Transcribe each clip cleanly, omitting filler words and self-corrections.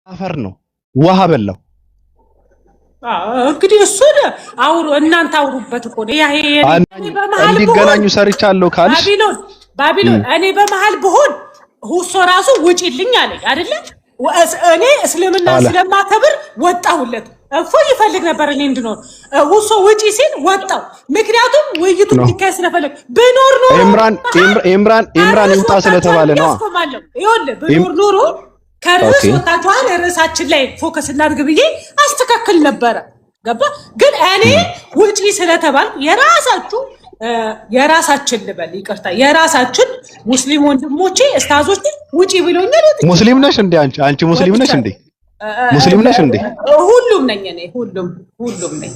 አፈር ነው፣ ውሃ በላው። እንግዲህ እሱን አውሩ፣ እናንተ አውሩበት እኮ ነው። ይሄ እንዲገናኙ ሰርቻለሁ ካልሽ ባቢሎን ባቢሎን፣ እኔ በመሀል ብሆን ሁሶ ራሱ ውጪልኝ አለኝ አይደለ? እኔ እስልምና ስለማከብር ወጣሁለት። እፎ ይፈልግ ነበር እኔ እንድኖር። ሁሶ ውጪ ሲል ወጣው። ምክንያቱም ውይይቱ እንዲካሄድ ስለፈለግ። ብኖር ኖሮ ኢምራን ኢምራን ኢምራን ይውጣ ስለተባለ ነው። ይኸውልህ ብኖር ኖሮ ከርዕስ ወጣችኋል፣ ርዕሳችን ላይ focus እናድርግ ብዬ አስተካክል ነበረ። ገባ? ግን እኔ ውጪ ስለተባልኩ የራሳችሁ የራሳችን ልበል ይቅርታ፣ የራሳችን ሙስሊም ወንድሞቼ እስታዞች ውጪ ብሎኛል። ሙስሊም ነሽ እንዴ አንቺ? አንቺ ሙስሊም ነሽ እንዴ? ሙስሊም ነሽ እንዴ? ሁሉም ነኝ እኔ፣ ሁሉም ሁሉም ነኝ።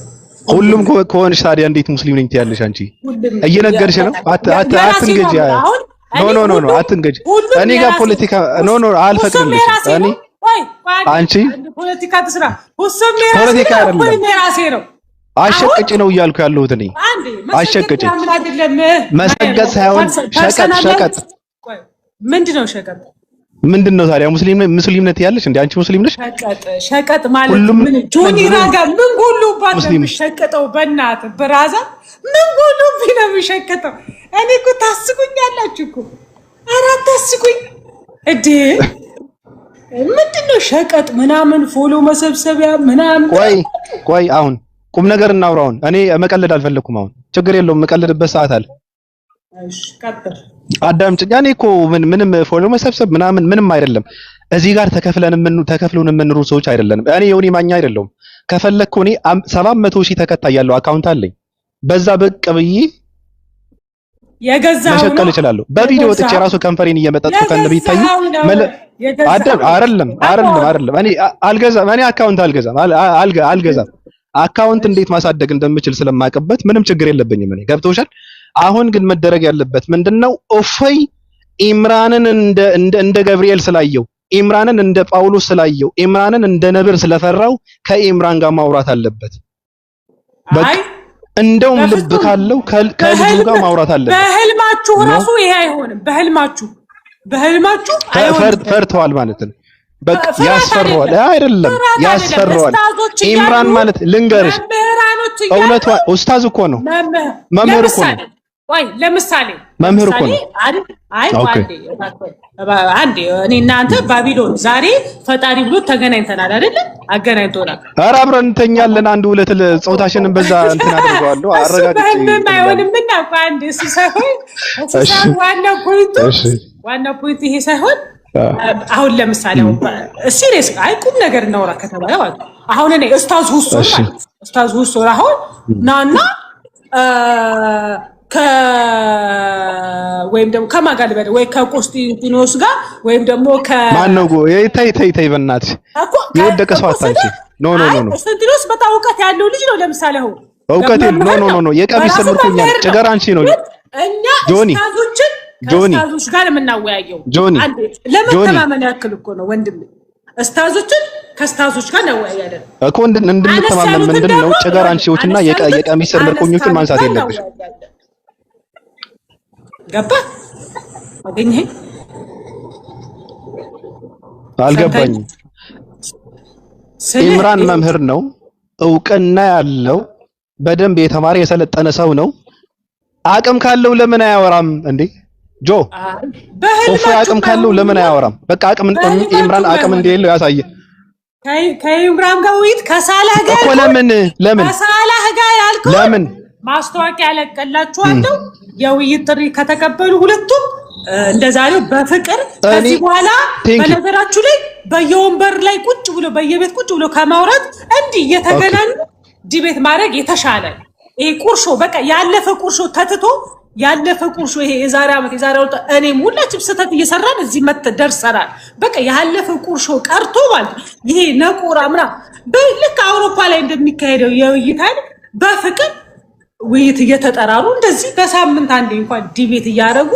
ሁሉም ከሆንሽ ታዲያ እንዴት ሙስሊም ነኝ ትያለሽ? አንቺ እየነገርሽ ነው። አትንገጂ። No, no, no, no፣ አትንገጂ። እኔ ጋር ፖለቲካ no, no፣ አልፈቅድልሽም። እኔ አንቺ ፖለቲካ ትስራ። ሁሱም የራሴ ነው፣ የራሴ ነው። አሸቅጭ ነው እያልኩ ያለሁት እኔ። አሸቅጭ መሰገጥ ሳይሆን ሸቀጥ ሸቀጥ። ምንድን ነው ሸቀጥ? ምንድን ነው ታዲያ? ሙስሊም ሙስሊም ነት ያለሽ እንዴ? አንቺ ሙስሊም ነሽ? ሸቀጥ ሸቀጥ ማለት ምን? ጆኒ ራጋ ምን ጎሎባት ነው የሚሸቀጠው? በእናትህ ብራዛ ምን ጎሎብኝ ነው የሚሸቀጠው? እኔ እኮ ታስቁኛላችሁ እኮ። ኧረ አታስቁኝ እንዴ! ምንድን ነው ሸቀጥ ምናምን follow መሰብሰቢያ ምናምን? ቆይ ቆይ፣ አሁን ቁም ነገር እናውራውን። እኔ መቀለድ አልፈለኩም። አሁን ችግር የለውም፣ መቀለድበት ሰዓት አለ። እሺ ቀጥል። አዳምጪኝ። እኔ እኮ ምንም follow መሰብሰብ ምናምን ምንም አይደለም። እዚህ ጋር ተከፍለን ምን ተከፍሎን የምንኖሩ ሰዎች አይደለንም። እኔ ዮኒ ማኛ አይደለሁም። ከፈለግኩ እኔ 700,000 ተከታይ ያለው account አለኝ። በዛ ብቅ ብዬ መሸቀል እችላለሁ። በቪዲዮ ወጥቼ ራሱ ከንፈሬን እየመጠጥኩ ከነ ቢታይ አይደለም አይደለም አይደለም። እኔ አልገዛም። እኔ account አልገዛም አልገዛም። account እንዴት ማሳደግ እንደምችል ስለማቀበት ምንም ችግር የለብኝም። እኔ ገብቶሻል። አሁን ግን መደረግ ያለበት ምንድነው? እፎይ ኢምራንን እንደ እንደ ገብርኤል ስላየው፣ ኢምራንን እንደ ጳውሎስ ስላየው፣ ኢምራንን እንደ ነብር ስለፈራው ከኢምራን ጋር ማውራት አለበት። በቃ እንደውም ልብ ካለው ከልጁ ጋር ማውራት አለበት። በህልማችሁ ራሱ ይሄ አይሆንም። በህልማችሁ በህልማችሁ አይሆንም። ፈርተዋል ማለት ነው። በቃ ያስፈራዋል። አይደለም ያስፈራዋል። ኢምራን ማለት ልንገርሽ፣ እውነቷ ኡስታዝ እኮ ነው፣ መምህር እኮ ነው። ወይ ለምሳሌ መምህር እኮ ነው። አይ አንዴ እኔ እናንተ ባቢሎን ዛሬ ፈጣሪ ብሎ ተገናኝተናል አይደለ? አገናኝቶናል። ኧረ አብረን እንተኛለን። አንድ ሁለት ጾታሽንን በዛ እንትን አድርገዋለሁ። አረጋግጬ በህልምም አይሆንም እና አንዴ እሱ ሳይሆን ዋናው point ኡ ዋናው point ኡ ይሄ ሳይሆን አሁን ለምሳሌ serious አይ ቁም ነገር እናውራ ከተባለ ማለት አሁን እኔ ኡስታዝ ሁሱ ማለት ኡስታዝ ሁሱ አሁን ናና ወይም ደግሞ ከማን ጋር ልበል፣ ወይ ከቆስጢኖስ ጋር ወይም ደግሞ ማን ነው? ተይ ተይ ተይ፣ በእናትሽ የወደቀ ሰው አታንቺ። No, no, no, no፣ ቆስጠንጢኖስ በጣም እውቀት ያለው ልጅ ነው። ለምሳሌ አሁን እውቀት no, no, no, no፣ የቀሚስ ምርኮኛ ጭገር አንቺ ነው። እኛ ኡስታዞችን ከኡስታዞች ጋር የምናወያየው ጆኒ ለመተማመን ያክል እኮ ነው ወንድሜ። ኡስታዞችን ከኡስታዞች ጋር እናወያያለን እኮ እንድንተማመን። ምንድን ነው ጭገር አንቺዎችና የቀሚስ ምርኮኞችን ማንሳት የለብሽም። ገባ? አገኘኸኝ? አልገባኝም። ኢምራን መምህር ነው፣ እውቅና ያለው፣ በደንብ የተማረ የሰለጠነ ሰው ነው። አቅም ካለው ለምን አያወራም እንዴ? ጆ እፎይ አቅም ካለው ለምን አያወራም? በቃ አቅም ኢምራን አቅም እንደሌለው ያሳየ። ከኢምራን ጋር ውይይት ከሳላህ ጋር እኮ ለምን ለምን ከሳላህ ጋር ያልኩህ ለምን ማስታወቂያ ያለቀላችኋለሁ። የውይይት ጥሪ ከተቀበሉ ሁለቱም እንደዛሬው በፍቅር ከዚህ በኋላ በነገራችሁ ላይ በየወንበር ላይ ቁጭ ብሎ በየቤት ቁጭ ብሎ ከማውራት እንዲህ እየተገናኙ debate ማድረግ የተሻለ። ይሄ ቁርሾ በቃ ያለፈ ቁርሾ ተትቶ ያለፈ ቁርሾ ይሄ የዛሬ ዓመት የዛሬ ወጥ እኔም ሁላችንም ስህተት እየሰራን እዚህ መጥ ደርሰናል። በቃ ያለፈ ቁርሾ ቀርቶ ማለት ይሄ ነቆራ ምናምን ልክ አውሮፓ ላይ እንደሚካሄደው የውይይት አይነት በፍቅር ውይይት እየተጠራሩ እንደዚህ በሳምንት አንዴ እንኳን debate እያደረጉ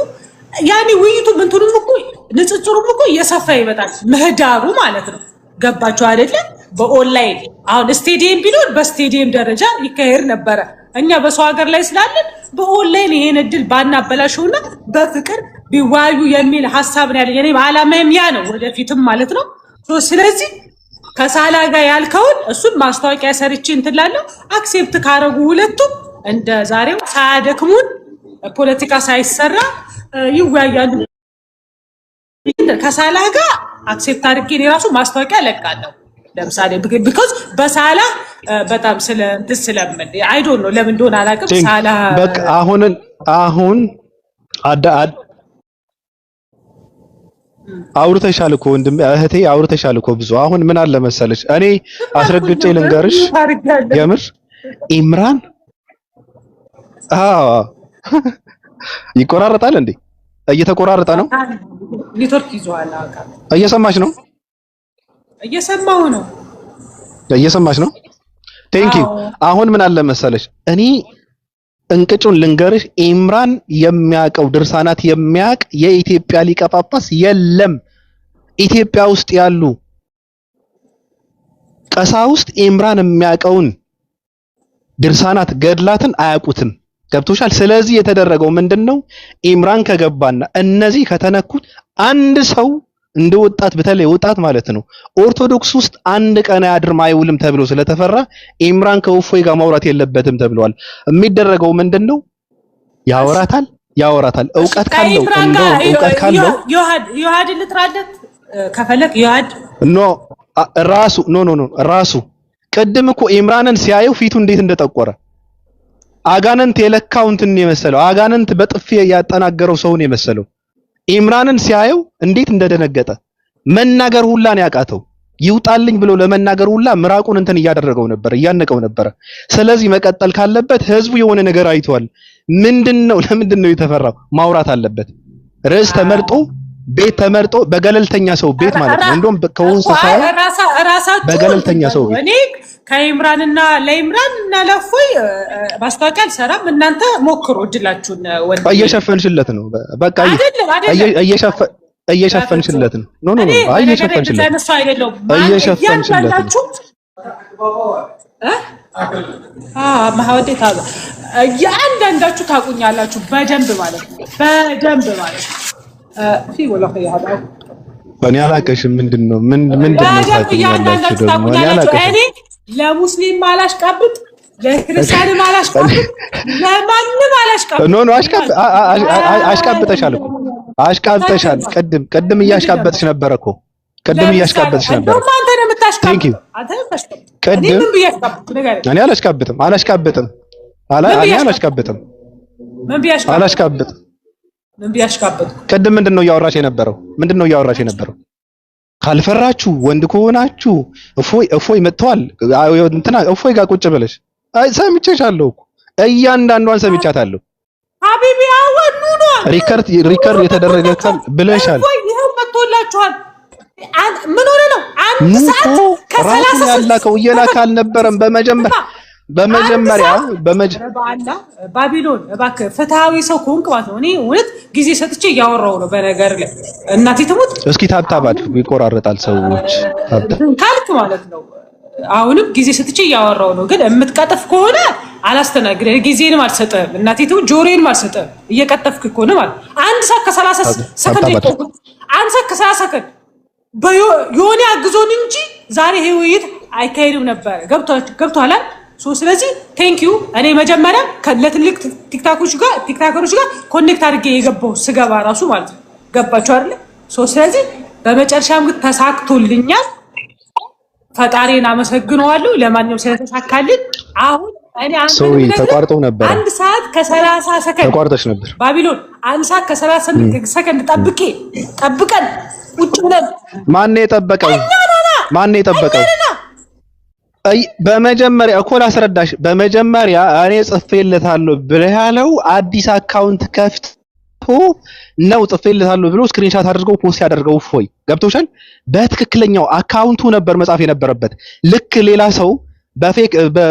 ያኔ ውይይቱ ምንትኑም እኮ ንጽጽሩም እኮ እየሰፋ ይመጣል፣ ምህዳሩ ማለት ነው። ገባችሁ አይደለ? በኦንላይን አሁን ስቴዲየም ቢኖር በስቴዲየም ደረጃ ይካሄድ ነበረ። እኛ በሰው ሀገር ላይ ስላለን በኦንላይን ይሄን እድል ባናበላሸውና በፍቅር ቢዋዩ የሚል ሀሳብ ነው ያለኝ። እኔም አላማዬም ያ ነው ወደፊትም ማለት ነው። ስለዚህ ከሳላ ጋር ያልከውን እሱን ማስታወቂያ ሰርቼ እንትን እላለሁ። Accept ካረጉ ሁለቱም እንደ ዛሬው ሳያደክሙን ፖለቲካ ሳይሰራ ይወያያሉ። ከሳላ ጋር accept አድርጌ እኔ ራሱ ማስታወቂያ እለቃለሁ። ለምሳሌ because በሳላ በጣም ስለ እንትን ስለምን I don't know ለምን እንደሆነ አላውቅም። ሳላ በቃ አሁን አዳ አውርተሻል እኮ ወንድሜ እህቴ አውርተሻል እኮ ብዙ። አሁን ምን አለ መሰለሽ እኔ አስረግጬ ልንገርሽ የምር ኢምራን አዎ ይቆራረጣል እንዴ? እየተቆራረጠ ነው። ኔትወርክ ይዟል። እየሰማሽ ነው? እየሰማሁ ነው። እየሰማሽ ነው? Thank you። አሁን ምን አለ መሰለሽ እኔ እንቅጩን ልንገርሽ፣ ኢምራን የሚያውቀው ድርሳናት የሚያውቅ የኢትዮጵያ ሊቀ ጳጳስ የለም። ኢትዮጵያ ውስጥ ያሉ ቀሳውስት ኢምራን የሚያውቀውን ድርሳናት ገድላትን አያውቁትም። ገብቶሻል? ስለዚህ የተደረገው ምንድነው? ኢምራን ከገባና እነዚህ ከተነኩት አንድ ሰው እንደ ወጣት በተለይ ወጣት ማለት ነው ኦርቶዶክስ ውስጥ አንድ ቀን አያድርም አይውልም ተብሎ ስለተፈራ ኢምራን ከእፎይ ጋር ማውራት የለበትም ተብሏል። የሚደረገው ምንድነው? ያወራታል ያወራታል። እውቀት ካለው እንደው እውቀት ካለው ዮሐድ ልጥራለት ከፈለክ ዮሐድ No ራሱ no no no ራሱ ቅድም እኮ ኢምራንን ሲያየው ፊቱ እንዴት እንደጠቆረ አጋንንት የለካው እንትን የመሰለው አጋንንት በጥፊ ያጠናገረው ሰውን የመሰለው ኢምራንን ሲያየው እንዴት እንደደነገጠ መናገር ሁላ ነው ያቃተው። ይውጣልኝ ብሎ ለመናገር ሁላ ምራቁን እንትን እያደረገው ነበር፣ እያነቀው ነበር። ስለዚህ መቀጠል ካለበት ህዝቡ የሆነ ነገር አይቷል። ምንድነው? ለምንድን ነው የተፈራው? ማውራት አለበት። ርዕስ ተመርጦ ቤት ተመርጦ በገለልተኛ ሰው ቤት ማለት ነው። እንደውም ከውስጥ ሳይሆን በገለልተኛ ሰው ቤት። እኔ ከኢምራንና ለኢምራን እና ለእፎይ ማስታወቂያ አልሰራም። እናንተ ሞክሩ እድላችሁን። ወንድሜ እየሸፈንሽለት ነው። በቃ እየሸፈንሽለት ነው። No no no፣ አይ እየሸፈንሽለት እየሸፈንሽለት ነው። እያንዳንዳችሁ ታውቁኛላችሁ በደንብ ማለት ነው። በደንብ ማለት ነው። እኔ አላውቅሽም። ምንድን ነው ምንድን ነው ታውቁኛላችሁ ደግሞ? እኔ አላውቅሽም። እኔ ለሙስሊም አላሽቃብጥ፣ ለክርስቲያንም አላሽቃብጥ፣ ለማንም አላሽቃብጥ። No no፣ አሽቃብጠሻል እኮ አሽቃብጠሻል። ቅድም ቅድም እያሽቃበጥሽ ነበረ እኮ ቅድም እያሽቃበጥሽ ነበረ። Thank you። ቅድም እኔ አላሽቃብጥም አላሽቃብጥም እኔ አላሽቃብጥም አላሽቃብጥም። ቅድም ምንድን ነው እያወራሽ የነበረው? ምንድን ነው እያወራሽ የነበረው? ካልፈራችሁ ወንድ ከሆናችሁ እፎይ እፎይ መጥተዋል እንትና እፎይ ጋር ቁጭ ብለሽ አይ ሰምቼሻለሁ እኮ እያንዳንዷን ሰምቻታለሁ። حبيبي አወኑ ነው record record የተደረገ ካል ብለሻል። እፎይ ይኸው መጥቶላችኋል። ምን ሆነ ነው? አንድ ሰዓት ከሰላሳ ያላከው እየላከ አልነበረም። በመጀመሪያ ባቢሎን እባክህ ፍትሃዊ ሰው ከሆንክ ማለት ነው። እኔ እውነት ጊዜ ሰጥቼ እያወራሁ ነው። በነገር ላይ እናቴ ትሙት እስኪ tap tap አድርጉ፣ ይቆራረጣል። ሰዎች ካልክ ማለት ነው። አሁንም ጊዜ ሰጥቼ እያወራሁ ነው። ግን የምትቀጥፍ ከሆነ አላስተናግድም፣ ጊዜንም አልሰጥህም። እናቴ ትሙት ጆሮዬንም አልሰጥህም። እየቀጠፍክ ከሆነ ማለት 1 ሰዓት ከ30 ሰከንድ፣ 1 ሰዓት ከ30 ሰከንድ የሆነ አግዞን እንጂ ዛሬ ይሄ ውይይት አይካሄድም ነበረ። ገብቶሃል? ስለዚህ thank you። እኔ መጀመሪያ ለትልቅ ቲክታኮች ጋር ቲክታከሮች ጋር connect አድርጌ የገባው ስገባ ራሱ ማለት ነው። ገባችሁ አይደለ? ስለዚህ በመጨረሻም ግን ተሳክቶልኛል። ፈጣሪን አመሰግነዋለሁ። ለማንኛውም ስለተሳካልን አሁን እኔ Sorry ተቋርጦ ነበር። 1 ሰዓት ከ30 ሰከንድ ተቋርጠሽ ነበር ባቢሎን 1 ሰዓት ከ30 ሰከንድ ጠብቄ ጠብቀን ቁጭ ብለን ማን የጠበቀው? ማን የጠበቀው? አይ በመጀመሪያ እኮ ላስረዳሽ። በመጀመሪያ እኔ ጽፌለታለሁ ብለህ ያለው አዲስ account ከፍቶ ነው ጽፌለታለሁ ብሎ screenshot አድርገው post ያደርገው እፎይ ገብቶሻል። በትክክለኛው account ኡ ነበር መጻፍ የነበረበት። ልክ ሌላ ሰው በ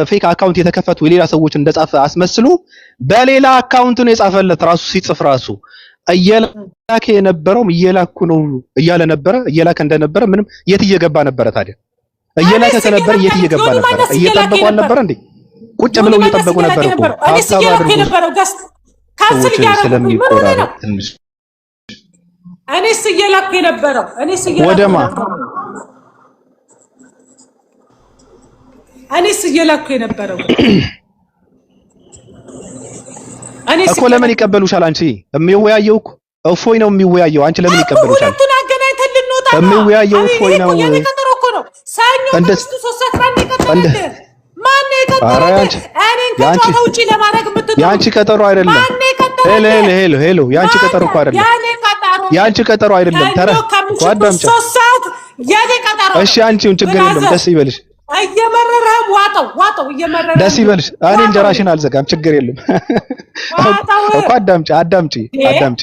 fake account የተከፈቱ የሌላ ሰዎች እንደጻፈ አስመስሎ በሌላ account ነው የጻፈለት። ራሱ ሲጽፍ ራሱ እየላከ የነበረውም እየላኩ ነው እያለ ነበረ። እየላከ እንደነበረ ምንም የት እየገባ ነበረ ታዲያ? እየላከ ከነበረ የት እየገባ ነበረ? እየጠበቁ አልነበረ እንዴ? ቁጭ ብለው እየጠበቁ ነበር እኮ። እኔስ እየላኩ የነበረው cancel እያደረኩኝ ምን ሆነ ነው? እኔስ እየላኩ የነበረው እኔስ እየላኩ ወደማ እኔስ እየላኩ የነበረው እኔስ እኮ ለምን ይቀበሉሻል? አንቺ የሚወያየው እኮ እፎይ ነው የሚወያየው። አንቺ ለምን ይቀበሉሻል? ሁለቱን አገናኝተን ልንወጣ ነው። የሚወያየው እፎይ ነው። የኔ ቀጠሮ እኮ ነው። ሰኞ ከምሽቱ 3 ሰዓት ማን የቀጠረልህ? ማን የቀጠረልህ? እኔን ከጨዋታ ውጪ ለማድረግ የምትጥሩ የአንቺ ቀጠሮ አይደለም። ማን የቀጠረልህ? Hello hello፣ የአንቺ ቀጠሮ እኮ አይደለም። የአንቺ ቀጠሮ አይደለም። ተረ ጓዳምጫ 3 ሰዓት የኔ ቀጠሮ። እሺ አንቺውን ችግር የለም። ደስ ይበልሽ። እየመረረህም ዋጠው ዋጠው፣ እየመረረህ ደስ ይበልሽ። እኔ እንጀራሽን አልዘጋም፣ ችግር የለም እኮ። አዳምጪ አዳምጪ አዳምጪ።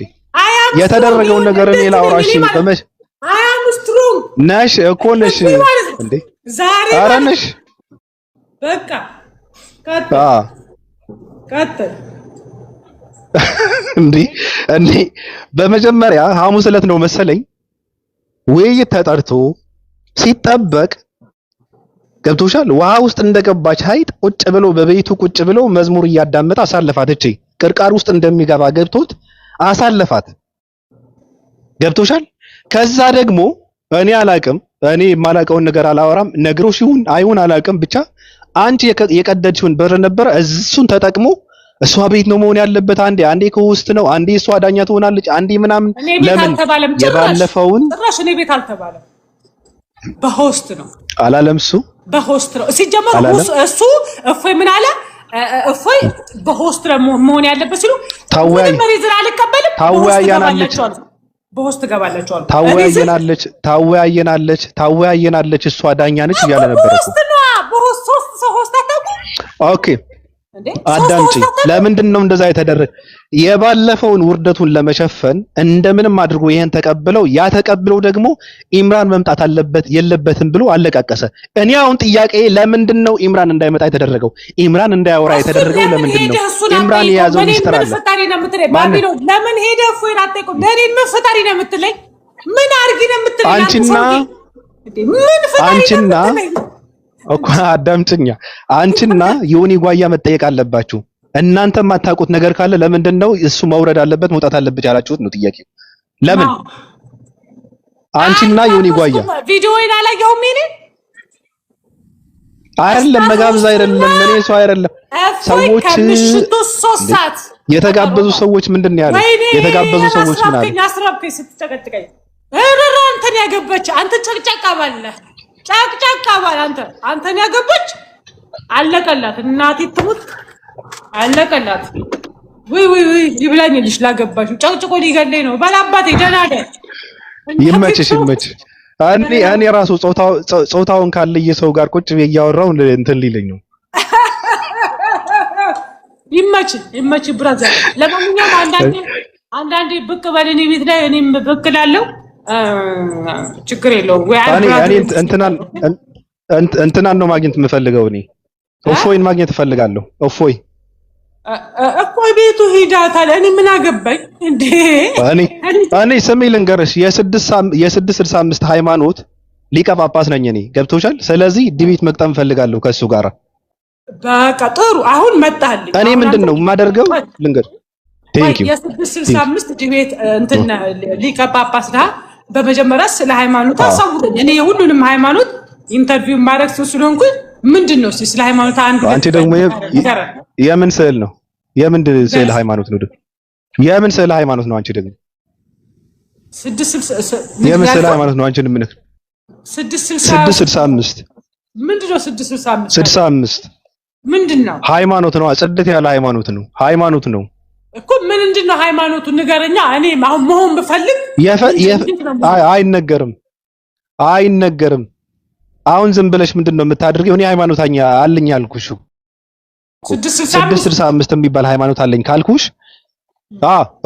የተደረገውን ነገር እኔ ላውራሽ። በመሽ I am strong ነሽ እኮ ነሽ እንዴ? ዛሬ ኧረ ነሽ። በቃ ቀጥል ቀጥል። እንዴ እንዴ፣ በመጀመሪያ ሐሙስ ዕለት ነው መሰለኝ ውይይት ተጠርቶ ሲጠበቅ ገብቶሻል። ውሃ ውስጥ እንደገባች ሀይጥ ቁጭ ብሎ በቤቱ ቁጭ ብሎ መዝሙር እያዳመጠ አሳለፋት። እቺ ቅርቃር ውስጥ እንደሚገባ ገብቶት አሳለፋት። ገብቶሻል። ከዛ ደግሞ እኔ አላቅም፣ እኔ የማላቀውን ነገር አላወራም። ነግሮሽ ይሁን አይሁን አላቅም፣ ብቻ አንቺ የቀደድሽውን ብር ነበረ እሱን ተጠቅሞ እሷ ቤት ነው መሆን ያለበት። አንዴ አንዴ ከውስጥ ነው፣ አንዴ እሷ ዳኛ ትሆናለች፣ አንዴ ምናምን። ለምን የባለፈውን ጭራሽ እኔ ቤት አልተባለም። በ host ነው አላለም። እሱ በ host ነው ሲጀመር። እሱ እፎይ ምን አለ? እፎይ በ host ነው መሆን ያለበት ሲሉ አልቀበልም። ታወያየናለች፣ በ host እገባላችኋለሁ። ታወያየናለች፣ ታወያየናለች፣ ታወያየናለች። እሷ ዳኛ ነች እያለ ነበር እኮ። በ host ነው። በ host ሶስት ሰው host አታውቁም? Okay አዳምጪ። ለምንድን ነው እንደዛ የተደረገ? የባለፈውን ውርደቱን ለመሸፈን እንደምንም አድርጎ ይሄን ተቀብለው፣ ያ ተቀብለው ደግሞ ኢምራን መምጣት አለበት የለበትም ብሎ አለቃቀሰ። እኔ አሁን ጥያቄ ለምንድን ነው ኢምራን እንዳይመጣ የተደረገው? ኢምራን እንዳያወራ የተደረገው ለምንድን ነው? ኢምራን የያዘው ሚስጥር አለ። ለምን ሄደህ እፎይን አትጠይቀውም? ለእኔ ምን ፈጣሪ ነው የምትለኝ? ምን አድርጊ ነው የምትለኝ? አንቺና ምን ፈጣሪ ነው የምትለኝ? እኮ አዳምጪኛ። አንቺና ዮኒ ጓያ መጠየቅ አለባችሁ። እናንተ የማታውቁት ነገር ካለ ለምንድን ነው እሱ መውረድ አለበት መውጣት አለበት ያላችሁት ነው ጥያቄው። ለምን አንቺና ዮኒ ጓያ ቪዲዮውን አላየሁም። እኔ አይደለም መጋብዝ አይደለም እኔ ሰው አይደለም ሰዎች ከምሽቱ 3 ሰዓት የተጋበዙ ሰዎች ምንድን ነው ያሉት? የተጋበዙ ሰዎች ምን አሉ? አስራብከኝ ስትጨቀጭቀኝ እረራ አንተን ያገባች አንተ ጨቅጨቃ ባለህ ጫቅጫቅ አባል አንተ አንተን ያገባች አለቀላት። እናቴ ትሙት አለቀላት። ውይ ውይ ውይ ይብላኝልሽ ላገባሽ ጨቅጭቆ ሊገለኝ ነው። ባላባቴ ደህና ነህ። ይመችሽ ይመችሽ። እኔ ራሱ ጾታውን ካለየ ሰው ጋር ቁጭ ብዬ እያወራሁ እንትን ሊለኝ ነው። ይመች ይመች brother። ለማንኛውም አንዳንዴ ብቅ በል እኔ ቤት ላይ እኔም ብቅ እላለሁ። ችግር የለውም። እኔ እንትናን ነው ማግኘት የምፈልገው። እኔ እፎይን ማግኘት እፈልጋለሁ። እፎይ እፎይ ቤቱ ሂዳታል። እኔ ምን አገባኝ እንዴ? እኔ ስሜ ልንገርሽ የ665 ሃይማኖት ሊቀ ጳጳስ ነኝ እኔ። ገብቶሻል? ስለዚህ debate መግጠም እፈልጋለሁ ከእሱ ጋር። በቃ ጥሩ። አሁን መጣልኝ። እኔ ምንድን ነው የማደርገው ልንገር። Thank you። የ665 debate እንትን ሊቀ ጳጳስ ነህ። በመጀመሪያ ስለ ሃይማኖት አሳውቀኝ። እኔ የሁሉንም ሃይማኖት interview ማድረግ ሰው ስለሆንኩኝ ምንድን ነው ስለ ሃይማኖት አንዱ። አንቺ ደግሞ የምን ስዕል ነው? የምን ስዕል ሃይማኖት ነው? የምን ስዕል ሃይማኖት ነው? አንቺ ደግሞ የምን ስዕል ሃይማኖት ነው? አንቺን ምን 665 ምንድን ነው? 665 65 ምንድን ነው? ሃይማኖት ነው። ጽድት ያለ ሃይማኖት ነው። ሃይማኖት ነው እኮ ምንድን ነው ሃይማኖቱ? ንገረኛ። እኔ አሁን መሆን ብፈልግ አይነገርም፣ አይነገርም። አሁን ዝም ብለሽ ምንድን ነው የምታደርጊው? እኔ ሃይማኖታኛ አለኝ አልኩሽ። 665 የሚባል ሃይማኖት አለኝ ካልኩሽ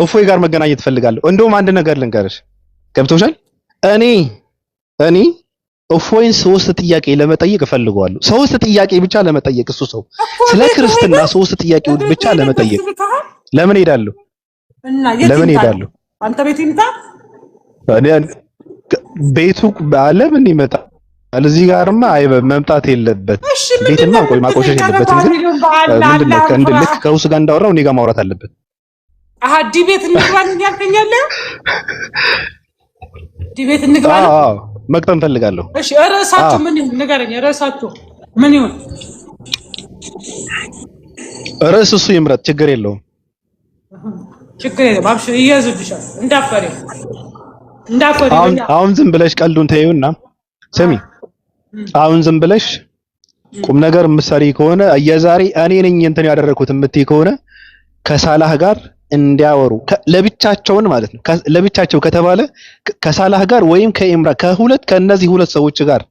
እፎይ ጋር መገናኘት እፈልጋለሁ። እንደውም አንድ ነገር ልንገርሽ፣ ገብቶሻል? እኔ እፎይን 3 ጥያቄ ለመጠየቅ እፈልገዋለሁ። 3 ጥያቄ ብቻ ለመጠየቅ እሱ ሰው ስለ ክርስትና 3 ጥያቄውን ብቻ ለመጠየቅ ለምን ሄዳለሁ? ለምን ሄዳለሁ? አንተ ቤት ይምጣ። እኔ ቤቱ ለምን ይመጣል? እዚህ ጋርማ አይ መምጣት የለበት። ቤትማ ቆይ ማቆሸሽ የለበትም። ግን ምንድነው ከእንድ ልክ ከውስ ጋር እንዳወራው እኔ ጋር ማውራት አለበት። አሃ debate እንግባ ያልከኝ አለ። Debate እንግባ ነው። አዎ መግጠም ፈልጋለሁ። እሺ ርዕሳችሁ ምን ንገረኝ። ርዕሳችሁ ምን ይሁን ርዕስ እሱ ይምረጥ፣ ችግር የለውም። ችግር የለም። አብሽር ይያዝልሻል። እንዳፈሪ እንዳፈሪ። አሁን ዝም ብለሽ ቀልዱን ተይውና ስሚ፣ አሁን ዝም ብለሽ ቁም ነገር ምሰሪ ከሆነ የዛሬ እኔ ነኝ እንትን ያደረኩት የምትይ ከሆነ ከሳላህ ጋር እንዲያወሩ ለብቻቸውን ማለት ነው። ለብቻቸው ከተባለ ከሳላህ ጋር ወይም ከኢምራ ከሁለት ከእነዚህ ሁለት ሰዎች ጋር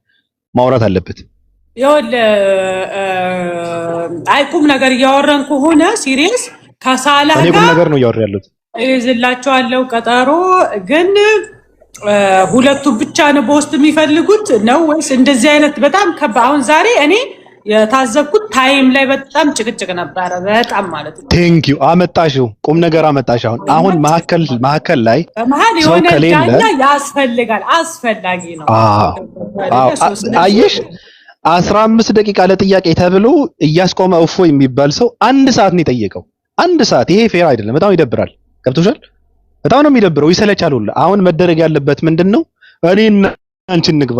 ማውራት አለበት። ይኸውልህ አይ ቁም ነገር እያወራን ከሆነ serious ከሳላህ እኔ ቁም ጋር ነገር ነው እያወራ ያለሁት። እይዝላቸዋለሁ ቀጠሮ። ግን ሁለቱ ብቻ ነው በውስጥ የሚፈልጉት ነው ወይስ እንደዚህ አይነት በጣም አሁን ዛሬ እኔ የታዘብኩት time ላይ በጣም ጭቅጭቅ ነበረ፣ በጣም ማለት ነው። Thank you አመጣሽው፣ ቁም ነገር አመጣሽ። አሁን መሀከል ላይ በመሀል ሰው የሆነ ከሌለ ዳኛ ያስፈልጋል፣ አስፈላጊ ነው። አዎ አየሽ፣ 15 ደቂቃ ለጥያቄ ተብሎ እያስቆመ እፎይ የሚባል ሰው አንድ ሰዓት ነው የጠየቀው። አንድ ሰዓት። ይሄ fair አይደለም። በጣም ይደብራል። ገብቶሻል? በጣም ነው የሚደብረው፣ ይሰለቻል ሁላ። አሁን መደረግ ያለበት ምንድነው? እኔና አንቺ እንግባ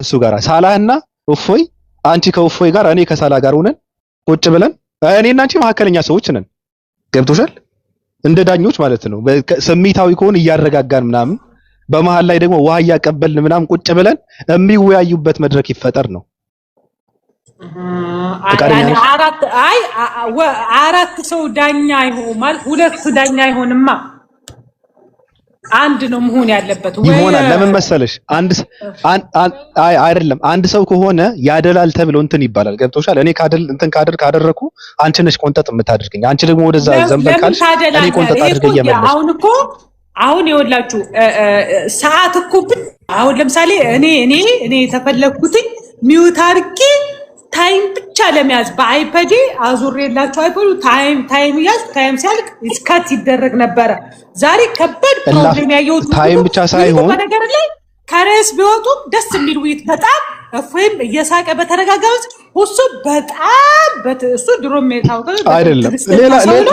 እሱ ጋር ሳላህና እፎይ፣ አንቺ ከእፎይ ጋር እኔ ከሳላህ ጋር ሆነን ቁጭ ብለን እኔና አንቺ መካከለኛ ሰዎች ነን። ገብቶሻል? እንደ ዳኞች ማለት ነው። ስሜታዊ ከሆነ እያረጋጋን ምናምን፣ በመሃል ላይ ደግሞ ውሃ እያቀበልን ምናምን ቁጭ ብለን የሚወያዩበት መድረክ ይፈጠር ነው። አራት ሰው ዳኛ አይሆን ማለት ሁለት ዳኛ አይሆንማ፣ አንድ ነው መሆን ያለበት። ይሆናል። ለምን መሰለሽ? አንድ አይ አይደለም፣ አንድ ሰው ከሆነ ያደላል ተብሎ እንትን ይባላል። ገብቶሻል? እኔ ካደል እንትን ካደር ካደረኩ አንቺ ነሽ ቆንጠጥ የምታደርገኝ። አንቺ ደግሞ ወደዛ ዘንበል ካልሽ እኔ ቆንጠጥ አድርገ እየመለስኩ አሁን እኮ አሁን ይኸውላችሁ ሰዓት እኮ አሁን ለምሳሌ እኔ እኔ እኔ የተፈለኩትኝ mute አድርጌ time ብቻ ለመያዝ በ iPad ኤ አዙሬላቸው iPad ኡ time time እያዝኩ time ሲያልቅ cut ይደረግ ነበረ። ዛሬ ከባድ problem ያየሁት time ብቻ ሳይሆን በነገር ላይ ከርዕስ ቢወጡም ደስ የሚል ውይይት በጣም እፎይም እየሳቀ በተረጋጋ እሱ በጣም እሱ ድሮም የታወቀ አይደለም።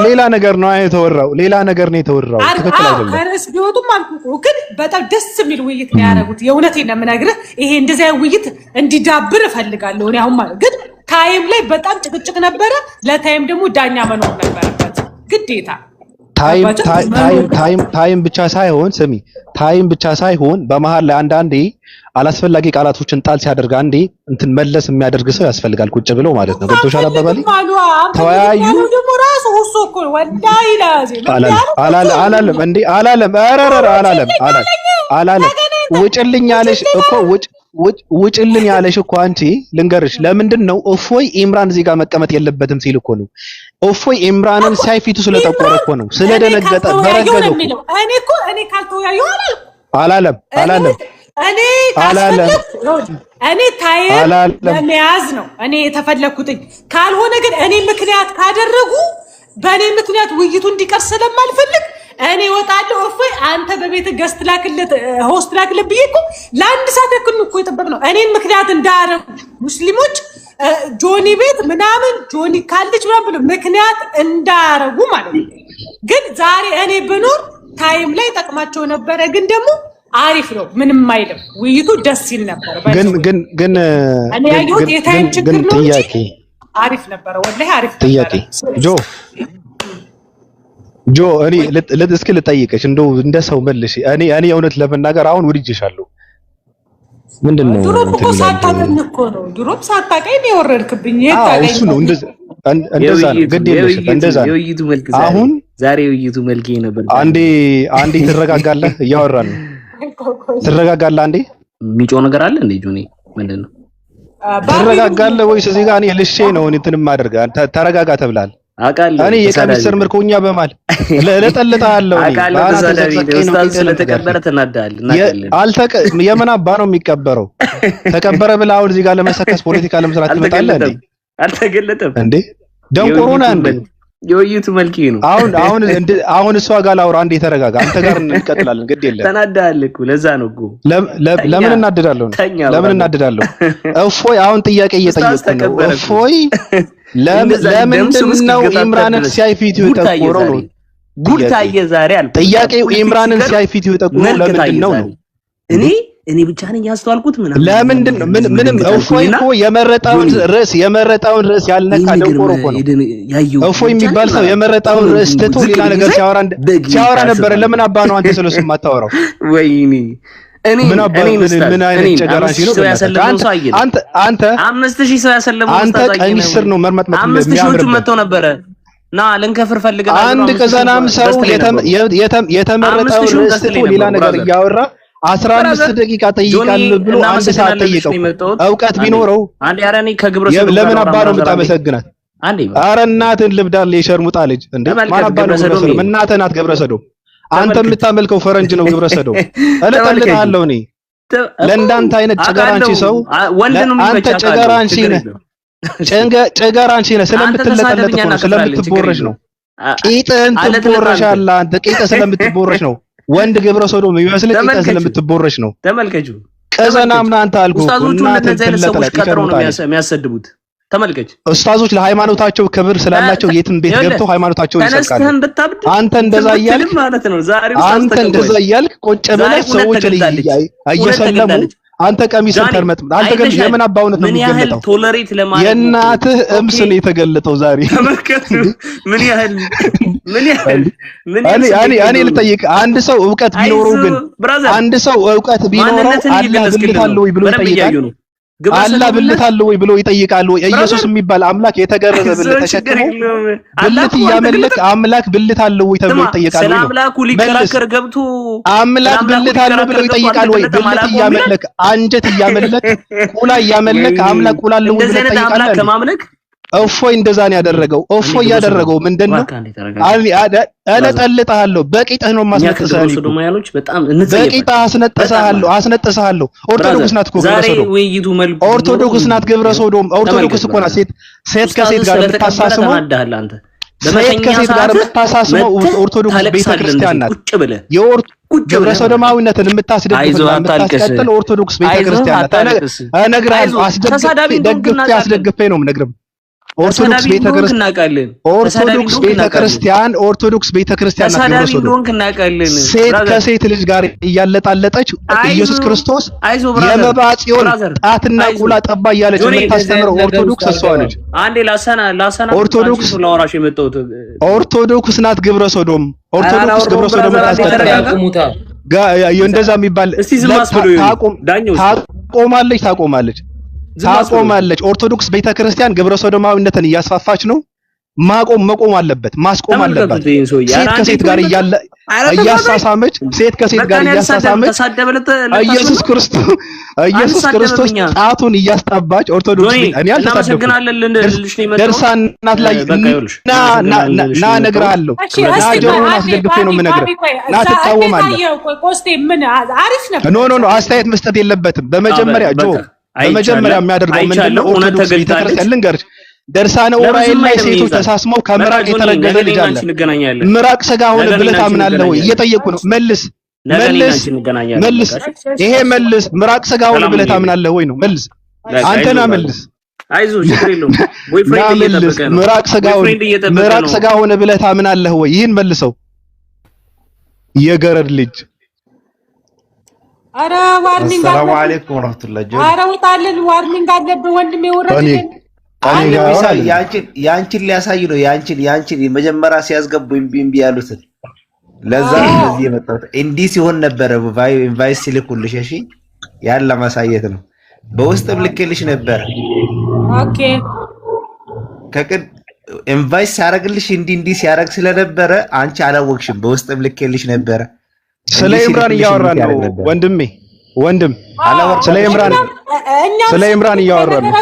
ሌላ ነገር ነው የተወራው፣ ሌላ ነገር ነው የተወራው። ትክክል አይደለም። ከርዕስ ቢወጡም አልኩ፣ ግን በጣም ደስ የሚል ውይይት ነው ያደረጉት። የእውነቴን ነው የምነግርህ። ይሄ እንደዚያ ውይይት እንዲዳብር እፈልጋለሁ እኔ አሁን ማለት ግን time ላይ በጣም ጭቅጭቅ ነበረ። ለ time ደግሞ ዳኛ መኖር ነበረበት ግዴታ። time ብቻ ሳይሆን ስሚ፣ time ብቻ ሳይሆን በመሃል ላይ አንዳንዴ አላስፈላጊ ቃላቶችን ጣል ሲያደርግ አንዴ እንትን መለስ የሚያደርግ ሰው ያስፈልጋል፣ ቁጭ ብሎ ማለት ነው። ገብቶሻል አባባሌ? ተወያዩ። አላለም እንዴ? አላለም። ኧረ አላለም፣ አላለም። ውጭልኝ ያለሽ እኮ ውጭልን ያለሽ እኮ አንቺ ልንገርሽ፣ ለምንድን ነው እፎይ ኢምራን እዚህ ጋር መቀመጥ የለበትም ሲል እኮ ነው። እፎይ ኢምራንን ሳይ ፊቱ ስለጠቆረ እኮ ነው፣ ስለደነገጠ በረገገ እኮ። እኔ እኮ እኔ ካልተወያየሁ አላለም አላለም። እኔ ካስፈለኩ እኔ time ለመያዝ ነው እኔ የተፈለኩትኝ። ካልሆነ ግን እኔ ምክንያት ካደረጉ በእኔ ምክንያት ውይይቱ እንዲቀር ስለማልፈልግ እኔ እወጣለሁ። እፎይ አንተ በቤት guest ላክለት host ላክለት ብዬ እኮ ለአንድ ሰዓት ያክል እኮ የጠበቅነው እኔን ምክንያት እንዳያደርጉ ሙስሊሞች ጆኒ ቤት ምናምን ጆኒ ካለች ምናምን ብሎ ምክንያት እንዳያረጉ ማለት ነው። ግን ዛሬ እኔ ብኖር time ላይ ጠቅማቸው ነበረ። ግን ደግሞ አሪፍ ነው፣ ምንም አይልም። ውይይቱ ደስ ይል ነበር። ግን ግን ግን እኔ ያየሁት የ time ችግር ነው እንጂ አሪፍ ነበረ። ወላሂ አሪፍ ነበረ። ጥያቄ ጆ እኔ እስኪ ልጠይቅሽ እንደው እንደ ሰው መልሽ። እኔ እውነት ለመናገር አሁን ወድጄሻለሁ። ምንድን ነው ድሮም እኮ ሳታውቀኝ እኮ ነው። ድሮም ሳታውቀኝ ነው የወረድክብኝ። እሱ ነው እንደዛ ነው። ግድ የለሽም እንደዛ ነው። አሁን ዛሬ የውይይቱ መልክ ነበር። አንዴ አንዴ ትረጋጋለህ፣ እያወራን ነው። ትረጋጋለህ። አንዴ የሚጮህ ነገር አለ እንዴ ጆኒ? ምንድን ነው ትረጋጋለህ ወይስ እዚህ ጋር እኔ ልሼ ነው እንትን የማደርገህ? ተረጋጋ ተብለሃል። አውቃለሁ። እኔ የቀሚስ ስር ምርኮኛ በማል ለጠልጣለሁ። እኔ ኡስታዝ ስለተቀበረ ተናዳል። የምን አባ ነው የሚቀበረው? ተቀበረ ብለህ አሁን እዚህ ጋር ለመሰከስ ፖለቲካ ለመስራት ትመጣለህ እንዴ? አልተገለጠም እንዴ? ደንቆሮ ነህ እንዴ? የውይይቱ መልክ ነው። አሁን አሁን አሁን እሷ ጋር ላውራ። አንዴ ተረጋጋ። አንተ ጋር እንቀጥላለን። ግድ የለም። ተናዳል እኮ ለዛ ነው እኮ። ለምን እናድዳለሁ? ለምን እናድዳለሁ? እፎይ አሁን ጥያቄ እየጠየኩ ነው። እፎይ ለምንድን ነው ኢምራንን ሲያይ ፊቱ የጠቆረው ነው? ጉድ ታየ ዛሬ አልኩ። ጥያቄው ኢምራንን ሲያይ ፊቱ የጠቆረው ለምንድን ነው ነው? እኔ እኔ ብቻ ነኝ ያስተዋልኩት ምናምን ለምንድን ነው ምንም እፎይ እኮ የመረጠውን ርዕስ ያልነካ ደንቆሮ እኮ ነው። እፎይ የሚባል ሰው የመረጠውን ርዕስ ትቶ ሌላ ነገር ሲያወራ ነበረ። ለምን አባ ነው አንተ ስለሱ የማታወራው? ወይኔ እኔ ምን አባ ምን አይነት ጨገራንሲ ነው? አንተ አንተ 5000 ሰው ያሰለመው አንተ ቀሚስ ስር ነው መርመጥመጥ የሚያምርበት። 5000ዎቹ መጥተው ነበረ ና ልንከፍር ፈልገናል። አንድ ቅዘናም ሰው የተመረጠውን ርዕስ ትቶ ሌላ ነገር እያወራ 15 ደቂቃ ጠይቃለሁ ብሎ አንድ ሰዓት ጠይቀው። እውቀት ቢኖረው ለምን አባ ነው የምታመሰግናት? ኧረ እናትህን ልብዳል የሸርሙጣ ልጅ እንዴ! ማን አባ ነው ግብረ ሰዶም? እናትህ ናት ግብረ ሰዶም። አንተ የምታመልከው ፈረንጅ ነው ግብረ ሰዶም። እለጠልጥሃለሁ እኔ ለእንዳንተ አይነት ጨገራንቺ ሰው። አንተ ጨገራንቺ ነህ፣ ጨገራንቺ ነህ። ስለምትለጠለጥ እኮ ነው፣ ስለምትቦረሽ ነው። ቂጥህን ትቦረሻለህ አንተ። ቂጥህ ስለምትቦረሽ ነው። ወንድ ግብረ ሰዶም የሚመስልህ ቂጥህ ስለምትቦረሽ ነው። ተመልከቹ፣ ቀዘናም ነህ አንተ አልኩህ። ኡስታዞቹ እንደዚህ አይነት ሰዎች ቀጥረው ነው የሚያሰድቡት። ተመልከች፣ ኡስታዞች ለሃይማኖታቸው ክብር ስላላቸው የትም ቤት ገብተው ሃይማኖታቸውን ይሰብካሉ። አንተ እንደዛ እያልክ ማለት ነው። ዛሬ አንተ እንደዛ እያልክ ቆጭ ብለህ ሰዎችን እየሰለሙ አንተ ቀሚስን ተርመጥምጥ። አንተ ግን የምን አባውነት ነው የሚገለጠው? tolerate ለማድረግ የእናትህ እምስ ነው የተገለጠው ዛሬ። ተመልከቱ፣ ምን ያህል ምን ያህል ምን ያህል እኔ ልጠይቅ፣ አንድ ሰው እውቀት ቢኖረው ግን አንድ ሰው እውቀት ቢኖረው አላህ ብልት አለው ወይ ብሎ ይጠይቃል? አላህ ብልት አለው ወይ ብሎ ይጠይቃል ወይ? ኢየሱስ የሚባል አምላክ የተገረዘ ብልት ተሸክሞ ብልት እያመለክ አምላክ ብልት አለው ወይ ተብሎ ይጠይቃል ወይ? አምላኩ ሊከራከር ገብቶ አምላክ ብልት አለው ብሎ ይጠይቃል ወይ? ብልት እያመለክ አንጀት እያመለክ ቁላ እያመለክ አምላክ ቁላ አለው ወይ ብሎ ይጠይቃል? እፎይ እንደዛ ነው ያደረገው። እፎይ ያደረገው ምንድነው? እለጠልጥሃለሁ፣ በቂጥህ ነው የማስነጥስህ። በቂጥህ አስነጥስሃለሁ፣ አስነጥስሃለሁ። ኦርቶዶክስ ናት እኮ ግብረ ሰዶም። ኦርቶዶክስ ናት ግብረ ሰዶም። ኦርቶዶክስ እኮ ናት። ሴት ሴት ከሴት ጋር የምታሳስመው ሴት ከሴት ጋር የምታሳስመው ኦርቶዶክስ ቤተክርስቲያን ናት። ግብረ ሰዶማዊነትን የምታስደግፍና የምታስቀጥል ኦርቶዶክስ ቤተክርስቲያን ናት። እነግርሃለሁ፣ አስደግፌ አስደግፌ ነው የምነግርህ። ኦርቶዶክስ ቤተክርስቲያን ኦርቶዶክስ ቤተክርስቲያን ሴት ከሴት ልጅ ጋር እያለጣለጠች ኢየሱስ ክርስቶስ የመባጽዮን ጣትና ቁላ ጠባ እያለች የምታስተምረው ኦርቶዶክስ እሷ ነች። ኦርቶዶክስ ናት ግብረ ሰዶም። ኦርቶዶክስ ግብረ ሰዶም ታስቀጥላለች። እንደዛ የሚባል ታቆማለች ታቆማለች ታቆማለች። ኦርቶዶክስ ቤተክርስቲያን ግብረ ሰዶማዊነትን እያስፋፋች ነው። ማቆም መቆም አለበት፣ ማስቆም አለባት። ሴት ከሴት ጋር እያለ እያሳሳመች ሴት ከሴት ጋር እያሳሳመች ኢየሱስ ክርስቶስ ኢየሱስ ክርስቶስ ጣቱን እያስጠባች ኦርቶዶክስ እኔ አልተሳደብኩም። ደርሳናት ላይ ና ና እነግርሃለሁ። ና ጆሮህን አስደግፌ ነው የምነግርህ። ና ትቃወማለህ። no no no አስተያየት መስጠት የለበትም። በመጀመሪያ ጆ በመጀመሪያ የሚያደርገው ምንድነው? ኦርቶዶክስ ቤተክርስቲያን ልንገርሽ፣ ድርሳነ ኡራኤል ላይ ሴቶች ተሳስመው ከምራቅ የተረገዘ ልጅ አለ። ምራቅ ስጋ ሆነ ብለህ ታምናለህ ወይ? እየጠየኩ ነው። መልስ መልስ መልስ። ይሄ መልስ። ምራቅ ስጋ ሆነ ብለህ ታምናለህ ወይ ነው መልስ። አንተ ና መልስ። አይዞህ ችግር የለውም። boyfriend እየጠበቀ ነው። ምራቅ ስጋ ሆነ ምራቅ ስጋ ሆነ ብለህ ታምናለህ ወይ? ይህን መልሰው። የገረድ ልጅ አረ warning አለ። ሰላም አለይኩም ወራህመቱላህ። አረ ውጣልን፣ warning አለብህ ወንድሜ፣ ውረድልን። ያንቺን ሊያሳይ ነው። ያንቺን ያንቺን መጀመሪያ ሲያስገቡ እምቢ እምቢ ያሉትን ለዛ ነው እንደዚህ የመጣሁት። እንዲህ ሲሆን ነበረ invite ሲልኩልሽ፣ እሺ ያን ለማሳየት ነው። በውስጥም ልኬልሽ ነበረ። okay ከቅድ invite ሲያደርግልሽ እንዲህ እንዲህ ሲያደርግ ስለነበረ አንቺ አላወቅሽም። በውስጥም ልኬልሽ ነበረ። ስለ ኢምራን እያወራን ነው ወንድሜ፣ ወንድም ስለ ኢምራን ስለ ኢምራን እያወራን ነው።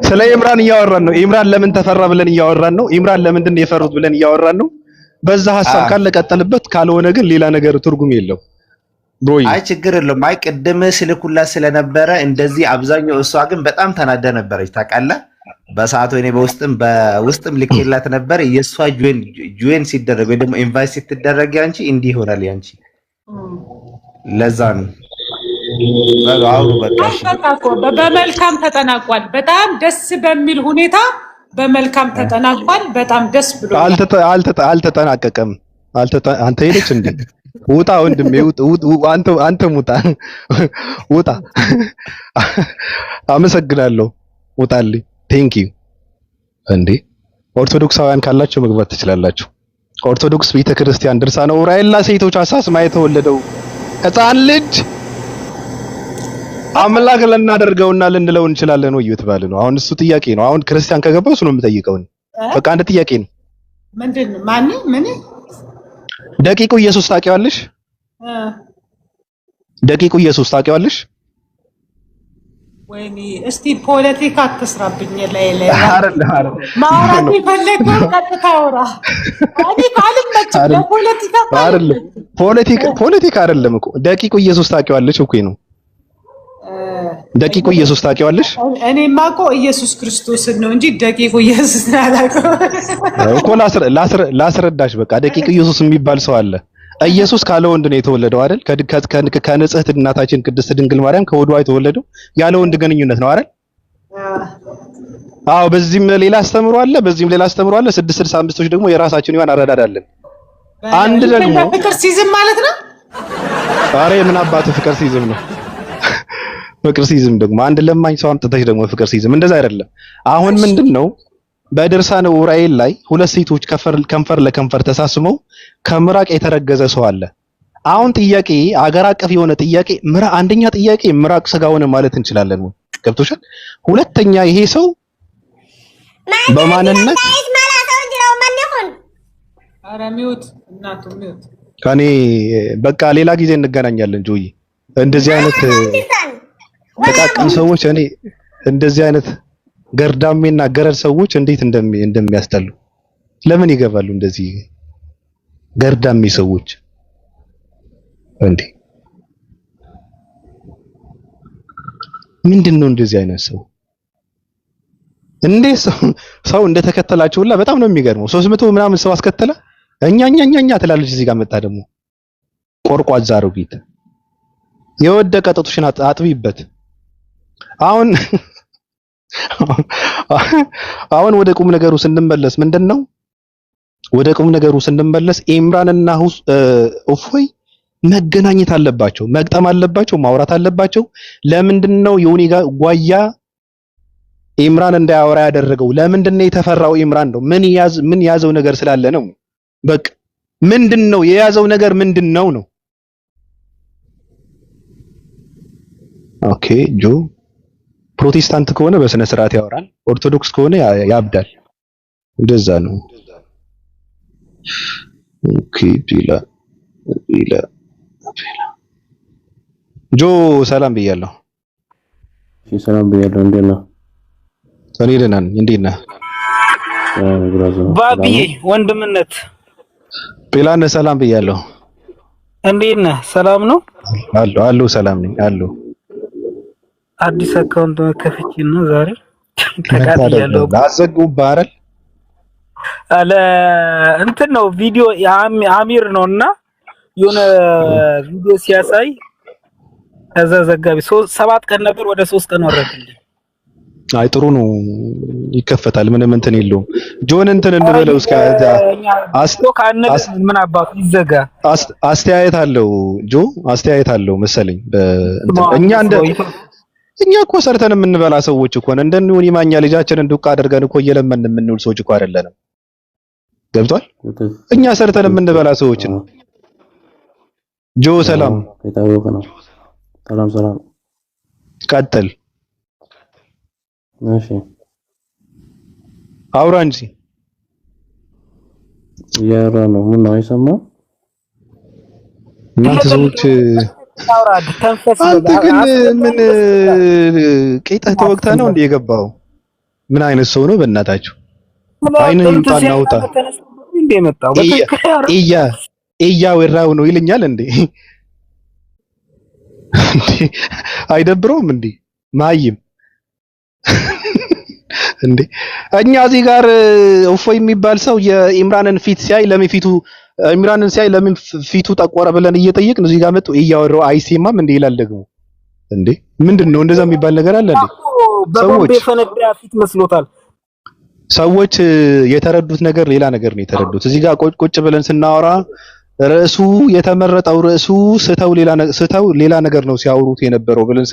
ስለ ኢምራን እያወራን ነው። ኢምራን ለምን ተፈራ ብለን እያወራን ነው። ኢምራን ለምንድን ነው የፈሩት ብለን እያወራን ነው። በዛ ሐሳብ ካለ ቀጠልበት፣ ካልሆነ ግን ሌላ ነገር ትርጉም የለው። ብሮይ አይ ችግር የለውም። አይ ቅድም ስልኩላት ስለነበረ እንደዚህ አብዛኛው፣ እሷ ግን በጣም ተናዳ ነበረች ታውቃለህ። በሰዓቱ እኔ በውስጥም በውስጥም ልኬላት ነበር። የእሷ join ሲደረግ ወይ ደግሞ invite ስትደረግ ያንቺ እንዲህ ይሆናል ያንቺ። ለዛ ነው አውሩ በቃ በመልካም ተጠናቋል። በጣም ደስ በሚል ሁኔታ በመልካም ተጠናቋል። በጣም ደስ ብሎኛል። አልተጠናቀቀም። አንተ ሄደች እንዴ? ውጣ ወንድሜ፣ አንተም ውጣ ውጣ። አመሰግናለሁ። ውጣልኝ። Thank you። እንዴ ኦርቶዶክሳውያን ካላችሁ መግባት ትችላላችሁ። ኦርቶዶክስ ቤተክርስቲያን ድርሳነ ዑራኤል ሴቶች አሳስማ የተወለደው ሕፃን ልጅ አምላክ ልናደርገውና ልንለው እንችላለን ወይ እየተባለ ነው። አሁን እሱ ጥያቄ ነው። አሁን ክርስቲያን ከገባው እሱ ነው የምጠይቀው። በቃ አንድ ጥያቄ ነው። ምንድን ነው? ማን ምን? ደቂቁ ኢየሱስ ታውቂዋለሽ? ደቂቁ ኢየሱስ ታውቂዋለሽ? ወይኔ እስቲ ፖለቲካ አትስራብኝ። ላይ ላይ ማውራት የፈለገው ቀጥታ አውራ። እኔ አልመችም ለፖለቲካ። አይደለም ፖለቲካ አይደለም እኮ ደቂቁ ኢየሱስ ታውቂዋለሽ እኮ ነው። ደቂቁ ኢየሱስ ታውቂዋለሽ? እኔማ እኮ ኢየሱስ ክርስቶስን ነው እንጂ ደቂቁ ኢየሱስን አላውቀውም እኮ። ላስረዳሽ በቃ ደቂቁ ኢየሱስ የሚባል ሰው አለ። ኢየሱስ ካለ ወንድ ነው የተወለደው አይደል? ከንጽሕት እናታችን ቅድስት ድንግል ማርያም ከወዷ የተወለደው ያለ ወንድ ግንኙነት ነው አይደል? አዎ። በዚህም ሌላ አስተምሮ አለ፣ በዚህም ሌላ አስተምሮ አለ። 665ቶች ደግሞ የራሳችን ይሆን አረዳድ አለን። አንድ ደግሞ ፍቅር ሲዝም ማለት ነው። አሬ ምን አባቱ ፍቅር ሲዝም ነው? ፍቅር ሲዝም ደግሞ አንድ ለማኝ ሰው አምጥተሽ ደግሞ ፍቅር ሲዝም እንደዛ አይደለም። አሁን ምንድነው በድርሳነ ዑራኤል ላይ ሁለት ሴቶች ከንፈር ለከንፈር ተሳስመው ከምራቅ የተረገዘ ሰው አለ። አሁን ጥያቄ አገር አቀፍ የሆነ ጥያቄ አንደኛ ጥያቄ ምራቅ ስጋውን ማለት እንችላለን ወይ? ገብቶሻል? ሁለተኛ ይሄ ሰው በማንነት ከኔ በቃ ሌላ ጊዜ እንገናኛለን ጆይ። እንደዚህ አይነት ጥቃቅን ሰዎች እኔ እንደዚህ አይነት ገርዳሜና ገረድ ሰዎች እንዴት እንደሚያስጠሉ ለምን ይገባሉ? እንደዚህ ገርዳሜ ሰዎች እንዴ ምንድነው እንደዚህ አይነት ሰው? እንዴ ሰው እንደተከተላችሁ ሁላ በጣም ነው የሚገርመው። 300 ምናምን ሰው አስከተለ። እኛ እኛ እኛ እኛ ትላለች። እዚህ ጋር መጣ ደግሞ ቆርቋዛ አሮጊት የወደቀ ጡትሽን አጥቢበት። አሁን አሁን ወደ ቁም ነገሩ ስንመለስ ምንድነው? ወደ ቁም ነገሩ ስንመለስ ኢምራንና እፎይ መገናኘት አለባቸው፣ መግጠም አለባቸው፣ ማውራት አለባቸው። ለምንድነው የዮኒ ጓያ ኢምራን እንዳያወራ ያደረገው? ለምንድነው የተፈራው? ኢምራን ነው ምን ያዘው ነገር ስላለ ነው። በቃ ምንድነው የያዘው ነገር ምንድነው ነው? Okay ጆ ፕሮቴስታንት ከሆነ በስነ ስርዓት ያወራል፣ ኦርቶዶክስ ከሆነ ያብዳል። እንደዛ ነው። Okay ቢላ ቢላ ቢላ ጆ ሰላም ብያለሁ። እሺ ሰላም ብያለሁ። እንዴት ነህ? እኔ ደህና ነኝ። እንዴት ነህ ባብዬ? ወንድምነት ቢላን ሰላም ብያለሁ። እንዴት ነህ? ሰላም ነው አሉ አሉ ሰላም ነኝ አሉ። አዲስ account ከፍቼ ነው ዛሬ ተቃጥያለሁ። አዘጉብህ አይደል? አለ እንትን ነው ቪዲዮ አሚር ነውና የሆነ ቪዲዮ ሲያሳይ ከዛ ዘጋቢ 7 ቀን ነበር ወደ 3 ቀን ወረደልኝ። አይ ጥሩ ነው ይከፈታል። ምንም እንትን የለውም። ጆን እንትን እንበለው እስከ ምን አባቱ ይዘጋ። አስተያየት አለው ጆ አስተያየት አለው መሰለኝ። እኛ እንደ እኛ እኮ ሰርተን የምንበላ ሰዎች እኮ ነን። እንደነ ማኛ ልጃችንን ዱቃ አድርገን እኮ እየለመንን የምንውል ሰዎች እኮ አይደለንም። ገብቷል? እኛ ሰርተን የምንበላ ሰዎች ነው። ጆ ሰላም የታወቀ ነው። ሰላም ሰላም። ቀጥል። እሺ አውራ እንጂ እያወራ ነው። ምን ነው አይሰማም? እናንተ ሰዎች አንተ ግን ምን ቂጥህ ተወግተህ ነው እንዴ የገባው? ምን አይነት ሰው ነው በእናታችሁ? አይንህ ይውጣና ውጣ። እያ ወራው ነው ይለኛል እንዴ? አይደብረውም እንዴ? ማይም እንዴ እኛ እዚህ ጋር እፎይ የሚባል ሰው የኢምራንን ፊት ሲያይ ለምን ፊቱ ኢምራንን ሲያይ ለምን ፊቱ ጠቆረ ብለን እየጠየቅን እዚህ ጋር መጥቶ እያወራው አይሰማም እንዴ ይላል ደግሞ። እንዴ ምንድነው እንደዛ የሚባል ነገር አለ እንዴ? ሰዎች የፈነዳ ፊት መስሎታል። ሰዎች የተረዱት ነገር ሌላ ነገር ነው የተረዱት። እዚህ ጋር ቁጭ ብለን ስናወራ ርዕሱ የተመረጠው ርዕሱ ስተው ሌላ ነገር ነው ሲያወሩት የነበረው ብለን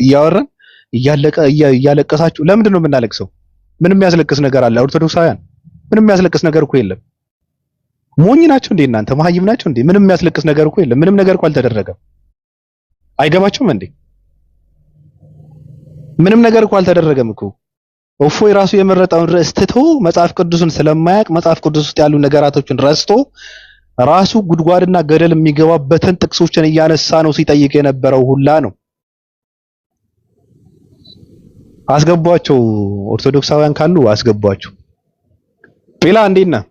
እያወራን እያለቀሳችሁ ለምንድን ነው የምናለቅሰው? ምንም የሚያስለቅስ ነገር አለ? ኦርቶዶክሳውያን ምንም የሚያስለቅስ ነገር እኮ የለም። ሞኝ ናቸው እንዴ እናንተ? መሀይም ናቸው እንዴ? ምንም የሚያስለቅስ ነገር እኮ የለም። ምንም ነገር እኮ አልተደረገም። አይገባቸውም እንዴ? ምንም ነገር እኮ አልተደረገም እኮ። እፎይ ራሱ የመረጠውን ርዕስ ትቶ መጽሐፍ ቅዱስን ስለማያውቅ መጽሐፍ ቅዱስ ውስጥ ያሉ ነገራቶችን ረስቶ ራሱ ጉድጓድና ገደል የሚገባበትን ጥቅሶችን እያነሳ ነው ሲጠይቅ የነበረው ሁላ ነው። አስገቧቸው፣ ኦርቶዶክሳውያን ካሉ አስገቧቸው። ጴላ እንዴት ነህ?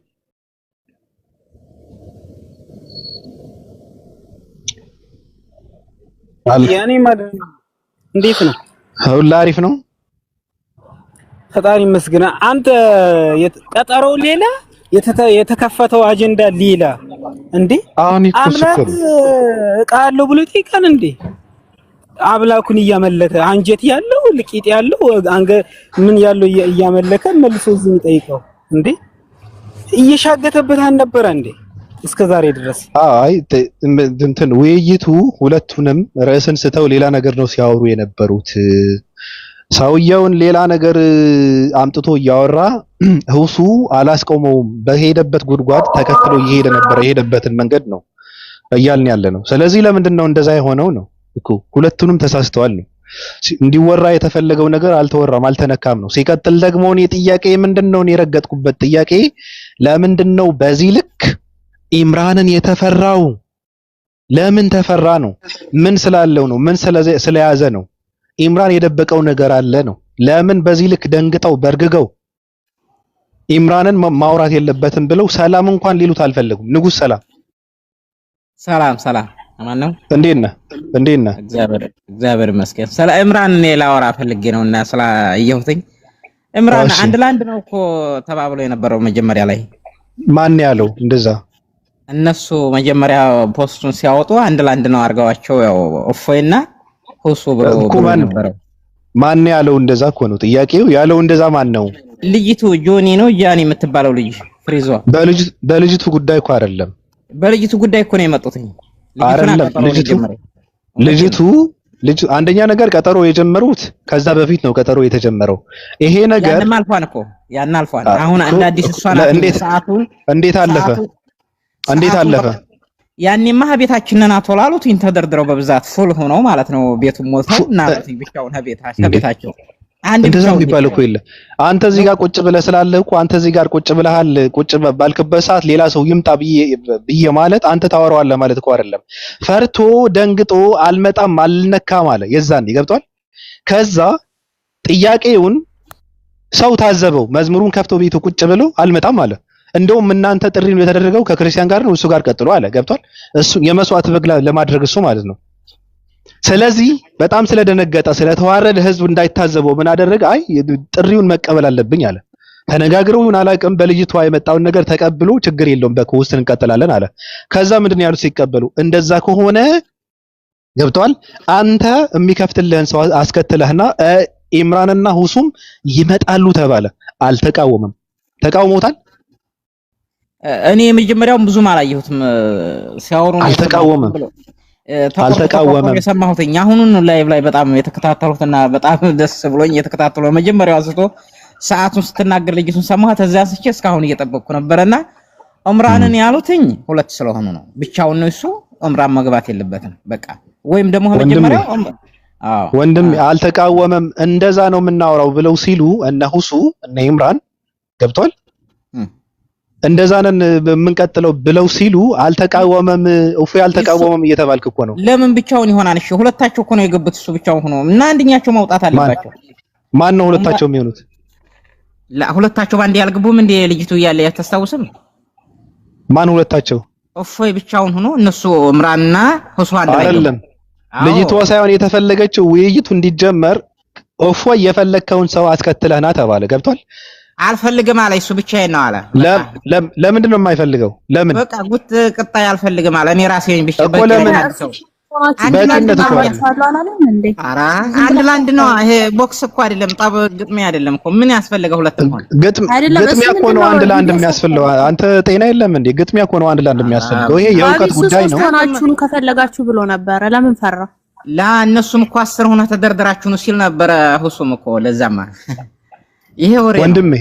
ያኔ ማለት እንዴት ነው? ሁላ አሪፍ ነው፣ ፈጣሪ ይመስገን። አንተ ቀጠሮው ሌላ የተከፈተው አጀንዳ ሌላ እንዴ? አሁን አምላክ ዕቃ አለው ብሎ ይጠይቃል እንዴ? አምላኩን እያመለከ አንጀት ያለው ልቂጥ ያለው አንገ ምን ያለው እያመለከ መልሶ እዚህ የሚጠይቀው እንዴ? እየሻገተበት አልነበረ እንዴ እስከ ዛሬ ድረስ? አይ እንትን ውይይቱ ሁለቱንም ርዕስን ስተው ሌላ ነገር ነው ሲያወሩ የነበሩት። ሰውየውን ሌላ ነገር አምጥቶ እያወራ ህውሱ አላስቆመውም። በሄደበት ጉድጓድ ተከትሎ እየሄደ ነበር። የሄደበትን መንገድ ነው እያልን ያለ ነው። ስለዚህ ለምንድን ነው እንደዛ የሆነው ነው እኮ። ሁለቱንም ተሳስተዋል ነው እንዲወራ የተፈለገው ነገር አልተወራም፣ አልተነካም ነው። ሲቀጥል ደግሞ እኔ ጥያቄ ምንድን ነው የረገጥኩበት ጥያቄ ለምንድን ነው በዚህ ልክ ኢምራንን የተፈራው? ለምን ተፈራ ነው? ምን ስላለው ነው? ምን ስለያዘ ነው? ኢምራን የደበቀው ነገር አለ ነው። ለምን በዚህ ልክ ደንግጠው በርግገው ኢምራንን ማውራት የለበትም ብለው ሰላም እንኳን ሊሉት አልፈለጉም። ንጉስ ሰላም ሰላም ሰላም፣ አማን ነው። እንዴት ነህ? እንዴት ነህ? እግዚአብሔር ይመስገን። ስለ ኢምራን እኔ ላወራ ፈልጌ ነውና ስላየሁትኝ ኢምራን አንድ ለአንድ ነው እኮ ተባብሎ የነበረው መጀመሪያ ላይ። ማን ያለው እንደዛ? እነሱ መጀመሪያ post ኡን ሲያወጡ አንድ ለአንድ ነው አድርገዋቸው፣ ያው እፎይና ሁሱ ብሎ ነበረው። ማን ያለው እንደዛ እኮ ነው ጥያቄው። ያለው እንደዛ ማን ነው? ልጅቱ ጆኒ ነው ጃኒ የምትባለው ልጅ ፍሪዟ። በልጅቱ ጉዳይ እኮ አይደለም። በልጅቱ ጉዳይ እኮ ነው የመጡት። አይደለም ልጅቱ ልጅ አንደኛ ነገር ቀጠሮ የጀመሩት ከዛ በፊት ነው ቀጠሮ የተጀመረው። ይሄ ነገር ያንም አልፏን እኮ ያን አልፏን። አሁን አንድ አዲስ እሷ ናት። ሰዓቱን እንዴት አለፈ? እንዴት አለፈ? ያኔማ ቤታችንን አቶ ላሉት ተደርድረው በብዛት full ሆነው ማለት ነው ቤቱን ሞልተው እና ብቻውን ቤታቸው አንድ እንደዛ የሚባል እኮ የለም። አንተ እዚህ ጋር ቁጭ ብለህ ስላለህ እኮ አንተ እዚህ ጋር ቁጭ ብለሃል። ቁጭ ባልክበት ሰዓት ሌላ ሰው ይምጣ ብዬ ማለት አንተ ታወራዋለህ ማለት እኮ አይደለም። ፈርቶ ደንግጦ አልመጣም አልነካም አለ። የዛኔ ገብቷል። ከዛ ጥያቄውን ሰው ታዘበው። መዝሙሩን ከፍቶ ቤቱ ቁጭ ብሎ አልመጣም አለ። እንደውም እናንተ ጥሪ ነው የተደረገው ከክርስቲያን ጋር ነው እሱ ጋር ቀጥሎ አለ። ገብቷል። እሱ የመስዋዕት በግ ለማድረግ እሱ ማለት ነው። ስለዚህ በጣም ስለደነገጠ ስለተዋረደ ህዝብ እንዳይታዘበው ምን አደረገ? አይ ጥሪውን መቀበል አለብኝ አለ። ተነጋግረው ምን አላውቅም፣ በልጅቷ የመጣውን ነገር ተቀብሎ ችግር የለውም በውስጥ እንቀጥላለን አለ። ከዛ ምንድን ያሉት ሲቀበሉ፣ እንደዛ ከሆነ ገብቷል፣ አንተ የሚከፍትልህን ሰው አስከትለህና ኢምራንና ሁሱም ይመጣሉ ተባለ። አልተቃወመም። ተቃውሞታል። እኔ የመጀመሪያውን ብዙም አላየሁትም ሲያወሩ አልተቃወመም። አልተቃወመም የሰማሁትኝ አሁኑን live ላይ በጣም የተከታተሉትና በጣም ደስ ብሎኝ የተከታተሉ መጀመሪያው አንስቶ ሰዓቱን ስትናገር ልጅቱን ሰማኋት። እዚያ አንስቼ እስካሁን እየጠበቅኩ ነበረና ዑምራንን ያሉትኝ ሁለት ስለሆኑ ነው። ብቻውን ነው እሱ ዑምራን መግባት የለበትም በቃ። ወይም ደግሞ መጀመሪያው አዎ ወንድም አልተቃወመም። እንደዛ ነው የምናወራው ብለው ሲሉ እነ ሁሱ እነ ኢምራን ገብቷል። እንደዛ ነን የምንቀጥለው ብለው ሲሉ አልተቃወመም፣ እፎይ አልተቃወመም እየተባልክ እኮ ነው። ለምን ብቻውን ይሆናል? እሺ ሁለታቸው እኮ ነው የገቡት፣ እሱ ብቻውን ሆኖ እና አንደኛቸው መውጣት አለባቸው። ማን ነው ሁለታቸው የሚሆኑት? ሁለታቸው ባንዴ ያልገቡም እንደ ልጅቱ እያለ ያታስታውስም? ማን ሁለታቸው? እፎይ ብቻውን ሆኖ እነሱ እምራንና ሁሱ አንድ ላይ አይደለም። ልጅቷ ሳይሆን የተፈለገችው ውይይቱ እንዲጀመር እፎይ የፈለግከውን ሰው አስከትለህና ተባለ። ገብቷል። አልፈልግም አለ። እሱ ብቻዬን ነው አለ። ለምንድን ነው የማይፈልገው? ለምን በቃ ጉት ቅጣይ አልፈልግም አለ። እኔ ራሴን ብቻ እኮ ለምን ሆናችሁ አንድ ለአንድ በቅንነት እኮ አይደለም። አወራችኋለሁ አላለም እንዴ? ኧረ አንድ ለአንድ ነው ይሄ። ቦክስ እኮ አይደለም፣ ጠብ ግጥሚያ አይደለም እኮ። ምን ያስፈልገው ሁለትም ሆነ? አይደለም እሱ ግጥሚያ እኮ ምንድን ነው ነው አንድ ለአንድ ቪዲዮ የሚያስፈልገው። ሰርቷል። አንተ ጤና የለም እንዴ? ግጥሚያ እኮ ነው አንድ ለአንድ የሚያስፈልገው። ይሄ ባቢ የእውቀት እሱ ጉዳይ ሶስት ነው። ሆናችሁ ኑ ከፈለጋችሁ ብሎ ነበረ። ለምን ፈራ? ላ እነሱም እኮ 10 ሆነ ተደርድራችሁ ነው ሲል ነበረ። ሁሱም እኮ ለዛማ ይሄ ወሬ ነው። ወንድሜ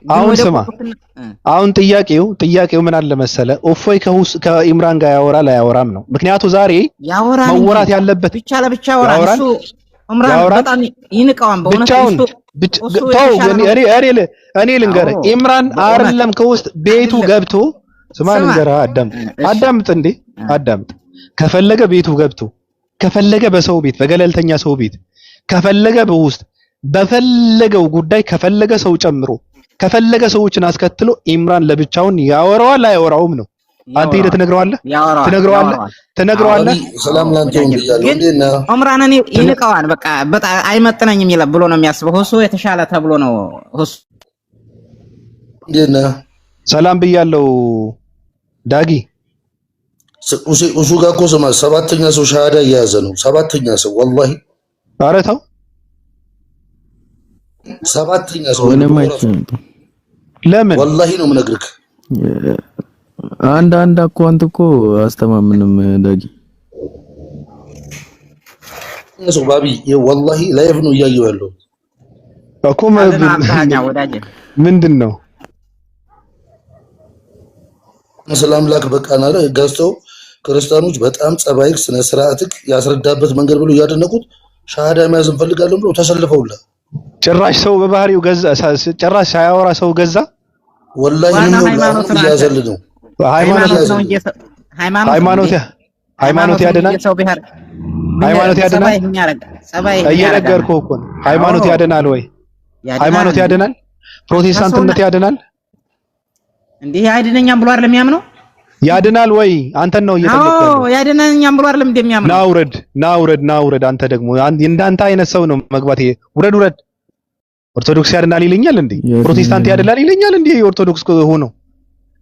ግን አሁን ወደ ስማ፣ ቁጥጥር አሁን ጥያቄው ምን አለ መሰለ፣ እፎይ ከኢምራን ጋር ያወራል አያወራም ነው። ምክንያቱ ዛሬ ያወራል እንጂ መወራት ያለበት ብቻ ለብቻ ያወራል። ያወራል እሱ ዑምራን ያወራል በጣም ይንቀዋል። በእውነት ብቻውን እሱ እሱ ተው፣ የተሻለ እኔ ነው። እኔ እኔ እኔ ልንገርህ፣ አዎ ኢምራን በእውነት አይደለም ከውስጥ ቤቱ አይደለም። ገብቶ ስማ፣ ስማ ልንገርህ፣ አዳምጥ እሺ አዳምጥ እንዴ አዳምጥ። ከፈለገ ቤቱ ገብቶ ከፈለገ በሰው ቤት በገለልተኛ ሰው ቤት ከፈለገ በውስጥ በፈለገው ጉዳይ ከፈለገ ሰው ጨምሮ ከፈለገ ሰዎችን አስከትሎ ኢምራን ለብቻውን ያወራዋል አያወራውም ነው። አንተ ሄደህ ያወራዋል ትነግረዋለህ ያወራዋል ትነግረዋለህ ያወራዋል። አዎ ትነግረዋለህ። ባቢ ሰላም አዎ ላንተ ይሁን ወዳጄ ነው። ብያለሁ። ግን እንዴት ነህ? ዑምራንን ትነ ይንቀዋል። በቃ በጣም አይመጥነኝም ይላል ብሎ ነው የሚያስበው። እሱ የተሻለ ተብሎ ነው እሱ እንዴት ነህ? ሰላም ብያለሁ ዳጊ። እሱ ጋር እኮ ስማ፣ ሰባተኛ ሰው ሻሃዳ እየያዘ ነው። ሰባተኛ ሰው ወላሂ፣ ኧረ ተው ሰባተኛ ሰው ምንም ወንድሙ ራሱ አይቻልም። ለምን ወላሂ ነው የምነግርህ። አንድ አንድ account እኮ አስተማምንም ዳጊ። ሰው ባቢ ወላሂ live ነው እያየሁ ያለው። እኮ ቀልድ ነው አብዛኛው ወዳጄ። ምንድን ነው ስለ አምላክ በቃን አለ ገዝተው ክርስቲያኖች በጣም ጸባይክ ስነ ስርዓትክ ያስረዳበት መንገድ ብሎ እያደነቁት ሻሃዳ መያዝ እንፈልጋለን ብሎ ተሰልፈውላል። ጭራሽ ሰው በባህሪው ገዛ፣ ጭራሽ ሳያወራ ሰው ገዛ። ወላሂ ዋናው ነው ሃይማኖት አሁንም ነው። አንተ እያዘልን ነው። ሃይማኖት ሃይማኖት ነው እንጂ ሃይማኖት ነው ሃይማኖት እንዴ? ሃይማኖት ሃይማኖት ነው እንጂ ያድናል። የሰው ብሔር ሃይማኖት ያድናል። ጸባይ የሚያረጋ ጸባይ የሚያረጋ ነው። እየነገርኩህ እኮ ነው። ሃይማኖት አዎ ያድናል ወይ? ያድናል ሃይማኖት እንዴ? ያድናል። ከሰውና ፕሮቴስታንትነት ያድናል። እንዴ ያድነኛም ብሎ አይደለም የሚያምነው? ያድናል ወይ? አንተን ነው እየጠየቅኩ አዎ ያለሁት። ያድነኛም ብሎ አይደለም ና እንደሚያምነው። ውረድ፣ ና ውረድ፣ ና ውረድ። አንተ ደግሞ እንዳንተ አይነት ሰው ነው መግባት። ይሄ ውረድ፣ ውረድ። ኦርቶዶክስ ያድናል ይለኛል እንዴ? ፕሮቴስታንት ያድናል ይለኛል እንዴ? ኦርቶዶክስ ሆኖ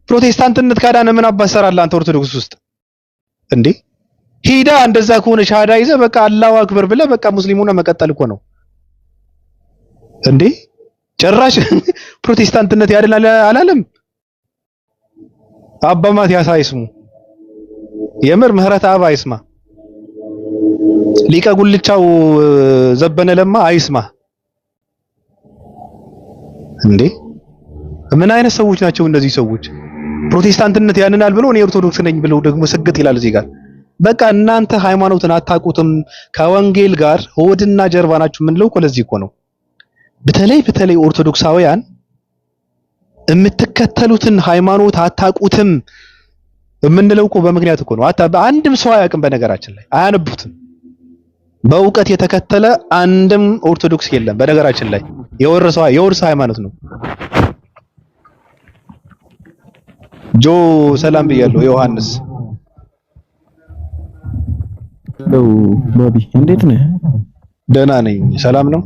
ፕሮቴስታንትነት ካዳነ ምን አባት ሰራለህ አንተ ኦርቶዶክስ ውስጥ እንዴ? ሂዳ እንደዛ ከሆነ ሻሃዳ ይዘህ በቃ አላሁ አክበር ብለህ በቃ ሙስሊም ሆነህ መቀጠል እኮ ነው እንዴ? ጭራሽ ፕሮቴስታንትነት ያድናል አላለም። አባ ማትያስ አይስሙ፣ የምር ምህረት አብ አይስማ፣ ሊቀ ጉልቻው ዘበነ ለማ አይስማ። እንዴ ምን አይነት ሰዎች ናቸው እነዚህ ሰዎች? ፕሮቴስታንትነት ያንናል ብሎ እኔ ኦርቶዶክስ ነኝ ብለው ደግሞ ስግጥ ይላል እዚህ ጋር። በቃ እናንተ ሃይማኖትን አታውቁትም፣ ከወንጌል ጋር ሆድና ጀርባ ናችሁ የምንለው እኮ ለዚህ እኮ ነው። በተለይ በተለይ ኦርቶዶክሳውያን የምትከተሉትን ሃይማኖት አታውቁትም የምንለው እኮ በምክንያት እኮ ነው። አንድም ሰው አያውቅም፣ በነገራችን ላይ አያነቡትም። በእውቀት የተከተለ አንድም ኦርቶዶክስ የለም። በነገራችን ላይ የወረሰው የውርስ ሃይማኖት ነው። ጆ ሰላም ብያለሁ። ዮሐንስ Hello ባቢ እንዴት ነህ? ደህና ነኝ። ሰላም ነው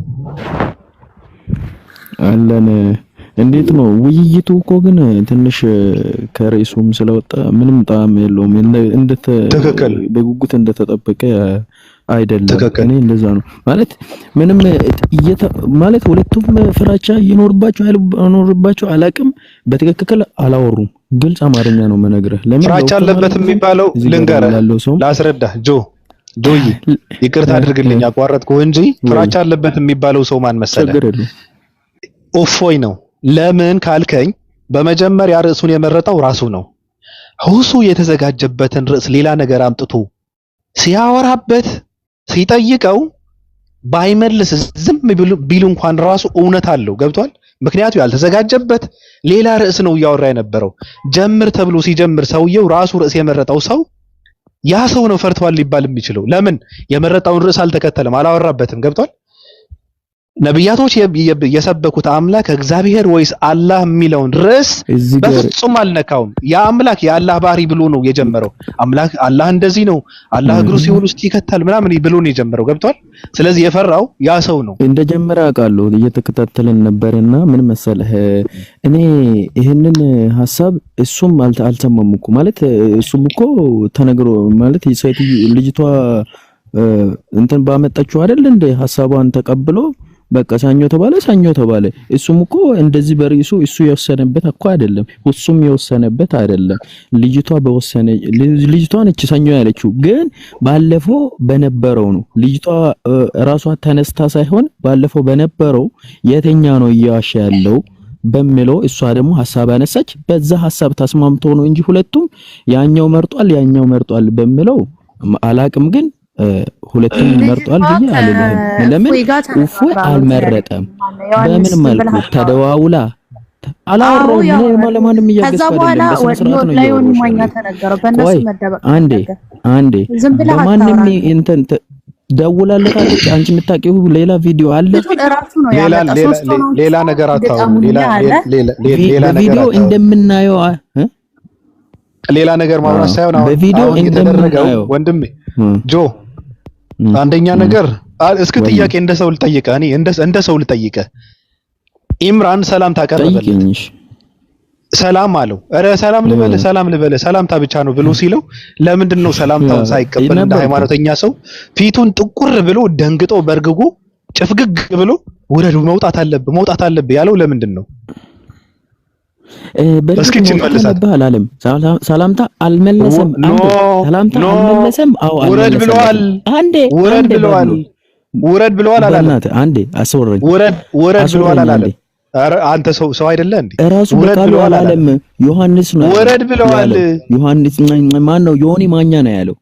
አለን። እንዴት ነው ውይይቱ? እኮ ግን ትንሽ ከርዕሱም ስለወጣ ምንም ጣዕም የለውም። እንደ ትክክል በጉጉት እንደተጠበቀ አይደለም። ትክክል። እኔ እንደዛ ነው ማለት ምንም ማለት ሁለቱም ፍራቻ ይኖርባቸው አይኖርባቸው አላቅም። በትክክል አላወሩም። ግልጽ አማርኛ ነው የምነግርህ። ለምን ፍራቻ ለውጥም አለበት አላወሩም። የሚባለው እዚህ ጋር ልንገርህ፣ ላለው ሰውም ላስረዳህ። ጆዬ ይቅርታ አድርግልኝ አቋረጥኩህ እንጂ ወይ ፍራቻ አለበት የሚባለው ሰው ማን መሰለህ? ችግር የለውም። እፎይ ነው። ለምን ካልከኝ በመጀመሪያ ርዕሱን የመረጠው ራሱ ነው። ሁሱ የተዘጋጀበትን ርዕስ ሌላ ነገር አምጥቶ ሲያወራበት ሲጠይቀው ባይመልስ ዝም ቢሉ እንኳን ራሱ እውነት አለው። ገብቷል? ምክንያቱ ያልተዘጋጀበት ሌላ ርዕስ ነው እያወራ የነበረው። ጀምር ተብሎ ሲጀምር ሰውየው ራሱ ርዕስ የመረጠው ሰው ያ ሰው ነው ፈርቷል ሊባል የሚችለው። ለምን የመረጠውን ርዕስ አልተከተለም፣ አላወራበትም። ገብቷል? ነቢያቶች የሰበኩት አምላክ እግዚአብሔር ወይስ አላህ የሚለውን ርዕስ እዚህ ጋር በፍጹም አልነካውም። ያ አምላክ የአላህ ባህሪ ብሎ ነው የጀመረው። አምላክ አላህ እንደዚህ ነው፣ አላህ እግሩ ሲኦል ውስጥ ይከታል ምናምን ብሎ ነው የጀመረው። ገብቷል። ስለዚህ የፈራው ያ ሰው ነው። እንደጀመረ አውቃለሁ። እየተከታተልን ነበርና ምን መሰለህ፣ እኔ ይህንን ሀሳብ እሱም አልሰማም እኮ ማለት፣ እሱም እኮ ተነግሮ ማለት ሴትዮ ልጅቷ እንትን ባመጣችው አይደል እንደ ሀሳቧን ተቀብሎ በቃ ሰኞ ተባለ፣ ሰኞ ተባለ። እሱም እኮ እንደዚህ በርዕሱ እሱ የወሰነበት እኮ አይደለም፣ እሱም የወሰነበት አይደለም። ልጅቷ በወሰነ ልጅቷ ነች ሰኞ ያለችው፣ ግን ባለፈው በነበረው ነው። ልጅቷ ራሷ ተነስታ ሳይሆን ባለፈው በነበረው የተኛ ነው እየዋሸ ያለው በሚለው እሷ ደግሞ ሀሳብ ያነሳች፣ በዛ ሀሳብ ተስማምቶ ነው እንጂ ሁለቱም ያኛው መርጧል ያኛው መርጧል በሚለው አላቅም፣ ግን ሁለቱም መርጧል ብዬ አልልህም። ለምን ከእፎይ ጋር እፎይ ተነጋግራ ነው አልመረጠም። ዮሐንስ በምን ዝም መልኩ ብለህ አታውራ። ተደዋውላ አዎ አላወራሁም። እኔ ያወራል። ለማንም ከዛ እያገዝኩ በኋላ አይደለም። በስነ ስርዓት ነው ለዮኒ እያወራሁሽ ማኛ ያለሁት። ተነገረው። በእነሱ ቆይ መደበቅ አንዴ ፈለገ። አንዴ ዝም ብለህ በማንም አታውራ። እንትን ደውላለታለች። አንቺ የምታውቂው ሌላ ቪዲዮ አለ። ልጁን እራሱ ነው ሌላ ያመጣ። ሌላ ሶስት ሆነው ሌላ ነገር አታውሩ። ግጠሙኝ ሌላ አለ። ሌላ ሌላ ነገር በቪዲዮ አታውሩ። እንደምናየው ሌላ ነገር ማውራት ሳይሆን አሁን በቪዲዮ አሁን የተደረገው እንደምናየው ወንድሜ ጆ አንደኛ ነገር እስኪ ወይ ጥያቄ እንደ ሰው ልጠይቅህ፣ እኔ እንደ ሰው ልጠይቅህ። ኢምራን ሰላምታ ቀረበለት፣ ጠይቂኝ። እሺ። ሰላም አለው። ኧረ ሰላም ልበልህ ሰላም ልበልህ ሰላምታ ብቻ ነው ብሎ ሲለው ለምንድን ነው ሰላምታውን ሳይቀበል እንደ ነበርኩ። ሃይማኖተኛ ሰው ፊቱን ጥቁር ብሎ ደንግጦ በርግጎ ጭፍግግ ብሎ ውረድ፣ መውጣት አለብህ መውጣት አለብህ ያለው ለምንድን ነው? በእርግጥ እስኪ ይህችን መውጣት መልሳት። አለብህ አላለም። ሰላምታ አልመለሰም። No አንዴ ሰላምታ No አልመለሰም። አዎ ውረድ ብለዋል። አልመለሰለትም። አንዴ ውረድ አንዴ ብለዋል። ባብሎ ውረድ ብለዋል አላለም። በእናትህ አንዴ አስወረኝ ውረድ ውረድ ብለዋል አስወረኝ አንዴ። አላለም። ኧረ አንተ ሰው ሰው አይደለ እንዴ? እራሱ ውረድ በቃሉ ብለዋል አላለም። አላለም። ዮሐንስ ነው ያለው ውረድ ብለዋል። ያለው ዮሐንስ ማን ነው? ዮኒ ማኛ ነው ያለው።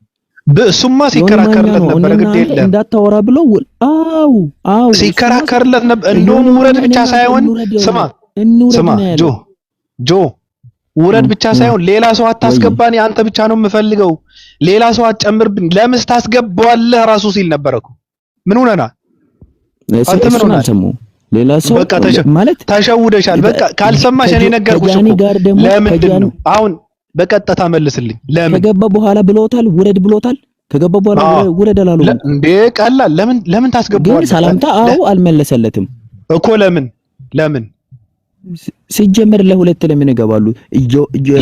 እሱማ ዮኒ ማኛ ሲከራከርለት ነው ነበረ። እኔና ግድ አንተ የለም እንዳታወራ ብሎ አው አው እሱማ ሲከራከርለት ነበር። እንደውም ዮኒ ውረድ ማኛ ብቻ እኔና አንተ ሳይሆን እንውረድ ስማ እንውረድ ስማ ነው ጆ ያለው። ጆ ውረድ ብቻ ሳይሆን ሌላ ሰው አታስገባኝ፣ አንተ ብቻ ነው የምፈልገው፣ ሌላ ሰው አትጨምርብኝ፣ ለምን ታስገባዋለህ ራሱ ሲል ነበር እኮ። ምን ሆነና አንተ ምን እሱን ሆነሃል? አልሰማሁም። ሌላ ሰው በቃ ማለት ተሸውደሻል። በቃ ካልሰማሽ እኔ ነገርኩሽ ከጃኒ እኮ። ጋር ደግሞ ለምንድን ከጃኒ ነው አሁን በቀጥታ መልስልኝ። ለምን ከገባ በኋላ ብሎታል፣ ውረድ ብሎታል። ከገባ በኋላ አዎ ውረድ አላለውም እኮ። እንዴ ቀላል። ለምን ለምን ግን ታስገባዋለህ? ሰላምታ አዎ አልመለሰለትም እኮ ለምን ለምን ሲጀመር ለሁለት ለምን ይገባሉ?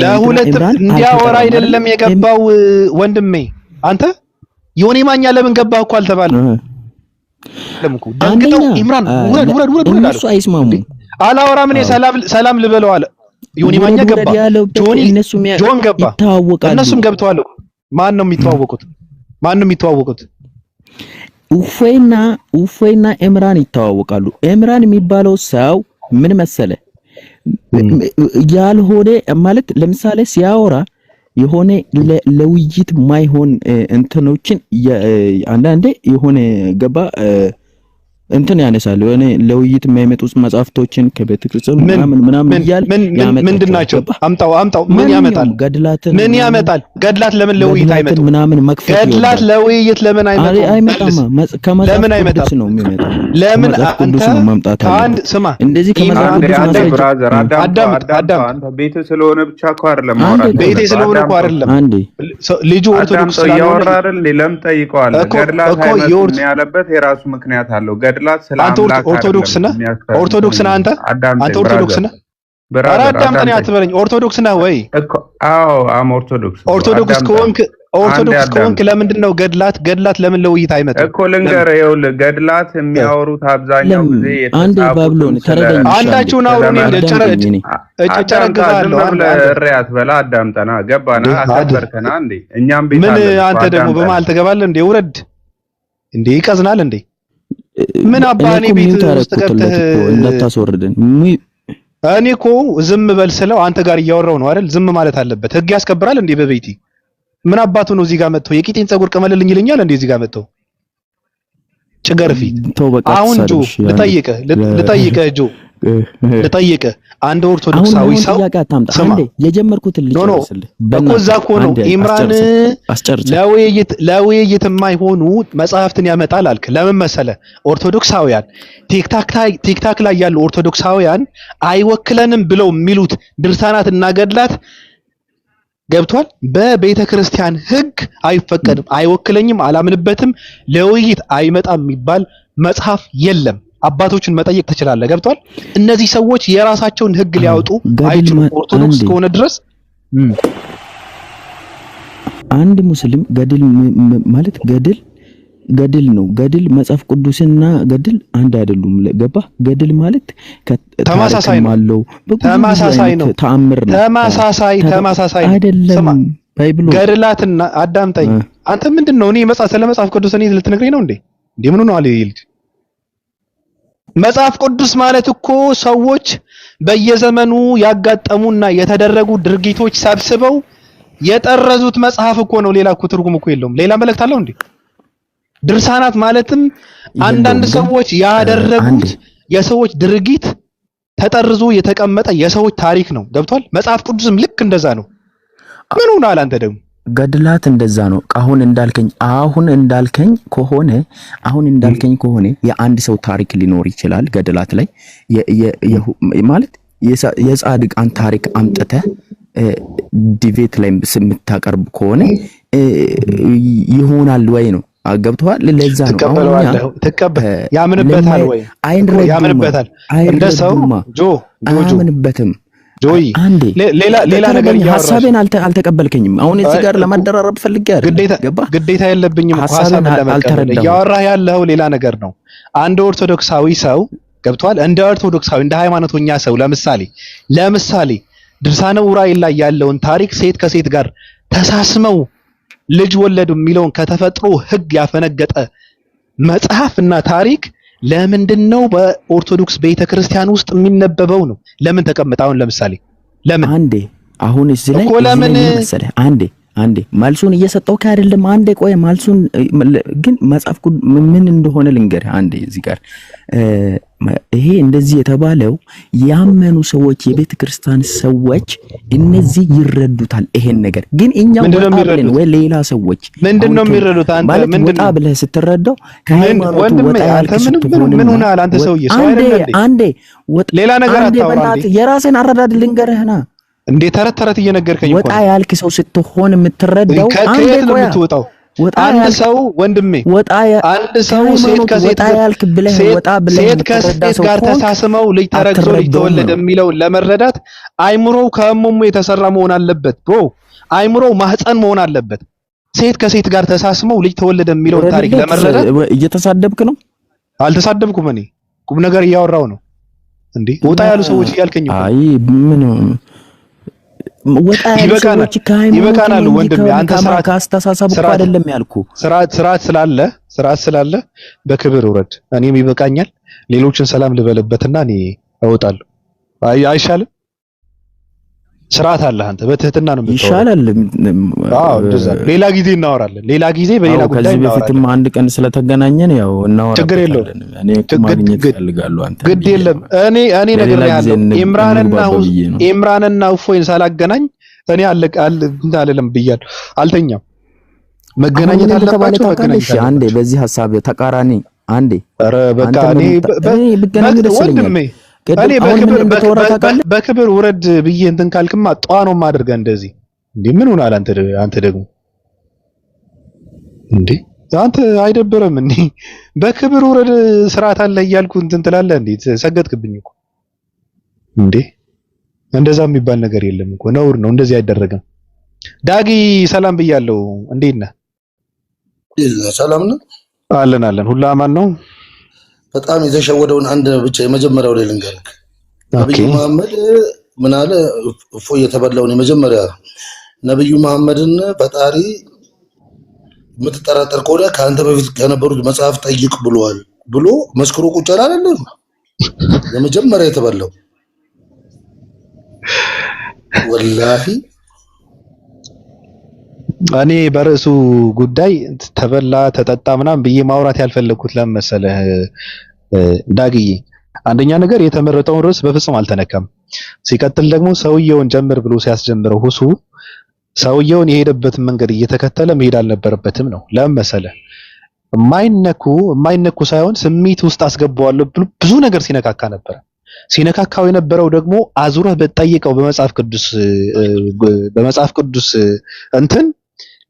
ለሁለት ኢምራን እንዲያወራ አልተጠራም አይደል? አይደለም የገባው ወንድሜ። አንተ ዮኒ ማኛ ለምን ገባህ እኮ አልተባለም እኮ። ደንግጠው አንደኛ ኢምራን ውረድ ውረድ ውረድ ውረድ እነሱ አለው። አይስማሙም። አላወራም እኔ አዎ። ሰላም ሰላም ልበለው አለ። ዮኒ ማኛ ውረድ ገባ፣ ውረድ ያለበት ጆኒ እነሱ ጆን ገባ፣ ይተዋወቃሉ። እነሱም ገብተዋል እኮ። ማን ነው የሚተዋወቁት? ማን ነው የሚተዋወቁት? እፎይና እፎይና ኤምራን ይተዋወቃሉ። ኤምራን የሚባለው ሰው ምን መሰለ ያልሆነ ማለት ለምሳሌ ሲያወራ የሆነ ለውይይት ማይሆን እንትኖችን አንዳንዴ የሆነ ገባ እንትን ያነሳል። የሆነ ለውይይት የማይመጡ መጽሐፍቶችን ከቤተክርስቲያን ምን ምናምን ምናምን ምን እያለ ምን ምን ምንድን ያመጣቸዋል። ናቸው? ገባ አምጣው አምጣው። ምን ማንኛውም ያመጣል? ገድላትን ምን ምናምን ያመጣል? ገድላት ለምን ለውይይት ገድላትን አይመጡም? ምናምን መክፈት ገድላት ይወዳል። ለውይይት ለምን አይ አይመጡም? አይመጣማ። መልስ። ከመጽሐፍ ለምን አይመጣም? ቅዱስ ነው የሚመጣው። ለምን ከመጽሐፍ አንተ ቅዱስ ነው መምጣት ከአንድ ያለበት። ስማ እንደዚህ ከመጽሐፍ ኢምራን አንዴ ቅዱስ አንዴ ማስረጃ brother አዳምጠው አዳምጥ አዳምጠው። አዳምጥ። አንተ ቤት ስለሆነ ብቻ እኮ አይደለም አንዴ ማውራት ቆይ ቤቴ ያለብህ። ስለሆነ እኮ አዳምጠው አይደለም። አንዴ ልጁ ኦርቶዶክስ አዳምጠው። ስላልሆነ እያወራ አይደል? ለምን ጠይቀዋለህ? እኮ ገድላት እኮ አይመጡም የኦርቶ ያለበት የራሱ ምክንያት አለው። ገድላት ስለ አንተ አምላክ ኦርቶዶክስ አይደለም ነህ? የሚያስተምር። ኦርቶዶክስ ነህ አንተ? አንተ አዳምጠኝ ኦርቶዶክስ brother፣ ነህ? ኧረ brother አዳምጠኝ አዳምጠኝ አትበለኝ። ኦርቶዶክስ ነህ ወይ? እኮ። አዎ I'm ኦርቶዶክስ bro። ኦርቶዶክስ አዳምጠኝ ከሆንክ አንዴ ኦርቶዶክስ ከሆንክ አዳምጠኝ ለምንድን ነው ገድላት ገድላት ለምን ለውይይት አይመጡም? እኮ ለምን ልንገርህ። ይኸውልህ ገድላት የሚያወሩት አብዛኛው ለም ጊዜ አንዴ የተጻፉትም ባብሎን ስለ ተረዳኝ። እሺ አንዴ አንዳችሁን ስለ አውሩ። እኔ አዳምጠኝ። እኔ አዳምጣ። ዝም ጨረግፋለሁ። አንድ ብለህ አንድ እሪ አትበላ። አዳምጠና ገባና እንዴ አድ አከበርከና እንዴ እኛም ቤት ምን አለን እኮ አንተ ደግሞ አዳምጠን። በመሀል ትገባለህ እንዴ? ውረድ እንዴ! ይቀዝናል እንዴ? ምን አባ እኔ እኔ እኮ ቤት mute ውስጥ አደረኩትለት ገብተህ እኮ እንዳታስወርደን። እኔ እኮ ዝም በል ስለው አንተ ጋር እያወራው ነው አይደል? ዝም ማለት አለበት። ህግ ያስከብራል እንዴ በቤቲ? ምን አባቱ ነው እዚህ ጋር መጥቶ የቂጤን ፀጉር ቅመልልኝ ይለኛል እንዴ? እዚህ ጋር መጥቶ ጭገር ፊት። ተው በቃ አሁን ጆ አትሳደብ። እሺ አንዴ ልጠይቅህ ልጠይቅህ ጆ ልጠይቅህ፣ አንድ አሁን ኦርቶዶክሳዊ ማይሆን ሰው ጥያቄ አታምጣ። ስማ፣ አንዴ የጀመርኩትን no no ልጨርስልህ እኮ እዛ በእናትህ እኮ ነው አንዴ ኢምራን አስጨርሰኝ። ለውይይት የማይሆኑ መጽሐፍትን ያመጣል አልክ። ለምን መሰለ? ኦርቶዶክሳውያን ቲክታክ ላይ ያሉ ኦርቶዶክሳውያን አይወክለንም ብለው የሚሉት ድርሳናት እና ገድላት ገብቷል። በቤተ ክርስቲያን ሕግ አይፈቀድም፣ አይወክለኝም፣ አላምንበትም፣ ለውይይት አይመጣም የሚባል መጽሐፍ የለም። አባቶችን መጠየቅ ትችላለህ። ገብቷል። እነዚህ ሰዎች የራሳቸውን ሕግ አዎ ሊያወጡ ገድል አይችሉም። ኦርቶዶክስ አንዴ ከሆነ ድረስ እም፣ አንድ ሙስሊም ገድል ማለት ገድል ገድል ነው። ገድል መጽሐፍ ቅዱስና ገድል አንድ አይደሉም። ገባ? ገድል ማለት ተመሳሳይ ታሪክም ነው። አለው በብዙ ብዙ ተመሳሳይ አይነት ነው። ተአምር ነው። ተመሳሳይ ተመሳሳይ ነው። ስማ አይደለም ባይብሎ ገድላትና አዳምጠኝ። አንተ ምንድን ነው እኔ መጽሐፍ ስለ መጽሐፍ ቅዱስ እኔ ልትነግረኝ ነው እንዴ? እንዴ ምን ነው አለ ይልድ መጽሐፍ ቅዱስ ማለት እኮ ሰዎች በየዘመኑ ያጋጠሙና የተደረጉ ድርጊቶች ሰብስበው የጠረዙት መጽሐፍ እኮ ነው። ሌላ እኮ ትርጉም እኮ የለውም። ሌላ መልእክት አለው እንዴ? ድርሳናት ማለትም አንዳንድ የለውም ግን ሰዎች አንዴ ያደረጉት የሰዎች ድርጊት ተጠርዞ የተቀመጠ የሰዎች ታሪክ ነው። ገብቷል? መጽሐፍ ቅዱስም ልክ እንደዛ ነው። ምን ሆነሃል አንተ ደግሞ? ገድላት እንደዛ ነው። አሁን እንዳልከኝ ከሆነ አሁን እንዳልከኝ ከሆነ የአንድ ሰው ታሪክ ሊኖር ይችላል። ገድላት ላይ ማለት የጻድቃን ታሪክ አምጥተህ debate ላይ የምታቀርብ ከሆነ ይሆናል ወይ ነው ገብቶሃል? ለዛ ነው አሁን እኛ ትቀበለዋለህ? ያምንበታል ወይ እኮ አይረዱማ ያምንበታል። እንደ ሰው አይረዱማ ጆ ጆ ጆ አያምንበትም። ጆይ አንዴ ሌላ ሌላ ነገር ተረዳኝ። እያወራሽ ሀሳቤን አልተቀበልከኝም። አሁን እዚህ ጋር እኮ ለማደራረብ ፈልጌ አይደለም። ግዴታ ገባ? ግዴታ የለብኝም እኮ ሀሳቤን ሀሳብን ለመቀበል። አልተረዳሁም። እያወራህ ያለው ሌላ ነገር ነው። አንድ ኦርቶዶክሳዊ ሰው ገብቷል። እንደ ኦርቶዶክሳዊ እንደ ሃይማኖተኛ ሰው ለምሳሌ ድርሳነ ኡራኤል ላይ ያለውን ታሪክ ሴት ከሴት ጋር ተሳስመው ልጅ ወለዱ የሚለውን ከተፈጥሮ ሕግ ያፈነገጠ መጽሐፍ እና ታሪክ ለምንድን ነው በኦርቶዶክስ ቤተክርስቲያን ውስጥ የሚነበበው ነው? ለምን ተቀመጠ? አሁን ለምሳሌ ለምን አንዴ አሁን እዚህ ላይ እኮ እዚህ ላይ ለምን ምን መሰለህ፣ አንዴ አንዴ መልሱን እየሰጠው አይደለም። አንዴ ቆይ መልሱን ግን መጽሐፍ ምን እንደሆነ ልንገርህ። አንዴ እዚህ ጋር ይሄ እንደዚህ የተባለው ያመኑ ሰዎች የቤተ ክርስቲያን ሰዎች እነዚህ ይረዱታል ይሄን ነገር። ግን እኛ ምንድነው ወጣ ብለን የሚረዱት? ወይ ሌላ ሰዎች ምንድን አሁን ነው የሚረዱት? አንተ ማለት ምንድን ወጣ ነው ብለህ ስትረዳው ምን ከሃይማኖቱ ወንድሜ ወጣ አንተ ያልክ ምን ምን ምን ስትሆንና ሆነሃል? አንተ ሰውዬ ሰው አንዴ አይደለ እንዴ? አንዴ ወጣ ሌላ ነገር አንዴ አታውራ እንዴ? በእናትህ የራስን አረዳድ ልንገርህና እንዴ ተረት ተረት እየነገርከኝ እኮ ወጣ ነው። ያልክ ሰው ስትሆን የምትረዳው አንዴ ከየት ነው ቆያ የምትወጣው? ወጣ አንድ ያልክ ሰው ወንድሜ ወጣ አንድ ሰው ሴት ከሃይማኖቱ ከሴት ወጣ ጋር ያልክ ብለህ ሴት ወጣ ብለህ ሴት የምትረዳ ከሴት ሰው ጋር ከሆንክ ተሳስመው ልጅ ተረግዞ ልጅ አትረዳውም ተወለደ ነው። የሚለውን ለመረዳት አይምሮው ከእሙሙ የተሰራ መሆን አለበት። bro አይምሮው ማህፀን መሆን አለበት። ሴት ከሴት ጋር ተሳስመው ልጅ ተወለደ የሚለውን ታሪክ ወረድልህ። ለመረዳት እየተሳደብክ ነው አልተሳደብኩም። እኔ ቁም ነገር እያወራው ነው። እንዴ ወጣ እና ያሉ ሰዎች እያልከኝ እኮ ነው። አይ ምን ወጣ ያሉ ይበቃናል፣ ሰዎች ከሃይማኖቱ ይበቃናል ነው እንጂ ወንድሜ። አንተ ስርዓት ከአስተሳሰቡ እኮ ስርዓት አይደለም ያልኩ። ስርዓት ስላለ በክብር ውረድ። እኔም ይበቃኛል። ሌሎችን ሰላም ልበልበትና እኔ እወጣለሁ። አይሻልም? ስርዓት አለ። አንተ በትህትና ነው የምታወራው። ይሻላል። አዎ እንደዛ ነው። ሌላ ጊዜ እናወራለን። ሌላ ጊዜ በሌላ አዎ ጉዳይ ከዚህ በፊትም እናወራለን። አንድ ቀን ስለተገናኘን ያው ችግር የለውም። እናወራበታለን። እኔ እኮ ማግኘት እፈልጋለሁ አንተን ግድ ብዬ የለም። ነው። እኔ ለሌላ ጊዜ ነግሬሃለሁ። እንግባባ ብዬ ነው። ኢምራንና እፎይን ሳላገናኝ እኔ እንትን አልልም ብያለሁ። አልተኛም። አሁን መገናኘት ምን እንደተባለ አለባቸው። ታውቃለህ? መገናኘት እሺ አንዴ አለባቸው። በዚህ ሀሳብ ተቃራኒ አንዴ ኧረ በቃ አንተም እኔ እኔ ብገናኙ ደስ ይለኛል። ወንድሜ ቅድም እኔ አሁን ምን እንደተወራ ታውቃለህ? በክብር ውረድ ብዬ እንትን ካልክማ ጧ ነው የማደርገህ። እንደዚህ እንዴ ምን ሆናል አንተ አንተ ደግሞ እንዴ አንተ አይደብርም እንዴ? በክብር ውረድ ስርዓት አለ እያልኩ እንትን ትላለህ እንዴ? ሰገጥክብኝ እኮ እንዴ። እንደዛ የሚባል ነገር የለም እኮ ነውር ነው። እንደዚህ አይደረግም። ዳጊ ሰላም ብያለሁ። እንዴት ነህ? ሰላም ነው። አለን አለን። ሁሉ አማን ነው። በጣም የተሸወደውን አንድ ብቻ የመጀመሪያው ላይ ልንገርህ። ነብዩ መሐመድ ምን አለ? እፎይ የተበላውን የመጀመሪያ ነብዩ መሐመድን ፈጣሪ የምትጠራጠር ከሆነ ከአንተ በፊት ከነበሩት መጽሐፍ ጠይቅ ብሏል ብሎ መስክሮ ቁጭ አለ አይደለም? የመጀመሪያ የተበላው ወላሂ እኔ በርዕሱ ጉዳይ ተበላ ተጠጣ ምናምን ብዬ ማውራት ያልፈለግኩት ለምን መሰለህ ዳግዬ፣ አንደኛ ነገር የተመረጠውን ርዕስ በፍጹም አልተነካም። ሲቀጥል ደግሞ ሰውየውን ጀምር ብሎ ሲያስጀምረው ሁሱ ሰውየውን የሄደበትን መንገድ እየተከተለ መሄድ አልነበረበትም ነው። ለምን መሰለህ? የማይነኩ የማይነኩ ሳይሆን ስሜት ውስጥ አስገባዋለሁ ብሎ ብዙ ነገር ሲነካካ ነበረ። ሲነካካው የነበረው ደግሞ አዙረህ ብትጠይቀው በመጽሐፍ ቅዱስ እንትን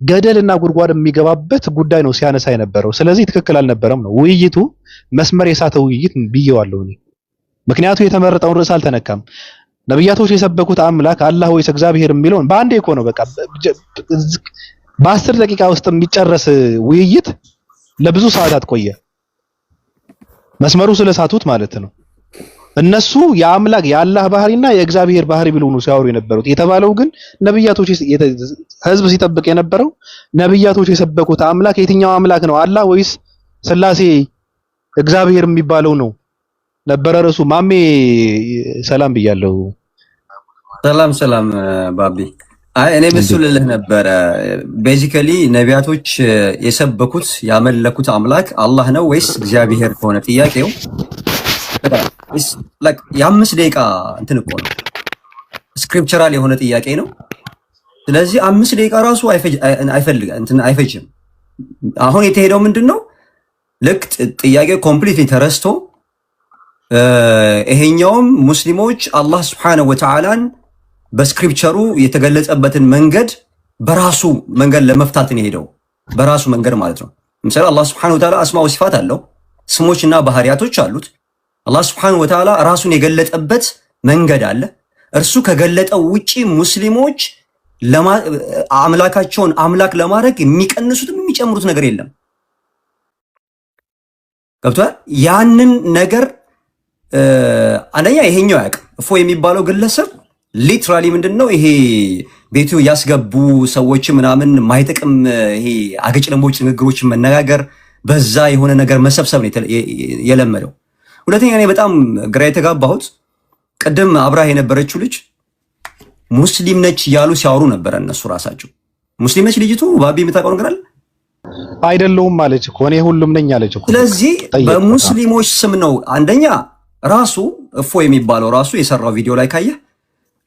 ገደልና ጉድጓድ የሚገባበት ጉዳይ ነው ሲያነሳ የነበረው። ስለዚህ ትክክል አልነበረም ነው ውይይቱ፣ መስመር የሳተ ውይይት ብዬዋለሁ እኔ። ምክንያቱ የተመረጠውን ርዕስ አልተነካም። ነብያቶች የሰበኩት አምላክ አላህ ወይስ እግዚአብሔር የሚለውን በአንዴ እኮ ነው፣ በቃ በ10 ደቂቃ ውስጥ የሚጨረስ ውይይት ለብዙ ሰዓታት ቆየ። መስመሩ ስለሳቱት ማለት ነው። እነሱ የአምላክ የአላህ ባህሪና የእግዚአብሔር ባህሪ ብለው ነው ሲያወሩ የነበሩት። የተባለው ግን ነብያቶች፣ ህዝብ ሲጠብቅ የነበረው ነብያቶች የሰበኩት አምላክ የትኛው አምላክ ነው? አላህ ወይስ ስላሴ እግዚአብሔር የሚባለው ነው ነበረ ርዕሱ። ማሜ ሰላም ብያለሁ። ሰላም ሰላም ባቢ። አይ እኔም እሱ ልልህ ነበረ። Basically ነቢያቶች የሰበኩት ያመለኩት አምላክ አላህ ነው ወይስ እግዚአብሔር ከሆነ ጥያቄው የ5 ደቂቃ እንትን እኮ ነው፣ scriptural የሆነ ጥያቄ ነው። ስለዚህ 5 ደቂቃ ራሱ አይፈልግ እንትን አይፈጅም። አሁን የተሄደው ምንድን ነው? ልክ ጥያቄው completely ተረስቶ ይሄኛውም ሙስሊሞች አላህ ስብሐነሁ ወተዓላን በ scripture ኡ የተገለጸበትን መንገድ በራሱ መንገድ ለመፍታት ነው የሄደው። በራሱ መንገድ ማለት ነው። ለምሳሌ አላህ ስብሐነሁ ወተዓላ አስማኡ ሲፋት አለው፣ ስሞችና ባህሪያቶች አሉት። አላህ ስብሐነሁ ወተዓላ ራሱን የገለጠበት መንገድ አለ። እርሱ ከገለጠው ውጪ ሙስሊሞች አምላካቸውን አምላክ ለማድረግ የሚቀንሱትም የሚጨምሩት ነገር የለም። ገብቶሃል? ያንን ነገር አንደኛ ይሄኛው አያውቅም። እፎ የሚባለው ግለሰብ literally ምንድን ነው ይሄ ቤቱ ያስገቡ ሰዎች ምናምን ማይጠቅም ይሄ አገጭ ለምቦጭ ንግግሮችን መነጋገር፣ በዛ የሆነ ነገር መሰብሰብ ነው የለመደው። ሁለተኛ እኔ በጣም ግራ የተጋባሁት ቅድም አብራህ የነበረችው ልጅ ሙስሊም ነች እያሉ ሲያወሩ ነበረ። እነሱ ራሳቸው ሙስሊም ነች ልጅቱ። ባቢ የምታውቀው ነገር አለ? አይደለሁም አለች እኮ፣ እኔ ሁሉም ነኝ አለች እኮ። ስለዚህ በሙስሊሞች ስም ነው። አንደኛ ራሱ እፎ የሚባለው ራሱ የሰራው ቪዲዮ ላይ ካየህ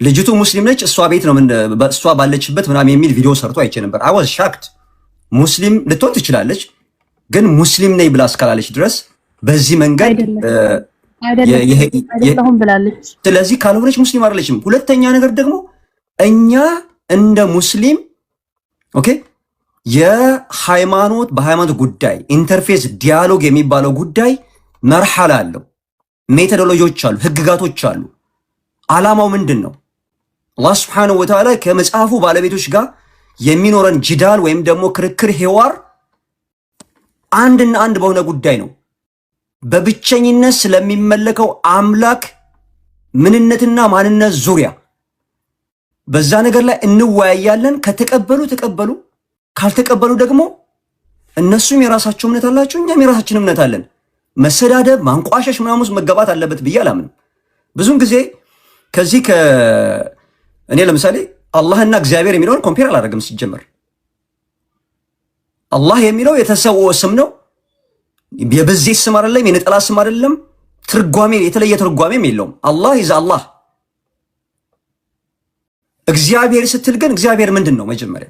ልጅቱ ሙስሊም ነች፣ እሷ ቤት ነው እሷ ባለችበት ምናምን የሚል ቪዲዮ ሰርቶ አይቼ ነበር። I was shocked። ሙስሊም ልትሆን ትችላለች፣ ግን ሙስሊም ነኝ ብላ እስካላለች ድረስ በዚህ መንገድ አይደለሁም ብላለች። ስለዚህ ካልሆነች ሙስሊም አይደለችም። ሁለተኛ ነገር ደግሞ እኛ እንደ ሙስሊም okay የሃይማኖት በሃይማኖት ጉዳይ interfaith dialogue የሚባለው ጉዳይ መርሐላ አለው፣ methodology ዎች አሉ፣ ህግጋቶች አሉ። አላማው ምንድን ነው? አላህ ስብሐነሁ ወተዓላ ከመጽሐፉ ባለቤቶች ጋር የሚኖረን ጅዳል ወይም ደግሞ ክርክር ሂዋር አንድና አንድ በሆነ ጉዳይ ነው። በብቸኝነት ስለሚመለከው አምላክ ምንነትና ማንነት ዙሪያ በዛ ነገር ላይ እንወያያለን። ከተቀበሉ ተቀበሉ፣ ካልተቀበሉ ደግሞ እነሱም የራሳቸው እምነት አላቸው፣ እኛም የራሳችን እምነት አለን። መሰዳደብ፣ ማንቋሸሽ ምናምን ውስጥ መገባት አለበት ብዬ አላምንም። ብዙን ጊዜ ከዚህ እኔ ለምሳሌ አላህና እግዚአብሔር የሚለውን compare አላደርግም። ሲጀመር አላህ የሚለው የተሰወ ስም ነው። የብዜት ስም አይደለም፣ የነጠላ ስም አይደለም። ትርጓሜ የተለየ ትርጓሜም የለውም። አላህ is አላህ። እግዚአብሔር ስትል ግን እግዚአብሔር ምንድን ነው? መጀመሪያ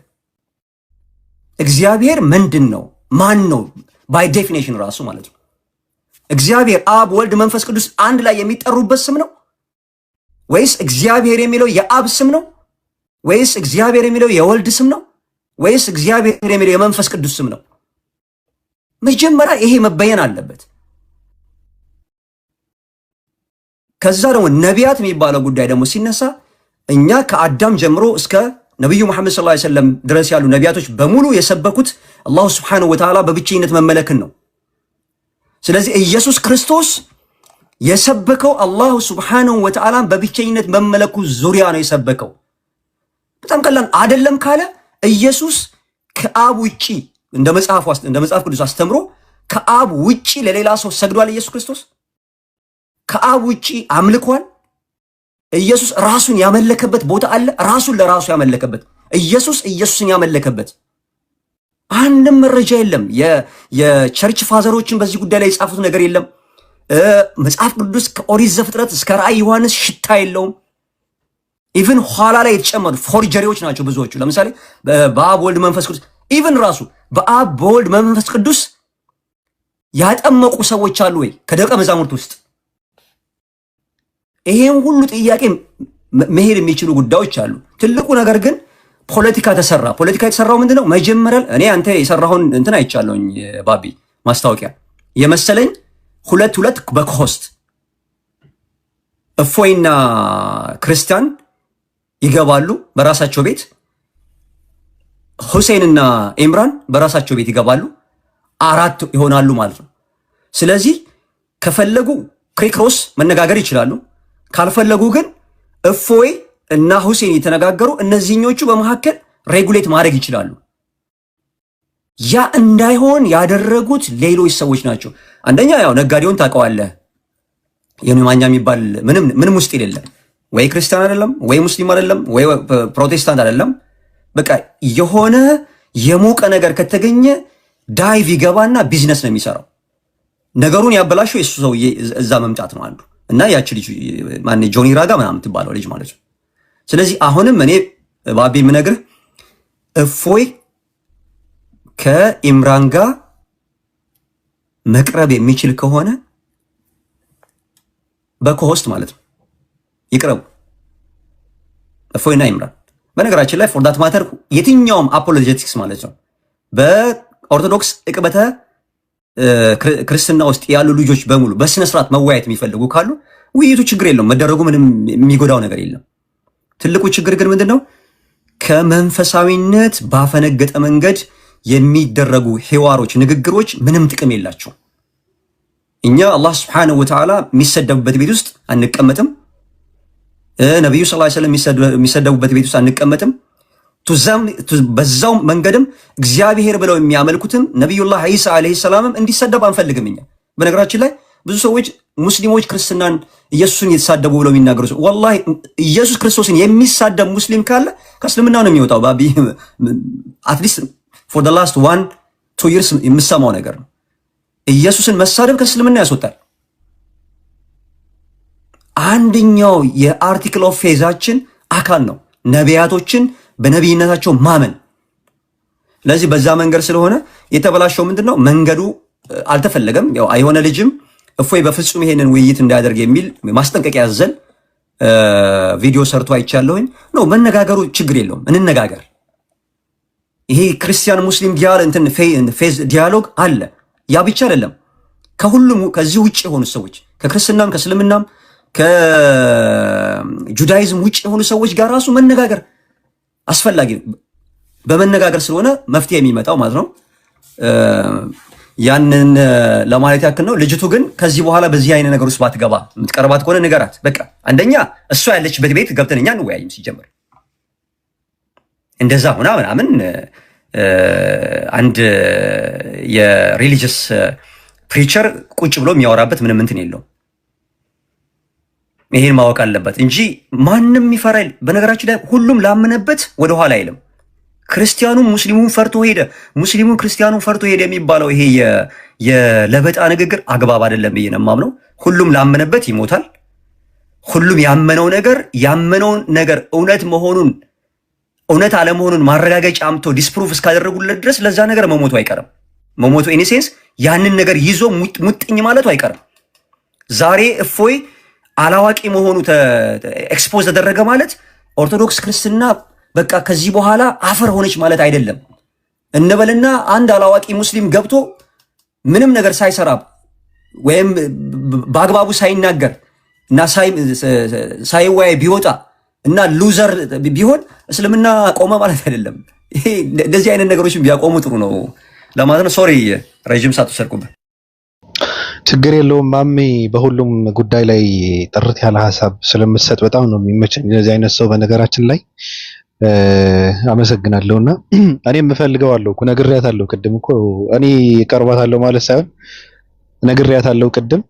እግዚአብሔር ምንድን ነው? ማን ነው? By definition ራሱ ማለት ነው። እግዚአብሔር አብ፣ ወልድ፣ መንፈስ ቅዱስ አንድ ላይ የሚጠሩበት ስም ነው ወይስ እግዚአብሔር የሚለው የአብ ስም ነው ወይስ እግዚአብሔር የሚለው የወልድ ስም ነው ወይስ እግዚአብሔር የሚለው የመንፈስ ቅዱስ ስም ነው? መጀመሪያ ይሄ መበየን አለበት። ከዛ ደግሞ ነቢያት የሚባለው ጉዳይ ደግሞ ሲነሳ እኛ ከአዳም ጀምሮ እስከ ነቢዩ መሐመድ ሰለላሁ ዐለይሂ ወሰለም ድረስ ያሉ ነቢያቶች በሙሉ የሰበኩት አላሁ ስብሐነሁ ወተዓላ በብቸኝነት መመለክን ነው። ስለዚህ ኢየሱስ ክርስቶስ የሰበከው አላሁ ስብሐነሁ ወተዓላን በብቸኝነት መመለኩ ዙሪያ ነው የሰበከው። በጣም ቀላል አይደለም ካለ ኢየሱስ ከአብ ውጪ እንደ መጽሐፍ ቅዱስ አስተምሮ ከአብ ውጪ ለሌላ ሰው ሰግዷል? ኢየሱስ ክርስቶስ ከአብ ውጪ አምልኳል? ኢየሱስ ራሱን ያመለከበት ቦታ አለ? ራሱን ለራሱ ያመለከበት፣ ኢየሱስ ኢየሱስን ያመለከበት አንድም መረጃ የለም። የ church father ኦችን በዚህ ጉዳይ ላይ የጻፉት ነገር የለም። መጽሐፍ ቅዱስ ከኦሪት ዘፍጥረት እስከ ራእይ ዮሐንስ ሽታ የለውም። Even ኋላ ላይ የተጨመሩ forgery ዎች ናቸው ብዙዎቹ። ለምሳሌ በአብ ወልድ መንፈስ ቅዱስ፣ even ራሱ በአብ በወልድ መንፈስ ቅዱስ ያጠመቁ ሰዎች አሉ ወይ ከደቀ መዛሙርት ውስጥ? ይሄን ሁሉ ጥያቄ መሄድ የሚችሉ ጉዳዮች አሉ። ትልቁ ነገር ግን ፖለቲካ ተሰራ። ፖለቲካ የተሰራው ምንድነው? መጀመሪያ እኔ አንተ የሰራኸውን እንትን አይቻለሁኝ ባቢ፣ ማስታወቂያ የመሰለኝ ሁለት ሁለት በ co-host እፎይና ክርስቲያን ይገባሉ በራሳቸው ቤት፣ ሁሴንና ኢምራን በራሳቸው ቤት ይገባሉ። አራት ይሆናሉ ማለት ነው። ስለዚህ ከፈለጉ ክሪክሮስ መነጋገር ይችላሉ። ካልፈለጉ ግን እፎይ እና ሁሴን የተነጋገሩ እነዚህኞቹ በመካከል regulate ማድረግ ይችላሉ። ያ እንዳይሆን ያደረጉት ሌሎች ሰዎች ናቸው። አንደኛ ያው ነጋዴውን ታውቀዋለህ። ዮኒ ማኛ የሚባል ምንም ምንም ውስጥ የሌለ፣ ወይ ክርስቲያን አይደለም፣ ወይ ሙስሊም አይደለም፣ ወይ ፕሮቴስታንት አይደለም። በቃ የሆነ የሞቀ ነገር ከተገኘ dive ይገባና ቢዝነስ ነው የሚሰራው። ነገሩን ያበላሸው የሱ ሰውዬ እዛ መምጣት ነው አንዱ እና ያቺ ልጅ ማን ጆኒ ራጋ ምናምን የምትባለው ልጅ ማለት ነው። ስለዚህ አሁንም እኔ ባቢ የምነግርህ እፎይ ከኢምራን ጋር መቅረብ የሚችል ከሆነ በ co-host ማለት ነው ይቅረቡ፣ እፎይና ኢምራን። በነገራችን ላይ for that matter የትኛውም apologetics ማለት ነው በኦርቶዶክስ እቅበተ ክርስትና ውስጥ ያሉ ልጆች በሙሉ በስነ ስርዓት መወያየት የሚፈልጉ ካሉ ውይይቱ ችግር የለውም፣ መደረጉ ምንም የሚጎዳው ነገር የለም። ትልቁ ችግር ግን ምንድን ነው? ከመንፈሳዊነት ባፈነገጠ መንገድ የሚደረጉ ሒዋሮች፣ ንግግሮች ምንም ጥቅም የላቸውም። እኛ አላህ ስብሐነሁ ወተዓላ የሚሰደቡበት ቤት ውስጥ አንቀመጥም። ነቢዩ ሰለላሁ ዐለይሂ ወሰለም የሚሰደቡበት ቤት ውስጥ አንቀመጥም። በዛው መንገድም እግዚአብሔር ብለው የሚያመልኩትም ነቢዩላህ ዒሳ ዓለይሂ ሰላምም እንዲሰደብ አንፈልግም። እኛ በነገራችን ላይ ብዙ ሰዎች ሙስሊሞች ክርስትናን ኢየሱስን እየተሳደቡ ብለው የሚናገሩ፣ ወላሂ ኢየሱስ ክርስቶስን የሚሳደብ ሙስሊም ካለ ከእስልምና ነው የሚወጣው። ባቢ፣ at least for the last 1-2 years የምሰማው ነገር ነው። ኢየሱስን መሳደብ ከእስልምና ያስወጣል። አንደኛው የ article of faith ኣችን አካል ነው ነቢያቶችን በነቢይነታቸው ማመን። ለዚህ በዛ መንገድ ስለሆነ የተበላሸው ምንድን ነው? መንገዱ አልተፈለገም። ያው የሆነ ልጅም እፎይ በፍጹም ይሄንን ውይይት እንዳያደርግ የሚል ማስጠንቀቂያ ያዘል ቪዲዮ ሰርቶ አይቻለሁኝ። No፣ መነጋገሩ ችግር የለውም፣ እንነጋገር። ይሄ ክርስቲያን ሙስሊም እንትን faith dialogue አለ። ያ ብቻ አይደለም። ከሁሉም ከዚህ ውጭ የሆኑ ሰዎች ከክርስትናም ከእስልምናም ከ Judaism ውጭ የሆኑ ሰዎች ጋር ራሱ መነጋገር አስፈላጊ ነው። በመነጋገር ስለሆነ መፍትሄ የሚመጣው ማለት ነው። ያንን ለማለት ያክል ነው። ልጅቱ ግን ከዚህ በኋላ በዚህ አይነት ነገር ውስጥ ባትገባ፣ የምትቀርባት ከሆነ ንገራት። በቃ አንደኛ እሷ ያለችበት ቤት ገብተን እኛ አንወያይም። ሲጀምር እንደዛ ሆና ምናምን አንድ የ religious preacher ቁጭ ብሎ የሚያወራበት ምንም እንትን የለውም። ይሄን ማወቅ አለበት እንጂ ማንም ይፈራል። በነገራችን ላይ ሁሉም ላመነበት ወደኋላ አይልም። ክርስቲያኑም ሙስሊሙን ፈርቶ ሄደ፣ ሙስሊሙን ክርስቲያኑን ፈርቶ ሄደ የሚባለው ይሄ የለበጣ ንግግር አግባብ አይደለም ብዬ ነው የማምነው። ሁሉም ላመነበት ይሞታል። ሁሉም ያመነው ነገር ያመነውን ነገር እውነት መሆኑን እውነት አለመሆኑን ማረጋገጫ አምጥቶ disprove እስካደረጉለት ድረስ ለዛ ነገር መሞቱ አይቀርም። መሞቱ in a sense ያንን ነገር ይዞ ሙጥኝ ማለቱ አይቀርም። ዛሬ እፎይ አላዋቂ መሆኑ expose ተደረገ ማለት ኦርቶዶክስ ክርስትና በቃ ከዚህ በኋላ አፈር ሆነች ማለት አይደለም። እንበልና አንድ አላዋቂ ሙስሊም ገብቶ ምንም ነገር ሳይሰራ ወይም በአግባቡ ሳይናገር እና ሳይወያይ ቢወጣ እና loser ቢሆን እስልምና ቆመ ማለት አይደለም። ይሄ እንደዚህ አይነት ነገሮችን ቢያቆሙ ጥሩ ነው ለማለት ነው። Sorry፣ ረዥም ሰዓት ወሰድኩብህ። ችግር የለውም ማሜ፣ በሁሉም ጉዳይ ላይ ጥርት ያለ ሀሳብ ስለምትሰጥ በጣም ነው የሚመቸኝ እንደዚህ አይነት ሰው። በነገራችን ላይ አመሰግናለሁ። እና እኔ የምፈልገው አለው እኮ፣ ነግሬያታለሁ ቅድም እኮ። እኔ ቀርባታለሁ ማለት ሳይሆን ነግሬያታለሁ ቅድም፣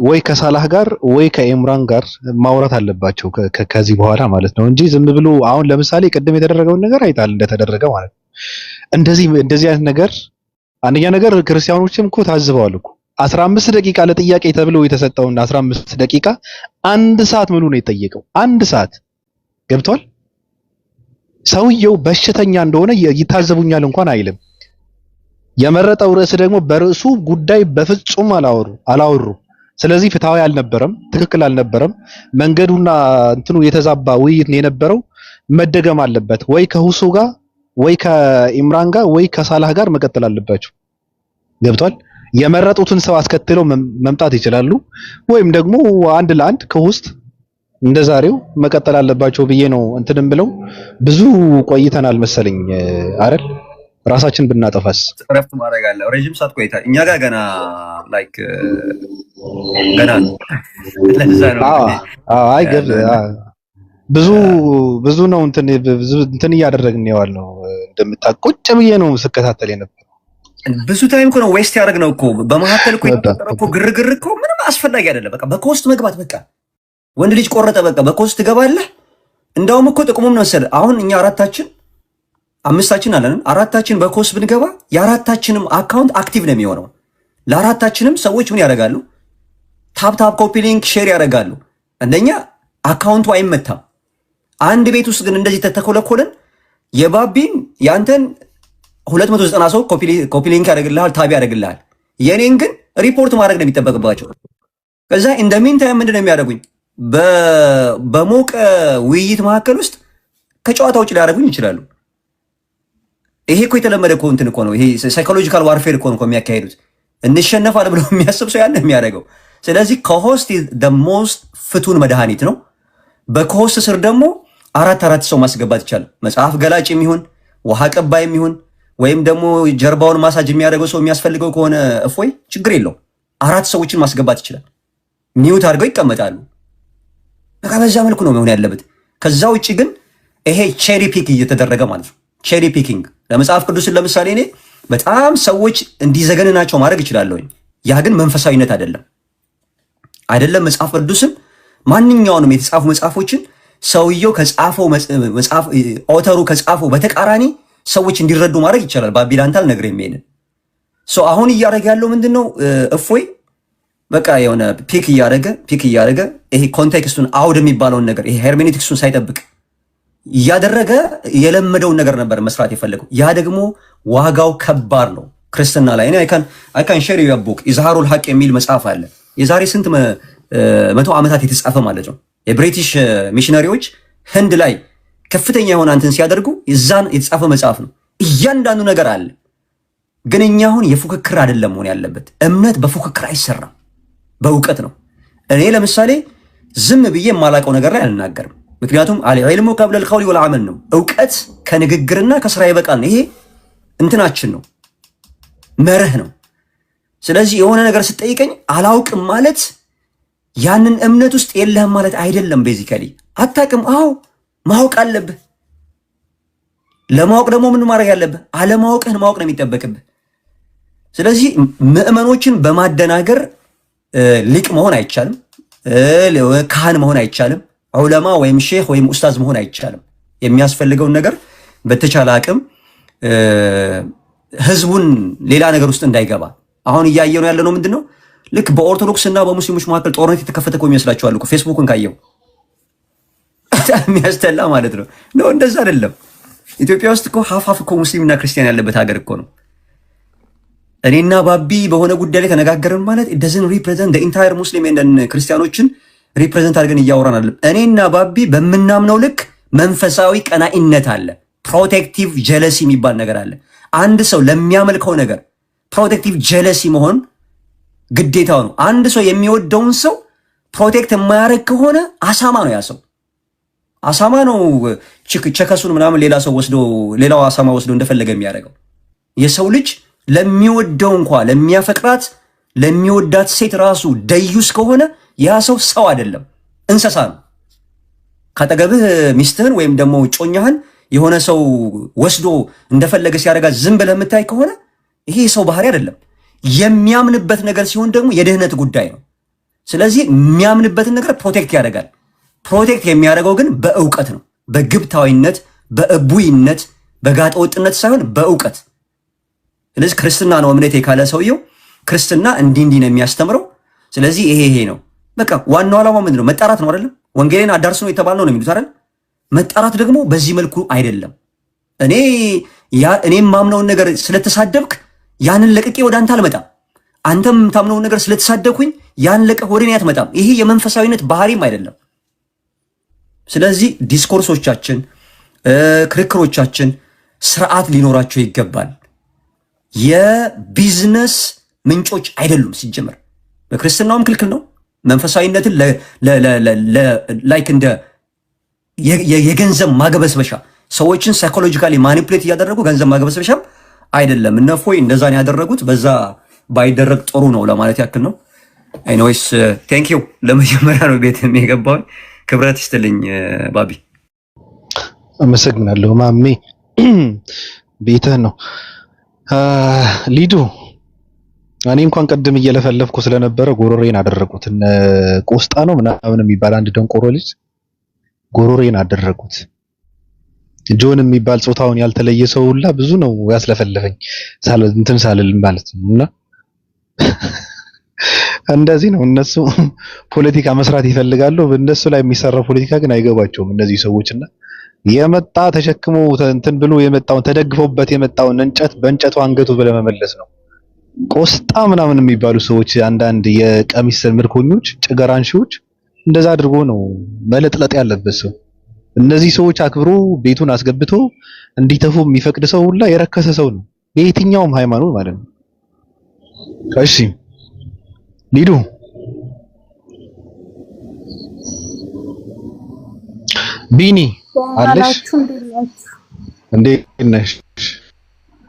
ወይ ከሳላህ ጋር ወይ ከኤምራን ጋር ማውራት አለባቸው ከዚህ በኋላ ማለት ነው እንጂ ዝም ብሎ አሁን ለምሳሌ ቅድም የተደረገውን ነገር አይታል እንደተደረገ ማለት ነው። እንደዚህ እንደዚህ አይነት ነገር አንደኛ ነገር ክርስቲያኖችም እኮ ታዝበዋል እኮ። 15 ደቂቃ ለጥያቄ ተብሎ የተሰጠውን 15 ደቂቃ አንድ ሰዓት ሙሉ ነው የጠየቀው። አንድ ሰዓት ገብቷል። ሰውየው በሽተኛ እንደሆነ ይታዘቡኛል እንኳን አይልም። የመረጠው ርዕስ ደግሞ በርዕሱ ጉዳይ በፍጹም አላወሩ። ስለዚህ ፍትሃዊ አልነበረም፣ ትክክል አልነበረም። መንገዱና እንትኑ የተዛባ ውይይት ነው የነበረው። መደገም አለበት ወይ ከሁሱ ጋር ወይ ከኢምራን ጋር ወይ ከሳላህ ጋር መቀጠል አለባቸው። ገብቷል። የመረጡትን ሰው አስከትለው መምጣት ይችላሉ፣ ወይም ደግሞ አንድ ለአንድ ከውስጥ እንደዛሬው መቀጠል አለባቸው ብዬ ነው እንትንም ብለው ብዙ ቆይተናል መሰለኝ አይደል? ራሳችን ብናጠፋስ? እረፍት ማድረግ አለ። ረዥም ሰዓት ቆይታ እኛ ጋር ገና like ገና ነው። ለዛ ነው። አይ ብዙ ብዙ ነው እንትን ብዙ እንትን እያደረግን ነው። እንደምታውቅ ቁጭ ብዬ ነው ስከታተል የነበረው። ብዙ time እኮ ነው waste ያደረግነው እኮ። በመካከል እኮ የተፈጠረ እኮ ግርግር እኮ ምንም አስፈላጊ አይደለም። በቃ በ co-host መግባት፣ በቃ ወንድ ልጅ ቆረጠ፣ በቃ በ co-host ትገባለህ። እንዳውም እኮ ጥቅሙም ነው መሰለህ፣ አሁን እኛ አራታችን አምስታችን አለን። አራታችን በ co-host ብንገባ የአራታችንም account active ነው የሚሆነው። ለአራታችንም ሰዎች ምን ያደርጋሉ? Tap tap፣ copy link፣ share ያደርጋሉ። አንደኛ account ኡ አይመታም። አንድ ቤት ውስጥ ግን እንደዚህ ተተኮለኮልን የባቢን ያንተን 290 ሰው copy link ያደርግልሃል፣ tap ያደርግልሃል። የኔን ግን ሪፖርት ማድረግ ነው የሚጠበቅባቸው። ከዛ in the meantime ምንድን ነው የሚያደርጉኝ? በሞቀ ውይይት መካከል ውስጥ ከጨዋታ ውጭ ሊያደርጉኝ ይችላሉ። ይሄ እኮ የተለመደ እኮ እንትን እኮ ነው። ይሄ psychological warfare እኮ ነው የሚያካሄዱት። እንሸነፋለን ብሎ የሚያስብ ሰው ያን የሚያደርገው። ስለዚህ co-host the most ፍቱን መድኃኒት ነው። በ co-host ስር ደግሞ አራት አራት ሰው ማስገባት ይቻላል። መጽሐፍ ገላጭ የሚሆን፣ ውሃ ቀባይ የሚሆን፣ ወይም ደግሞ ጀርባውን ማሳጅ የሚያደርገው ሰው የሚያስፈልገው ከሆነ እፎይ ችግር የለው፣ አራት ሰዎችን ማስገባት ይችላል። Mute አድርገው ይቀመጣሉ። በቃ በዛ መልኩ ነው መሆን ያለበት። ከዛ ውጭ ግን ይሄ cherry pick እየተደረገ ማለት ነው። Cherry picking ለመጽሐፍ ቅዱስን ለምሳሌ እኔ በጣም ሰዎች እንዲዘገንናቸው ማድረግ እችላለሁኝ። ያ ግን መንፈሳዊነት አይደለም። አይደለም መጽሐፍ ቅዱስን፣ ማንኛውንም የተጻፉ መጽሐፎችን ሰውየው ከጻፈው መጽሐፍ፣ author ኡ ከጻፈው በተቃራኒ ሰዎች እንዲረዱ ማድረግ ይቻላል። ባቢላንታ አልነግርህም ይሄንን። አሁን እያደረገ ያለው ምንድን ነው? እፎይ በቃ የሆነ pick እያደረገ pick እያደረገ ይሄ context ኡን፣ አውድ የሚባለውን ነገር፣ ይሄ hermeneutics ኡን ሳይጠብቅ እያደረገ የለመደውን ነገር ነበር መስራት የፈለገው። ያ ደግሞ ዋጋው ከባድ ነው። ክርስትና ላይ እኔ I can share you book፣ ኢዝሃሩል ሀቅ የሚል መጽሐፍ አለ። የዛሬ ስንት መቶ ዓመታት የተጻፈ ማለት ነው። የብሪቲሽ ሚሽነሪዎች ህንድ ላይ ከፍተኛ የሆነ እንትን ሲያደርጉ የዛን የተጻፈ መጽሐፍ ነው። እያንዳንዱ ነገር አለ። ግን እኛ አሁን የፉክክር አይደለም መሆን ያለበት። እምነት በፉክክር አይሰራም፣ በእውቀት ነው። እኔ ለምሳሌ ዝም ብዬ የማላውቀው ነገር ላይ አልናገርም። ምክንያቱም العلم قبل القول والعمل ነው። እውቀት ከንግግርና ከስራ ይበልጣል ነው። ይሄ እንትናችን ነው፣ መርህ ነው። ስለዚህ የሆነ ነገር ስትጠይቀኝ አላውቅም ማለት ያንን እምነት ውስጥ የለህም ማለት አይደለም። Basically አታውቅም። አዎ፣ ማወቅ አለብህ። ለማወቅ ደግሞ ምን ማድረግ ያለብህ? አለማወቅህን ማወቅ ነው የሚጠበቅብህ። ስለዚህ ምዕመኖችን በማደናገር ሊቅ መሆን አይቻልም። ካህን መሆን አይቻልም። ዑለማ ወይም ሼህ ወይም ኡስታዝ መሆን አይቻልም። የሚያስፈልገውን ነገር በተቻለ አቅም ህዝቡን ሌላ ነገር ውስጥ እንዳይገባ። አሁን እያየነው ያለነው ምንድን ነው? ልክ በኦርቶዶክስ እና በሙስሊሞች መካከል ጦርነት የተከፈተ እኮ ይመስላችኋል እኮ። ፌስቡክን ካየው በጣም የሚያስጠላ ማለት ነው። No፣ እንደዛ አይደለም። ኢትዮጵያ ውስጥ እኮ half half እኮ ሙስሊምና ክርስቲያን ያለበት ሀገር እኮ ነው። እኔና ባቢ በሆነ ጉዳይ ላይ ተነጋገርን ማለት doesn't represent entire ሙስሊም፣ ክርስቲያኖችን represent አድርገን እያወራን አይደለም። እኔና ባቢ በምናምነው ልክ መንፈሳዊ ቀናኢነት አለ። Protective jealousy የሚባል ነገር አለ። አንድ ሰው ለሚያመልከው ነገር protective jealousy መሆን ግዴታው ነው። አንድ ሰው የሚወደውን ሰው protect የማያደርግ ከሆነ አሳማ ነው፣ ያ ሰው አሳማ ነው። ቸከሱን ምናምን ሌላ ሰው ወስዶ፣ ሌላው አሳማ ወስዶ እንደፈለገ የሚያደርገው። የሰው ልጅ ለሚወደው እንኳ፣ ለሚያፈቅራት ለሚወዳት ሴት ራሱ ደዩስ ከሆነ ያ ሰው ሰው አይደለም፣ እንስሳ ነው። ካጠገብህ ሚስትህን ወይም ደግሞ እጮኛህን የሆነ ሰው ወስዶ እንደፈለገ ሲያደርጋት ዝም ብለህ የምታይ ከሆነ ይሄ የሰው ባህሪ አይደለም። የሚያምንበት ነገር ሲሆን ደግሞ የድህነት ጉዳይ ነው። ስለዚህ የሚያምንበትን ነገር protect ያደርጋል። Protect የሚያደርገው ግን በእውቀት ነው፣ በግብታዊነት፣ በእቡይነት፣ በጋጠወጥነት ሳይሆን በእውቀት። ስለዚህ ክርስትና ነው እምነቴ ካለ ሰውየው ክርስትና እንዲህ እንዲህ ነው የሚያስተምረው፣ ስለዚህ ይሄ ይሄ ነው። በቃ ዋናው ዓላማው ምንድን ነው? መጣራት ነው አይደለም? ወንጌልን አዳርስ ነው የተባልነው ነው የሚሉት አይደል? መጣራት ደግሞ በዚህ መልኩ አይደለም። እኔ የማምነውን ነገር ስለተሳደብክ ያንን ለቅቄ ወደ አንተ አልመጣም። አንተም የምታምነውን ነገር ስለተሳደብኩኝ ያን ለቀህ ወደ እኔ አትመጣም። ይሄ የመንፈሳዊነት ባህሪም አይደለም። ስለዚህ discourse ኦቻችን፣ ክርክሮቻችን ስርዓት ሊኖራቸው ይገባል። የቢዝነስ ምንጮች አይደሉም። ሲጀመር በክርስትናውም ክልክል ነው። መንፈሳዊነትን like እንደ የገንዘብ ማግበስበሻ ሰዎችን psychologically manipulate እያደረጉ ገንዘብ ማግበስበሻም አይደለም። እነ እፎይ እንደዛ ነው ያደረጉት። በዛ ባይደረግ ጥሩ ነው ለማለት ያክል ነው። Anyways, thank you። ለመጀመሪያ ነው ቤት የገባው። ክብረት ይስጥልኝ ባቢ። አመሰግናለሁ ማሜ። ቤትህ ነው ሊዱ። እኔ እንኳን ቅድም እየለፈለፍኩ ስለነበረ ጎሮሬን አደረጉት። እነ ቆስጣ ነው ምናምን የሚባል አንድ ደንቆሮ ልጅ ጎሮሬን አደረጉት። ጆን የሚባል ጾታውን ያልተለየ ሰው ሁላ ብዙ ነው ያስለፈለፈኝ እንትን ሳልል ማለት ነው። እና እንደዚህ ነው እነሱ ፖለቲካ መስራት ይፈልጋሉ። እነሱ ላይ የሚሰራው ፖለቲካ ግን አይገባቸውም እነዚህ ሰዎች። እና የመጣ ተሸክሞ እንትን ብሎ የመጣውን ተደግፎበት የመጣውን እንጨት በእንጨቱ አንገቱ ብለህ መመለስ ነው። ቆስጣ ምናምን የሚባሉ ሰዎች አንዳንድ የቀሚስ ምርኮኞች፣ ጭገራንሺዎች እንደዛ አድርጎ ነው መለጥለጥ ያለበት ሰው። እነዚህ ሰዎች አክብሮ ቤቱን አስገብቶ እንዲተፉ የሚፈቅድ ሰው ሁላ የረከሰ ሰው ነው፣ በየትኛውም ሃይማኖት ማለት ነው። እሺ ሊዱ ቢኒ አለሽ? አላችሁ እንዴት ናችሁ? እንዴት ነሽ?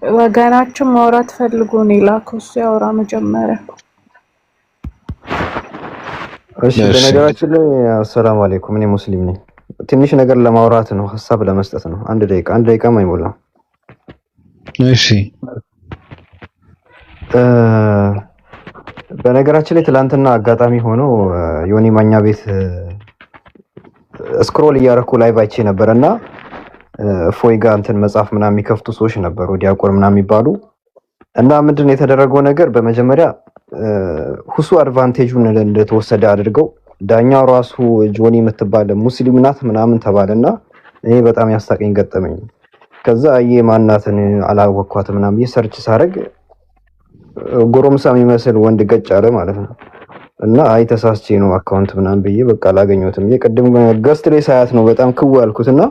ወገናችን ማውራት ፈልጎ ነው የላከው። እሱ ያውራ መጀመሪያ። እሺ በነገራችን ላይ አሰላሙ አለይኩም፣ እኔ ሙስሊም ነኝ። ትንሽ ነገር ለማውራት ነው፣ ሀሳብ ለመስጠት ነው። አንድ ደቂቃ አንድ ደቂቃም አይሞላም። እሺ በነገራችን ላይ ትላንትና አጋጣሚ ሆኖ ዮኒ ማኛ ቤት scroll እያረኩ live አይቼ ነበር እና እፎይ ጋር እንትን መጽሐፍ ምናምን የሚከፍቱ ሰዎች ነበሩ፣ ዲያቆን ምናምን የሚባሉ። እና ምንድን ነው የተደረገው ነገር፣ በመጀመሪያ ሁሱ advantage ኡን እንደተወሰደ አድርገው ዳኛው ራሱ ጆኒ የምትባል ሙስሊም ናት ምናምን ተባለ እና እኔ በጣም ያሳቀኝ ገጠመኝ። ከዛ አየ ማናትን አላወኳት ምናምን ብዬ search ሳደርግ ጎረምሳ የሚመስል ወንድ ገጭ አለ ማለት ነው። እና አይ ተሳስቼ ነው account ምናምን ብዬ በቃ አላገኘሁትም። ቅድም guest ላይ ሳያት ነው በጣም ክው ያልኩት። እና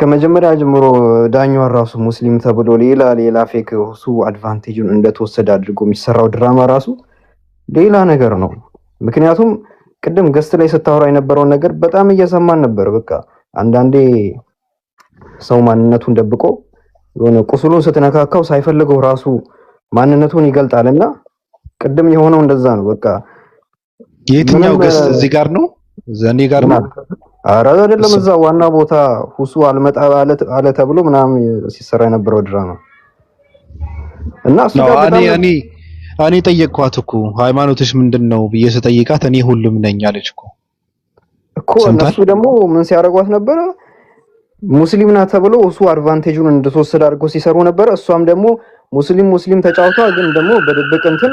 ከመጀመሪያ ጀምሮ ዳኛዋን ራሱ ሙስሊም ተብሎ ሌላ ሌላ fake እሱ advantage ኡን እንደተወሰደ አድርጎ የሚሰራው ድራማ ራሱ ሌላ ነገር ነው። ምክንያቱም ቅድም guest ላይ ስታወራ የነበረውን ነገር በጣም እየሰማን ነበር። በቃ አንዳንዴ ሰው ማንነቱን ደብቆ የሆነ ቁስሉን ስትነካካው ሳይፈልገው ራሱ ማንነቱን ይገልጣልና ቅድም የሆነው እንደዛ ነው። በቃ የትኛው guest እዚህ ጋር ነው? እኔ ጋር ነው? ኧረ አይደለም፣ እዛ ዋና ቦታ ሁሱ አልመጣ አለ ተብሎ ምናምን ሲሰራ የነበረው ድራማ እና እሱ ጋር እኔ እኔ እኔ ጠየቅኳት እኮ ሃይማኖትሽ ምንድን ነው ብዬ ስጠይቃት እኔ ሁሉም ነኝ አለች እኮ። እኮ እነሱ ደግሞ ምን ሲያደርጓት ነበረ? ሙስሊም ናት ተብሎ እሱ advantage ኡን እንደተወሰደ አድርገው ሲሰሩ ነበረ። እሷም ደግሞ ሙስሊም ሙስሊም ተጫውቷ ግን ደግሞ በድብቅ እንትን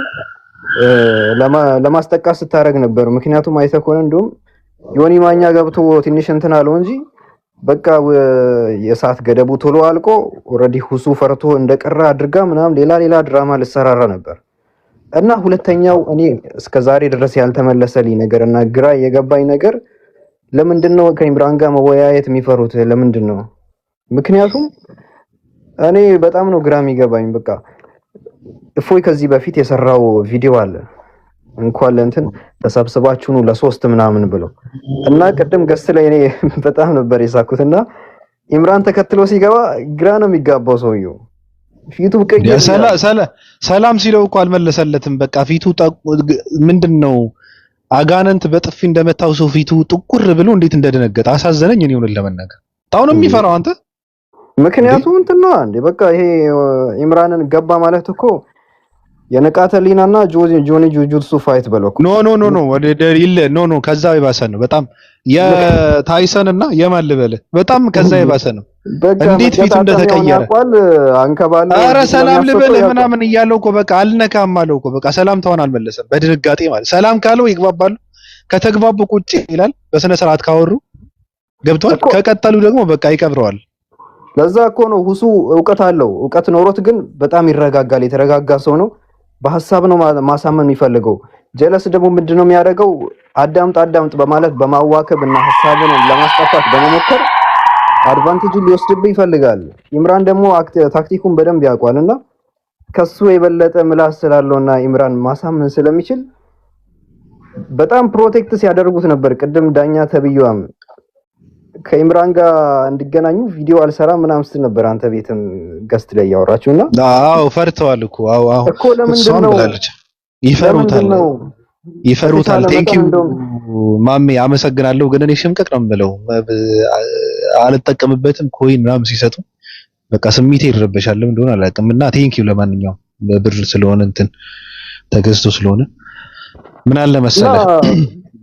ለማስጠቃት ስታደርግ ነበር። ምክንያቱም አይተህ ከሆነ እንዲሁም ዮኒ ማኛ ገብቶ ትንሽ እንትን አለው እንጂ በቃ የሰዓት ገደቡ ቶሎ አልቆ already ሁሱ ፈርቶ እንደቀረ አድርጋ ምናምን ሌላ ሌላ ድራማ ልሰራራ ነበር። እና ሁለተኛው እኔ እስከ ዛሬ ድረስ ያልተመለሰልኝ ነገር እና ግራ የገባኝ ነገር ለምንድን ነው ከኢምራን ጋር መወያየት የሚፈሩት? ለምንድን ነው? ምክንያቱም እኔ በጣም ነው ግራ የሚገባኝ። በቃ እፎይ ከዚህ በፊት የሰራው ቪዲዮ አለ እንኳን ለእንትን ተሰብስባችሁ ኑ ለሶስት ምናምን ብለው እና ቅድም guest ላይ እኔ በጣም ነበር የሳኩት እና ኢምራን ተከትሎ ሲገባ ግራ ነው የሚጋባው ሰውየው ፊቱ ቀይ። ሰላም ሲለው እኮ አልመለሰለትም። በቃ ፊቱ ምንድን ነው አጋንንት በጥፊ እንደመታው ሰው ፊቱ ጥቁር ብሎ እንዴት እንደደነገጠ አሳዘነኝ። እኔ እውነት ለመናገር በጣም ነው የሚፈራው አንተ። ምክንያቱም እንትን ነው እንዴ በቃ ይሄ ኢምራንን ገባ ማለት እኮ የንቃተ ህሊናና ጆኒ ጁጁትሱ fight በለው እኮ። No, no, no, no፣ ወደ ደሪል፣ no, no፣ ከዛ የባሰ ነው በጣም። የታይሰን እና የማን ልበልህ፣ በጣም ከዛ የባሰ ነው። በቃ እንዴት ፊቱ መገጣጠሚያውን እንደተቀየረ። ያውቋል። አንከባለው ኧረ እንዴት ሰላም እንደሚያስወጣው ልበልህ ያውቋል። ምናምን እያለው እኮ በቃ አልነካም አለው እኮ። በቃ ሰላምታውን አልመለሰም በድንጋጤ ማለት። ሰላም ካለው ይግባባሉ። ከተግባቡ ቁጭ ይላል በስነ ስርዓት ካወሩ ገብቷል። እኮ ከቀጠሉ ደግሞ በቃ ይቀብረዋል። ለዛ እኮ ነው ሁሱ እውቀት አለው። እውቀት ኖሮት ግን በጣም ይረጋጋል። የተረጋጋ ሰው ነው። በሀሳብ ነው ማሳመን የሚፈልገው። ጀለስ ደግሞ ምንድነው የሚያደርገው? አዳምጥ አዳምጥ በማለት በማዋከብ እና ሀሳብን ለማስጠፋት በመሞከር advantage ን ሊወስድብህ ይፈልጋል። ኢምራን ደግሞ ታክቲኩን በደንብ ያውቋል እና ከሱ የበለጠ ምላስ ስላለውና ኢምራን ማሳመን ስለሚችል በጣም protect ሲያደርጉት ነበር። ቅድም ዳኛ ተብዬዋም ከኢምራን ጋር እንዲገናኙ ቪዲዮ አልሰራም ምናምን ስትል ነበር። አንተ ቤትም guest ላይ እያወራችሁ እና አዎ ፈርተዋል እኮ። አዎ አዎ እኮ ለምንድን እሷም ነው ብላለች። ለምንድን ይፈሩታል ነው ይፈሩታል። በተቻለ Thank መጠን you እንደውም ማሜ፣ አመሰግናለሁ። ግን እኔ ሽምቀቅ ነው የምለው፣ አልጠቀምበትም። Coin ምናምን ሲሰጡ በቃ ስሜቴ ይረበሻል። ለምን እንደሆነ አላውቅም። እና thank you ለማንኛውም በብር ስለሆነ እንትን ተገዝቶ ስለሆነ ምን አለ እና መሰለህ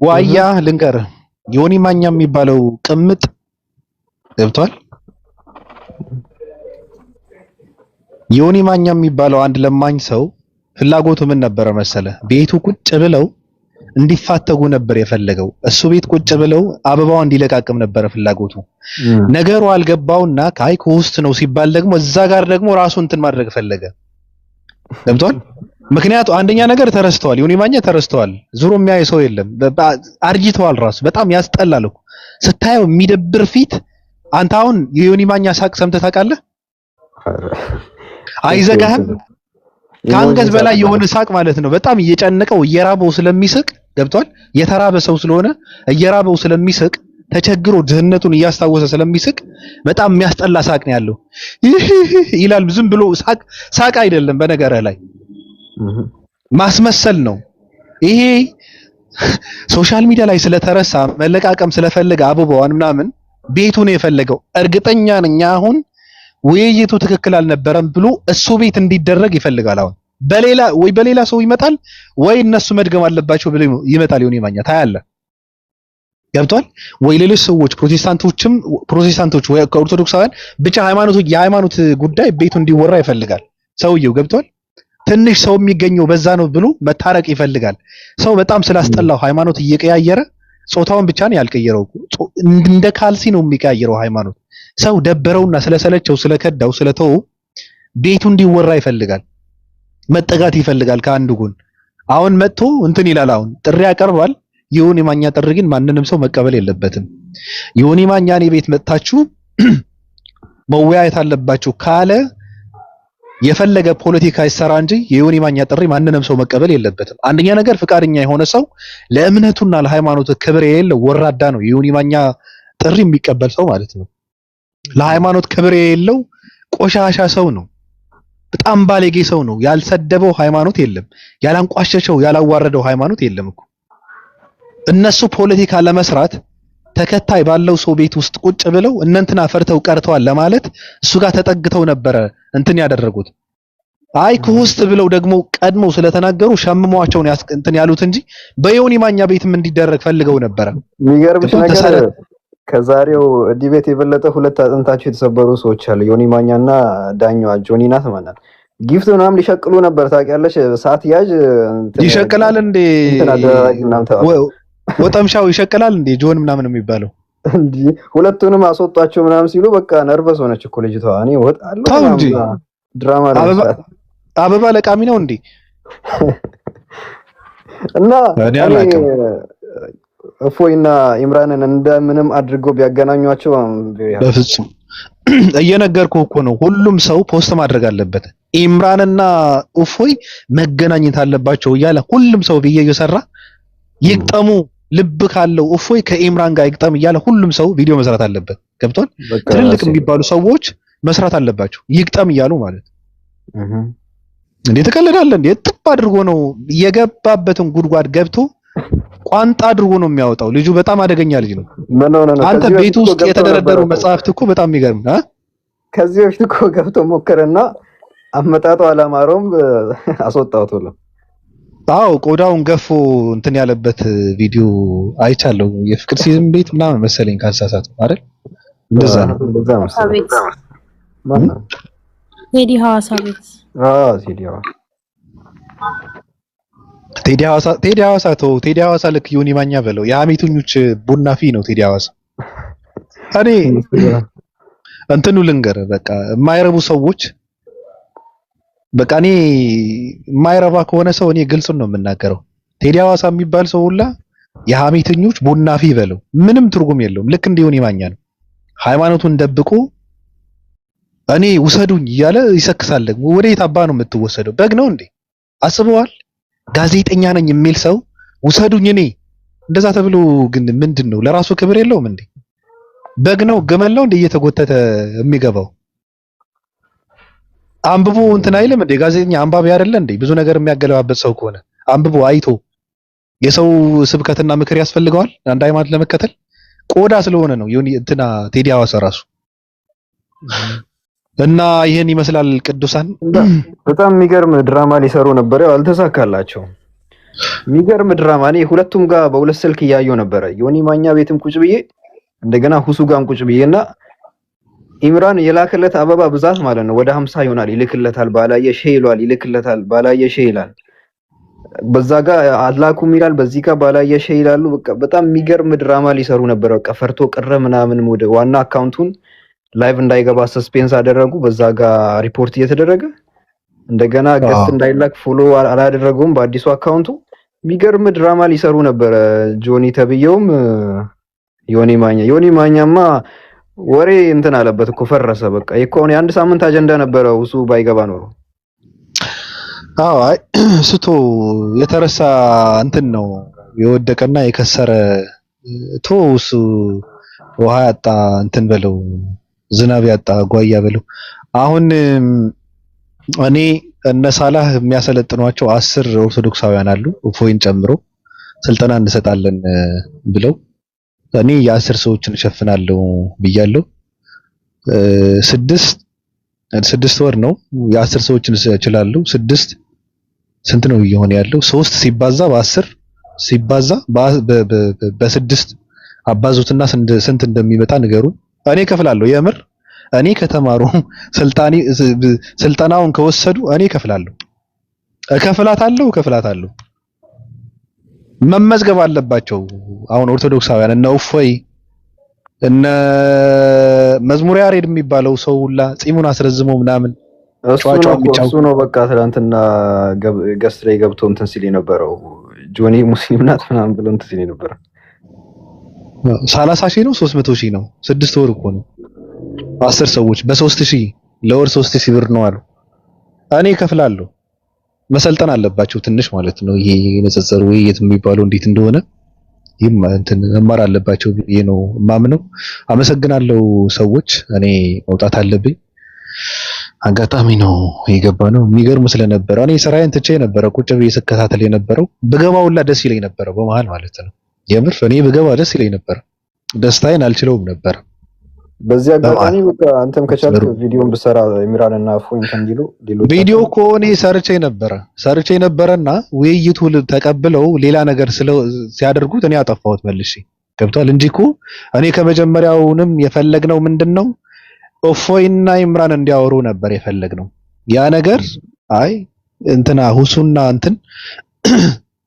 ዋያ ልንገርህ፣ ዮኒ ማኛ የሚባለው ቅምጥ ገብቷል። ዮኒ ማኛ የሚባለው አንድ ለማኝ ሰው ፍላጎቱ ምን ነበረ መሰለ? ቤቱ ቁጭ ብለው እንዲፋተጉ ነበር የፈለገው። እሱ ቤት ቁጭ ብለው አበባው እንዲለቃቅም ነበረ ፍላጎቱ። ነገሩ አልገባውና ካይ ከውስጥ ነው ሲባል ደግሞ እዛ ጋር ደግሞ ራሱ እንትን ማድረግ ፈለገ። ገብቷል። ምክንያቱ አንደኛ ነገር ተረስተዋል፣ ዮኒ ማኛ ተረስተዋል። ዙሮ የሚያይ ሰው የለም። አርጅተዋል። ራሱ በጣም ያስጠላል እኮ ስታየው የሚደብር ፊት። አንተ አሁን የዮኒ ማኛ ሳቅ ሰምተህ ታውቃለህ? አይዘጋህም? ከአንገት በላይ የሆነ ሳቅ ማለት ነው። በጣም እየጨነቀው እየራበው ስለሚስቅ ገብቷል። የተራበ ሰው ስለሆነ እየራበው ስለሚስቅ፣ ተቸግሮ ድህነቱን እያስታወሰ ስለሚስቅ በጣም የሚያስጠላ ሳቅ ነው ያለው። ይህ ይላል። ዝም ብሎ ሳቅ ሳቅ አይደለም፣ በነገርህ ላይ ማስመሰል ነው። ይሄ social media ላይ ስለተረሳ መለቃቀም ስለፈለገ አበባዋን ምናምን ቤቱ ነው የፈለገው። እርግጠኛ ነኝ አሁን ውይይቱ ትክክል አልነበረም ብሎ እሱ ቤት እንዲደረግ ይፈልጋል። አሁን በሌላ ወይ በሌላ ሰው ይመጣል ወይ እነሱ መድገም አለባቸው ብሎ ይመጣል። ዮኒ ማኛ ታያለህ። ገብቷል ወይ? ሌሎች ሰዎች ፕሮቴስታንቶችም ፕሮቴስታንቶች ወይ ከኦርቶዶክሳውያን ብቻ ሃይማኖቱ የሃይማኖት ጉዳይ ቤቱ እንዲወራ ይፈልጋል ሰውየው። ገብቷል። ትንሽ ሰው የሚገኘው በዛ ነው ብሎ መታረቅ ይፈልጋል። ሰው በጣም ስላስጠላው ሃይማኖት እየቀያየረ ጾታውን ብቻ ነው ያልቀየረው። እንደ ካልሲ ነው የሚቀያየረው ሃይማኖት። ሰው ደበረውና ስለሰለቸው ስለከዳው ስለተው ቤቱ እንዲወራ ይፈልጋል። መጠጋት ይፈልጋል ከአንዱ ጎን። አሁን መጥቶ እንትን ይላል። አሁን ጥሪ ያቀርባል። የዮኒ ማኛ ጥሪ ግን ማንንም ሰው መቀበል የለበትም። ዮኒ ማኛ እኔ ቤት መጥታችሁ መወያየት አለባችሁ ካለ የፈለገ ፖለቲካ ይሰራ እንጂ የዮኒ ማኛ ጥሪ ማንንም ሰው መቀበል የለበትም። አንደኛ ነገር ፍቃደኛ የሆነ ሰው ለእምነቱና ለሃይማኖቱ ክብር የሌለው ወራዳ ነው። የዮኒ ማኛ ጥሪ የሚቀበል ሰው ማለት ነው። ለሃይማኖት ክብር የሌለው ቆሻሻ ሰው ነው። በጣም ባለጌ ሰው ነው። ያልሰደበው ሃይማኖት የለም። ያላንቋሸሸው ያላዋረደው ሃይማኖት የለም እኮ። እነሱ ፖለቲካ ለመስራት ተከታይ ባለው ሰው ቤት ውስጥ ቁጭ ብለው እነንትና ፈርተው ቀርተዋል ለማለት እሱ ጋር ተጠግተው ነበረ እንትን ያደረጉት። አይ ከውስጥ ብለው ደግሞ ቀድመው ስለተናገሩ ሸምሟቸውን እንትን ያሉት እንጂ በዮኒ ማኛ ቤትም እንዲደረግ ፈልገው ነበረ። የሚገርምሽ ገብቶሃል? ነገር ከዛሬው debate የበለጠ ሁለት አጥንታቸው የተሰበሩ ሰዎች አሉ። ዮኒ ማኛና ዳኛዋ ጆኒ ናት ማለት gift ምናምን ሊሸቅሉ ነበር ታውቂያለሽ። ሰዓት ያዥ እንትን ይሸቅላል እንዴ? እንትን አደራራጊ ምናምን ተባለ። ወጠምሻው ይሸቅላል እንዴ? ጆን ምናምን የሚባለው እንዲህ ሁለቱንም አስወጧቸው ምናምን ሲሉ በቃ nervous ሆነች እኮ ልጅቷ። እኔ እወጣለሁ ተው ምናምን እንጂ ብላ ድራማ አበባ ለመስራት አበባ ለቃሚ ነው እንዴ? እና እኔ እኔ አላውቅም። እፎይና ኢምራንን እንደምንም አድርገው ቢያገናኟቸው I'm very happy። በፍጹም እየነገርኩህ እኮ ነው። ሁሉም ሰው post ማድረግ አለበት። ኢምራንና እፎይ መገናኘት አለባቸው እያለ ሁሉም ሰው ብዬ እየሰራ ይግጠሙ፣ ልብ ካለው እፎይ ከኢምራን ጋር ይግጠም እያለ ሁሉም ሰው ቪዲዮ መስራት አለበት። ገብቷል? በቃ ትልልቅ ራሴ የሚባሉ ሰዎች መስራት አለባቸው። ይግጠም እያሉ ማለት እንዴ ትቀልዳለህ እንዴ? ጥብ አድርጎ ነው የገባበትን ጉድጓድ ገብቶ ቋንጣ አድርጎ ነው የሚያወጣው። ልጁ በጣም አደገኛ ልጅ ነው። ምን ሆነ ነው? አንተ ከዚህ ቤት በፊት እኮ ውስጥ ገብቶ ነበረ የተደረደሩ እኮ መጽሐፍት እኮ በጣም የሚገርም አ ከዚህ በፊት እኮ ገብቶ ሞከረና አመጣጡ አላማረውም፣ አስወጣው ቶሎ። አዎ ቆዳውን ገፎ እንትን ያለበት ቪዲዮ አይቻለሁ። የፍቅር ሲዝም ቤት ምናምን መሰለኝ ካልሳሳትኩ አይደል? እንደዛ ነው። እንደዛ መሰለኝ። ቤት ማነው? ቴዲ ሐዋሳ ቤት። አዎ ቴዲ ሐዋሳ። ቴዲ ሐዋሳ፣ ቴዲ ሐዋሳ ተው፣ ቴዲ ሐዋሳ ልክ ዮኒ ማኛ በለው የሐሜተኞች ቡና ፊ ነው ቴዲ ሐዋሳ። እኔ እንትኑ ልንገር፣ በቃ የማይረቡ ሰዎች፣ በቃ እኔ የማይረባ ከሆነ ሰው እኔ ግልጹን ነው የምናገረው። ቴዲ ሐዋሳ የሚባል ሰው ሁላ የሐሜተኞች ቡና ፊ በለው፣ ምንም ትርጉም የለውም። ልክ እንደ ዮኒ ማኛ ነው። ሃይማኖቱን ደብቆ እኔ ውሰዱኝ እያለ ይሰክሳል። ደግሞ ወደ የት አባ ነው የምትወሰደው? በግ ነው እንዴ? አስበዋል? ጋዜጠኛ ነኝ የሚል ሰው ውሰዱኝ እኔ እንደዛ ተብሎ ግን ምንድን ነው ለራሱ ክብር የለውም እንዴ? በግ ነው ግመል ነው እንዴ እየተጎተተ የሚገባው? አንብቦ እንትን አይልም እንዴ? ጋዜጠኛ አንባቢ አይደለ እንዴ? ብዙ ነገር የሚያገለባበት ሰው ከሆነ አንብቦ አይቶ የሰው ስብከትና ምክር ያስፈልገዋል አንድ ሃይማኖት ለመከተል? ቆዳ ስለሆነ ነው ዮኒ እንትና ቴዲ ሐዋሳ ራሱ። እና ይህን ይመስላል ቅዱሳን። በጣም የሚገርም ድራማ ሊሰሩ ነበር፣ ያው አልተሳካላቸውም። የሚገርም ድራማ እኔ ሁለቱም ጋር በሁለት ስልክ እያየሁ ነበረ። ዮኒ ማኛ ቤትም ቁጭ ብዬ እንደገና ሁሱ ጋርም ቁጭ ብዬ እና ኢምራን የላከለት አበባ ብዛት ማለት ነው ወደ 50 ይሆናል። ይልክለታል፣ ባላየ ሼ ይሏል፣ ይልክለታል፣ ባላየ ሼ ይላል። በዛ ጋር አላኩም ይላል፣ በዚህ ጋር ባላየ ሼ ይላሉ። በቃ በጣም የሚገርም ድራማ ሊሰሩ ነበር። በቃ ፈርቶ ቀረ ምናምን። ወደ ዋና account ኡን live እንዳይገባ suspense አደረጉ። በዛ ጋር ሪፖርት እየተደረገ እንደገና guest እንዳይላክ follow አላደረጉም በአዲሱ account ኡ። የሚገርም ድራማ ሊሰሩ ነበረ። ጆኒ ተብዬውም ዮኒ ማኛ፣ ዮኒ ማኛማ ወሬ እንትን አለበት እኮ፣ ፈረሰ። በቃ እኮ አሁን የአንድ ሳምንት አጀንዳ ነበረ እሱ ባይገባ ኖሮ። አዎ አይ ስቶ የተረሳ እንትን ነው፣ የወደቀና የከሰረ ቶ እሱ ውሃ ያጣ እንትን በለው፣ ዝናብ ያጣ ጓያ በለው። አሁን እኔ እነ ሳላህ የሚያሰለጥኗቸው 10 ኦርቶዶክሳውያን አሉ እፎይን ጨምሮ ስልጠና እንሰጣለን ብለው እኔ የ10 ሰዎችን እሸፍናለሁ ብያለሁ። ስድስት 6 ወር ነው፣ የ10 ሰዎችን እችላለሁ። ስድስት ስንት ነው እየሆነ ያለው? 3 ሲባዛ በ10 ሲባዛ በስድስት አባዙትና ስንት እንደሚመጣ ንገሩ። እኔ እከፍላለሁ። የምር እኔ ከተማሩ ስልጣኔ ስልጠናውን ከወሰዱ እኔ እከፍላለሁ። እከፍላታለሁ እከፍላታለሁ። መመዝገብ አለባቸው። አሁን ኦርቶዶክሳውያን እነ እፎይ እነ መዝሙር ያሬድ የሚባለው ሰው ሁላ ጺሙን አስረዝሞ ምናምን እሱ ጨዋጫ ነው እኮ የሚጫወት እሱ ነው። በቃ ትናንትና guest ላይ ገብቶ እንትን ሲል የነበረው ጆኒ ሙስሊም ናት ምናምን ብሎ እንትን ሲል የነበረው። 30,000 ነው 300,000 ነው። 6 ወር እኮ ነው። 10 ሰዎች በ3,000 ለወር 3,000 ብር ነው አሉ። እኔ እከፍላለሁ። መሰልጠን አለባቸው ትንሽ ማለት ነው። ይሄ ንጽጽር ውይይት የሚባለው እንዴት እንደሆነ ይህም እንትን መማር አለባቸው ብዬ ነው የማምነው። አመሰግናለሁ ሰዎች። እኔ መውጣት አለብኝ። አጋጣሚ ነው የገባ ነው። የሚገርም ስለነበረ እኔ ስራዬን ትቼ ነበረ ቁጭ ብዬ ስከታተል የነበረው። ብገባ ሁላ ደስ ይለኝ ነበረ በመሃል ማለት ነው። የምር እኔ ብገባ ደስ ይለኝ ነበረ። ደስታዬን አልችለውም ነበር። በዚህ አጋጣሚ በመሃል በቃ አንተም ከቻልክ ቪዲዮን ብሰራ ኢምራን እና እፎይ እንትን እንዲሉ ቪዲዮ ሌሎቻችን እኮ እኔ ሰርቼ ነበረና ውይይቱ ተቀብለው ሌላ ነገር ሲያደርጉት እኔ አጠፋሁት መልሼ። ገብቷል እንጂ እኮ እኔ ከመጀመሪያውንም የፈለግነው ምንድነው እፎይና ኢምራን እንዲያወሩ ነበር የፈለግነው። ያ ነገር አይ እንትና ሁሱና እንትን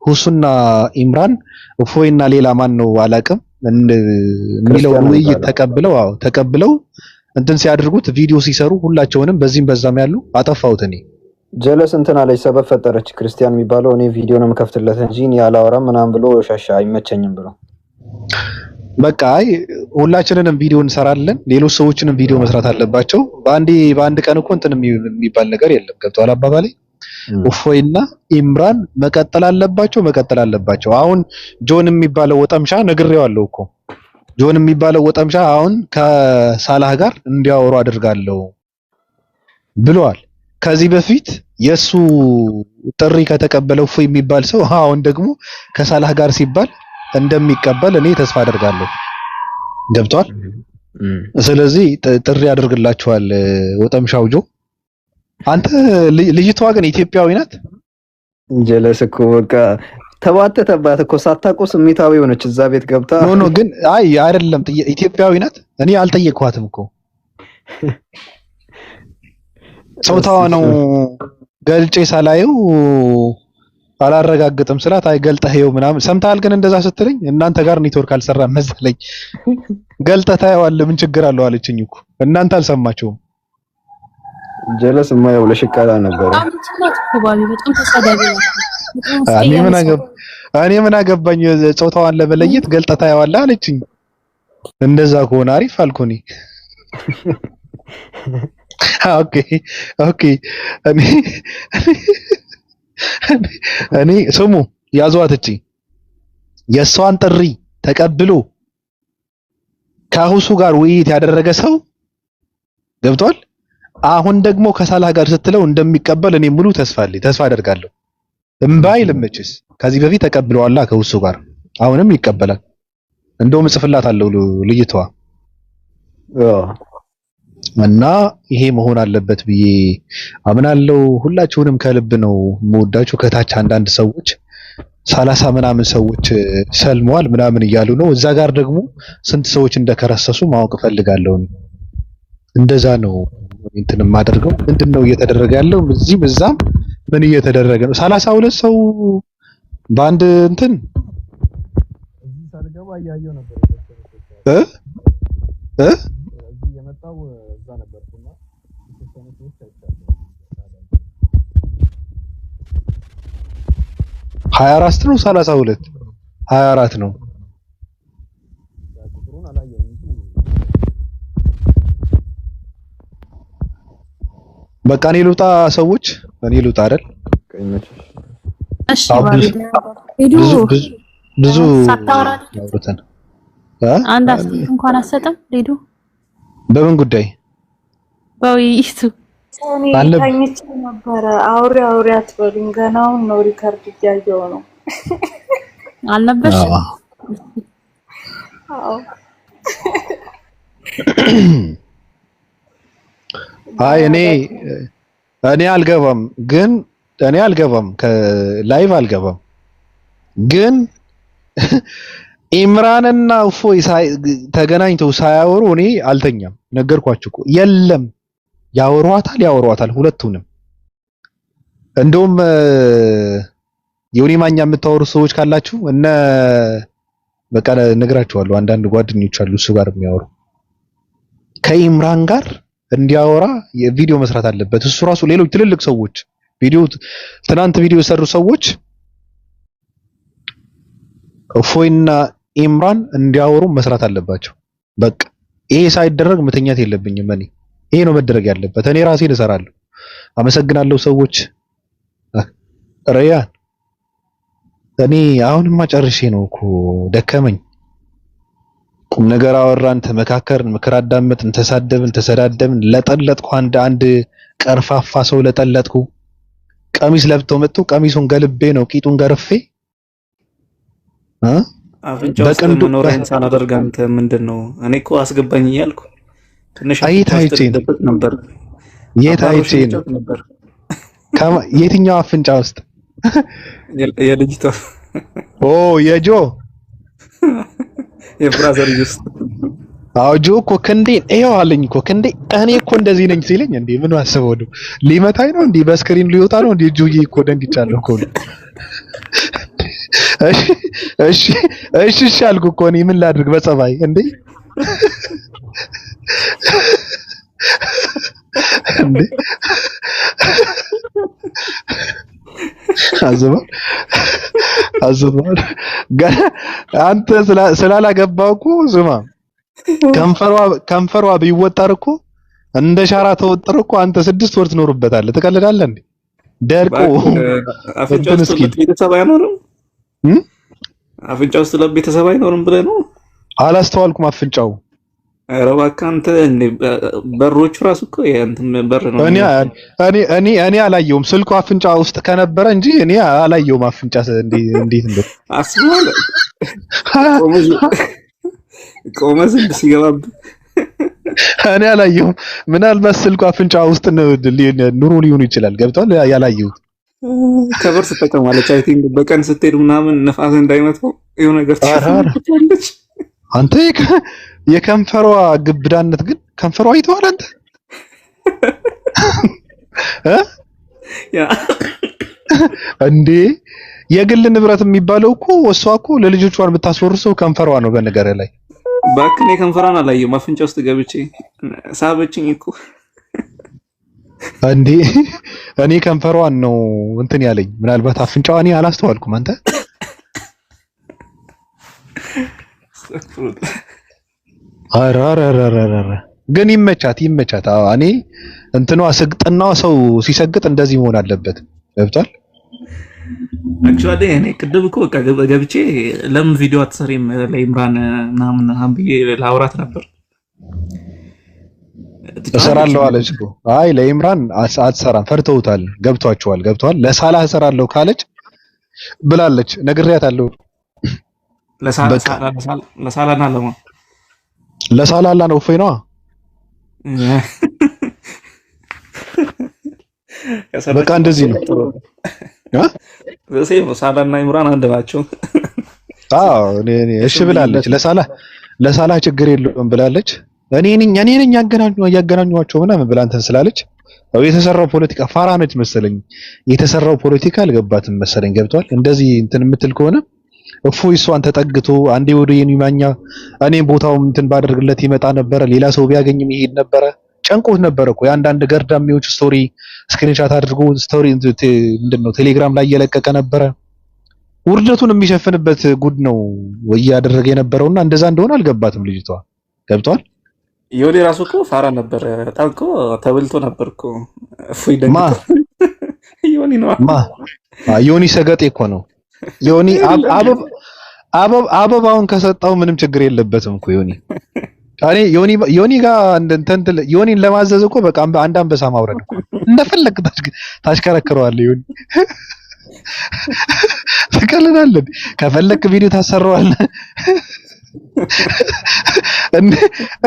ሁሱና ኢምራን እፎይና ሌላ ማን ነው አላውቅም የሚለውን ክርስቲያን ውይይት የሚባለው ተቀብለው፣ አዎ ተቀብለው እንትን ሲያደርጉት ቪዲዮ ሲሰሩ ሁላቸውንም በዚህም በዛም ያሉ አጠፋሁት እኔ። ጀለስ እንትን አለች፣ ሰበብ ፈጠረች። ክርስቲያን የሚባለው እኔ ቪዲዮ ነው የምከፍትለት እንጂ እኔ አላወራም ምናምን ብሎ ሻሻ አይመቸኝም ብሎ። በቃ አይ ሁላችንንም ቪዲዮ እንሰራለን፣ ሌሎች ሰዎችንም ቪዲዮ መስራት አለባቸው። በአንዴ በአንድ ቀን እኮ እንትን የሚባል ነገር የለም። ገብቶሃል አባባሌ? እፎይና ኢምራን መቀጠል አለባቸው፣ መቀጠል አለባቸው። አሁን ጆን የሚባለው ወጠምሻ ነግሬዋለሁ እኮ፣ ጆን የሚባለው ወጠምሻ አሁን ከሳላህ ጋር እንዲያወሩ አድርጋለሁ ብለዋል። ከዚህ በፊት የሱ ጥሪ ከተቀበለው እፎይ የሚባል ሰው አሁን ደግሞ ከሳላህ ጋር ሲባል እንደሚቀበል እኔ ተስፋ አደርጋለሁ። ገብቷል። ስለዚህ ጥሪ ያደርግላችኋል ወጠምሻው ጆ። አንተ ልጅቷ ግን ኢትዮጵያዊ ናት። ጀለስ እኮ በቃ ተባተተባት እኮ ሳታውቀው ስሜታዊ ሆነች። እዛ ቤት ገብታ No no፣ ግን አይ አይደለም፣ ኢትዮጵያዊ ናት። እኔ አልጠየቅኳትም እኮ ጾታዋ ነው ገልጬ ሳላየው አላረጋግጥም ስላት አይ ገልጠህ ይኸው ምናምን ሰምተሃል። ግን እንደዛ ስትለኝ እናንተ ጋር ኔትወርክ አልሰራም መሰለኝ። ገልጠህ ታየዋለህ ምን ችግር አለው አለችኝ እኮ። እናንተ አልሰማችሁም። ጀለስ የማየው ለሽቀላ ነበረ። በጣም እንትን ናት እኮ ባቢ፣ በጣም ተሳዳቢ ናት። በጣም እኔ አስቀያሚ ምን ሰው። አገብ እኔ ምን አገባኝ ጾታዋን ለመለየት ገልጠህ ታየዋለህ አለችኝ። እንደዛ ከሆነ አሪፍ አልኩ እኔ። Okay okay። እኔ እኔ ስሙ ያዟት እቺ የእሷን ጥሪ ተቀብሎ ከሁሱ ጋር ውይይት ያደረገ ሰው ገብቷል። አሁን ደግሞ ከሳላህ ጋር ስትለው እንደሚቀበል እኔ ሙሉ ተስፋ አለኝ፣ ተስፋ አደርጋለሁ። እምባ አይልም መቼስ። ከዚህ በፊት ተቀብለዋላ ከሁሱ ጋር፣ አሁንም ይቀበላል። እንደውም እጽፍላታለሁ ልጅቷ እና ይሄ መሆን አለበት ብዬ አምናለሁ። ሁላችሁንም ከልብ ነው የምወዳችሁ። ከታች አንዳንድ ሰዎች 30 ምናምን ሰዎች ሰልመዋል ምናምን እያሉ ነው። እዛ ጋር ደግሞ ስንት ሰዎች እንደከረሰሱ ማወቅ እፈልጋለሁ። እንደዛ ነው እንትን የማደርገው። ምንድነው እየተደረገ ያለው? እዚህም እዛም ምን እየተደረገ ነው? 32 ሰው በአንድ እንትን እ እ 24 ነው 32 24 ነው። በቃ እኔ ልውጣ፣ ሰዎች እኔ ልውጣ አይደል? እሺ አዎ፣ ባቢ ብዙ ሄዱ ብዙ ብዙ ብዙ ሳታወራ አውርተን እ አንድ አስተያየት እንኳን አትሰጥም ሊዱ በምን ጉዳይ በውይይቱ እኔ አለ ተኝቼ ነበረ። አውሪ አውሪ አትበሉኝ። ገና አሁን ነው record እያየሁ ነው። አልነበርሽም? አዎ አይ እኔ እኔ አልገባም፣ ግን እኔ አልገባም፣ ከ live አልገባም። ግን ኢምራንና እፎይ ተገናኝተው ሳያወሩ እኔ አልተኛም። ነገርኳችሁ እኮ የለም፣ ያወሯታል ያወሯታል ሁለቱንም። እንደውም የዮኒ ማኛ የምታወሩ ሰዎች ካላችሁ እነ በቃ እነግራችኋለሁ። አንዳንድ ጓደኞች አሉ እሱ ጋር የሚያወሩ ከኢምራን ጋር እንዲያወራ የቪዲዮ መስራት አለበት እሱ ራሱ። ሌሎች ትልልቅ ሰዎች ቪዲዮ ትናንት ቪዲዮ የሰሩ ሰዎች እፎይና ኢምራን እንዲያወሩ መስራት አለባቸው። በቃ ይሄ ሳይደረግ መተኛት የለብኝም እኔ። ይሄ ነው መደረግ ያለበት። እኔ ራሴን እሰራለሁ። አመሰግናለሁ ሰዎች። ረያን እኔ አሁንማ ጨርሼ ነው እኮ ደከመኝ። ቁም ነገር አወራን፣ ተመካከርን፣ ምክር አዳመጥን፣ ተሳደብን፣ ተሰዳደብን። ለጠለጥኩ አንድ አንድ ቀርፋፋ ሰው ለጠለጥኩ። ቀሚስ ለብቶ መጥቶ ቀሚሱን ገልቤ ነው ቂጡን ገርፌ እ አፍንጫ ውስጥ በቅንዱ መኖሪያን ሳላደርግ አንተ ምንድን ነው? እኔ እኮ አስገባኝ እያልኩ ትንሽ የት አፍንጫ ውስጥ አይቼ ነው? ልደበቅ ነበር። የት አባሮሽ አይቼ ነው? ልጫወት ነበር። የትኛው አፍንጫ ውስጥ? የልጅቷ ኦ የጆ የ brother ውስጥ። አዎ ጆ እኮ ክንዴን ይኸው አለኝ እኮ ክንዴ። እኔ እኮ እንደዚህ ነኝ ሲለኝ እንዴ ምን አስበው ነው? ሊመታኝ ነው እንዴ? በ screen ሊወጣ ነው እንዴ? ጆዬ እኮ ደንግጫለሁ እኮ ነው። እሺ እሺ እሺ እሺ አልኩ እኮ እኔ ምን ላድርግ በጸባይ እንዴ እንዴ አዝባል አዝባል ገና አንተ ስላላገባው እኮ ስማ፣ ከንፈሯ ከንፈሯ ቢወጠር እኮ እንደ ሻራ ተወጥሮ እኮ አንተ 6 ወር ትኖርበታለህ። ትቀልዳለህ እንዴ? ደርቆ እባክህ አፍንጫ እንትን ውስጥ እስኪል ሁለት ቤተሰብ አይኖርም። እም? አፍንጫ ውስጥ ሁለት ቤተሰብ አይኖርም ብለህ ነው? አላስተዋልኩም። አፍንጫው ኧረ እባክህ አንተ እንዴ በሮቹ ራሱ እኮ የእንትን በር ነው እኔ የሚመስለው። እኔ እኔ እኔ አላየውም። ስልኩ አፍንጫ ውስጥ ከነበረ እንጂ እኔ አላየውም። አፍንጫ እንዴት እንደ አስበዋል። ቆመ ቆመ ዝንብ ሲገባብህ እኔ አላየሁም። ምናልባት ስልኩ አፍንጫ ውስጥ ኑሮ ሊሆን ይችላል። ገብቷል። ያላየሁት Cover ትጠቀማለች። I think በቀን ስትሄድ ምናምን ነፋስ እንዳይመታው የሆነ ነገር ኧረ ኧረ ትሸፍንበታለች። አንተ የከንፈሯ ግብዳነት ግን፣ ከንፈሯ አይተዋል አንተ እ? Yeah. እንዴ፣ የግል ንብረት የሚባለው እኮ እሷ እኮ ለልጆቿን የምታስወርሰው ከንፈሯ ነው። በነገር ላይ እባክህ፣ እኔ ከንፈሯን አላየሁም። አፍንጫ ውስጥ ገብቼ ሳበችኝ እኮ። እንዴ፣ እኔ ከንፈሯን ነው እንትን ያለኝ። ምናልባት አፍንጫዋ እኔ አላስተዋልኩም። አንተ ኧረ ኧረ ኧረ ኧረ፣ ግን ይመቻት ይመቻት። አዎ እኔ እንትኗ ስግጥናዋ፣ ሰው ሲሰግጥ እንደዚህ መሆን አለበት። ገብቷል። Actually እኔ ቅድም እኮ በቃ ገብቼ ለምን ቪዲዮ አትሰሪም ለኢምራን ምናምን ብዬ ላውራት ነበር። ትጫዋለች። እሰራለሁ አለች እኮ። አይ ለኢምራን አትሰራም፣ ፈርተውታል። ገብቷቸዋል። ገብቷል። ለሳላህ እሰራለሁ ካለች ብላለች። ነግሬያታለሁ። በቃ ለሳላና ለማ ለሳላላ ነው፣ እፎይ ነዋ። በቃ እንደዚህ ነው። እ? Same ነው። ሳላና ኢምራን አንድ ናቸው። አዎ እኔ እሺ ብላለች። ለሳላህ ችግር የለውም ብላለች። እኔ ነኝ ያገናኟቸው ምናምን ብላ እንትን ስላለች ያው የተሰራው ፖለቲካ፣ ፋራ ነች መሰለኝ። የተሰራው ፖለቲካ አልገባትም መሰለኝ። ገብቷል። እንደዚህ እንትን የምትል ከሆነ እፎይ እሷን ተጠግቶ አንዴ ወደ የኔ ማኛ እኔም ቦታውም እንትን ባደርግለት ይመጣ ነበረ። ሌላ ሰው ቢያገኝም ይሄድ ነበረ። ጨንቆት ነበረ እኮ። የአንዳንድ ገርዳሚዎች story screenshot አድርጎ story ምንድን ነው ቴሌግራም ላይ እየለቀቀ ነበረ። ውርደቱን የሚሸፍንበት ጉድ ነው እያደረገ የነበረውና እንደዛ እንደሆነ አልገባትም ልጅቷ። ገብቷል። ዮኒ ራሱ እኮ ፋራ ነበር። በጣም እኮ ተበልቶ ነበር እኮ። እፎይ ማ? ደንግጦ ዮኒ ነው። ማ? ዮኒ ሰገጤ እኮ ነው። ዮኒ አበባውን ከሰጠው ምንም ችግር የለበትም እኮ ዮኒ። እኔ ዮኒ ጋር እንትን ዮኒን ለማዘዝ እኮ በቃ አንድ አንበሳ ማውረድ እኮ፣ እንደፈለግ ታሽከረክረዋለህ። ዮኒ ትቀልዳለህ። ከፈለክ ቪዲዮ ታሰራዋለህ።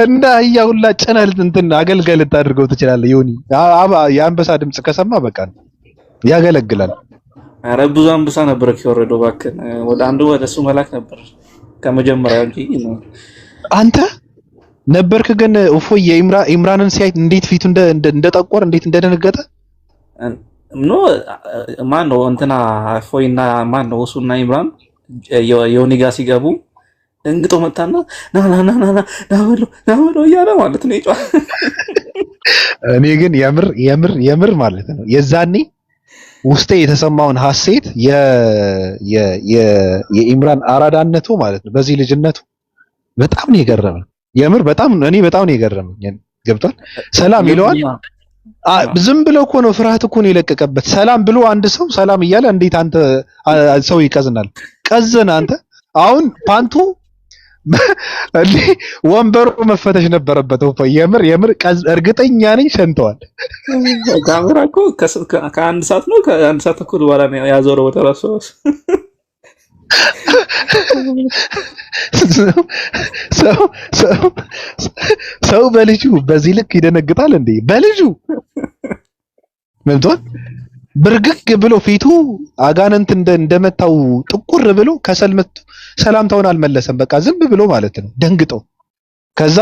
እንደ አህያ ሁላ ጭነህ እንትን አገልጋይ ልታደርገው ትችላለህ። ዮኒ የአንበሳ ድምጽ ከሰማ በቃ ያገለግላል። ኧረ ብዙ አንበሳ ነበር እኮ የወረደው። እባክህን ወደ አንዱ ወደ እሱ መላክ ነበር ከመጀመሪያው እንጂ። አንተ ነበርክ ግን እፎይ የኢምራንን ሲያይ እንዴት ፊቱ እንደጠቆር፣ እንዴት እንደደነገጠ። No፣ ማን ነው እንትና እፎይና ማን ነው እሱና ኢምራን ዮኒ ጋር ሲገቡ ደንግጦ መጣና ና ና ና ና ና ና በለው ና በለው እያለ ማለት ነው የጮኸ። እኔ ግን የምር የምር የምር ማለት ነው የዛኔ ውስጤ የተሰማውን ሀሴት የኢምራን አራዳነቱ ማለት ነው በዚህ ልጅነቱ በጣም ነው የገረመኝ። የምር በጣም እኔ በጣም ነው የገረመኝ። ገብቷል። ሰላም ይለዋል። ዝም ብሎ እኮ ነው፣ ፍርሃት እኮ ነው የለቀቀበት። ሰላም ብሎ አንድ ሰው ሰላም እያለ እንዴት አንተ ሰው ይቀዝናል? ቀዘነ አንተ። አሁን ፓንቱ እንዴ ወንበሩ መፈተሽ ነበረበት። የምር የምር እርግጠኛ ነኝ ሸንተዋል። ካሜራ እኮ ከአንድ ሰዓት ነው ከአንድ ሰዓት ተኩል በኋላ ነው ያዞረው ወደ ራሱ። ሰው ሰው ሰው በልጁ በዚህ ልክ ይደነግጣል እንዴ? በልጁ መምቷል። ብርግግ ብሎ ፊቱ አጋንንት እንደመታው ጥቁር ብሎ ከሰል መቶ ሰላምታውን አልመለሰም። በቃ ዝም ብሎ ማለት ነው ደንግጦ። ከዛ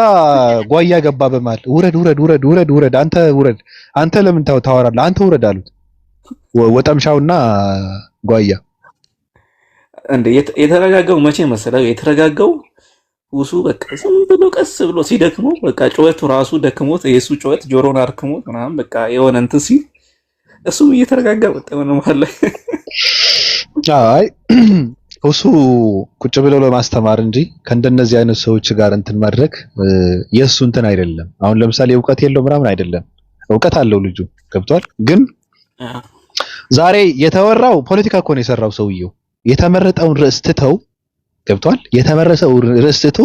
ጓያ ገባ በመሃል፣ ውረድ ውረድ ውረድ ውረድ ውረድ አንተ ውረድ፣ አንተ ለምን ታወራለህ? አንተ ውረድ አሉት። ወጠምሻውና ጓያ። እንዴ የተረጋጋው መቼ መሰለህ? የተረጋጋው ውሱ በቃ ዝም ብሎ ቀስ ብሎ ሲደክመው፣ በቃ ጩኸቱ ራሱ ደክሞት፣ የሱ ጩኸት ጆሮን አርክሞት ምናምን በቃ የሆነ እንትን ሲል እሱም እየተረጋጋ መጣ የሆነ መሀል ላይ። አይ እሱ ቁጭ ብለው ለማስተማር እንጂ ከእንደነዚህ አይነት ሰዎች ጋር እንትን ማድረግ የእሱ እንትን አይደለም። አሁን ለምሳሌ እውቀት የለው ምናምን አይደለም፣ እውቀት አለው ልጁ፣ ገብቷል። ግን ዛሬ የተወራው ፖለቲካ እኮ ነው የሰራው ሰውየው። የተመረጠውን ርዕስ ትተው፣ ገብቷል። የተመረጠው ርዕስ ትቶ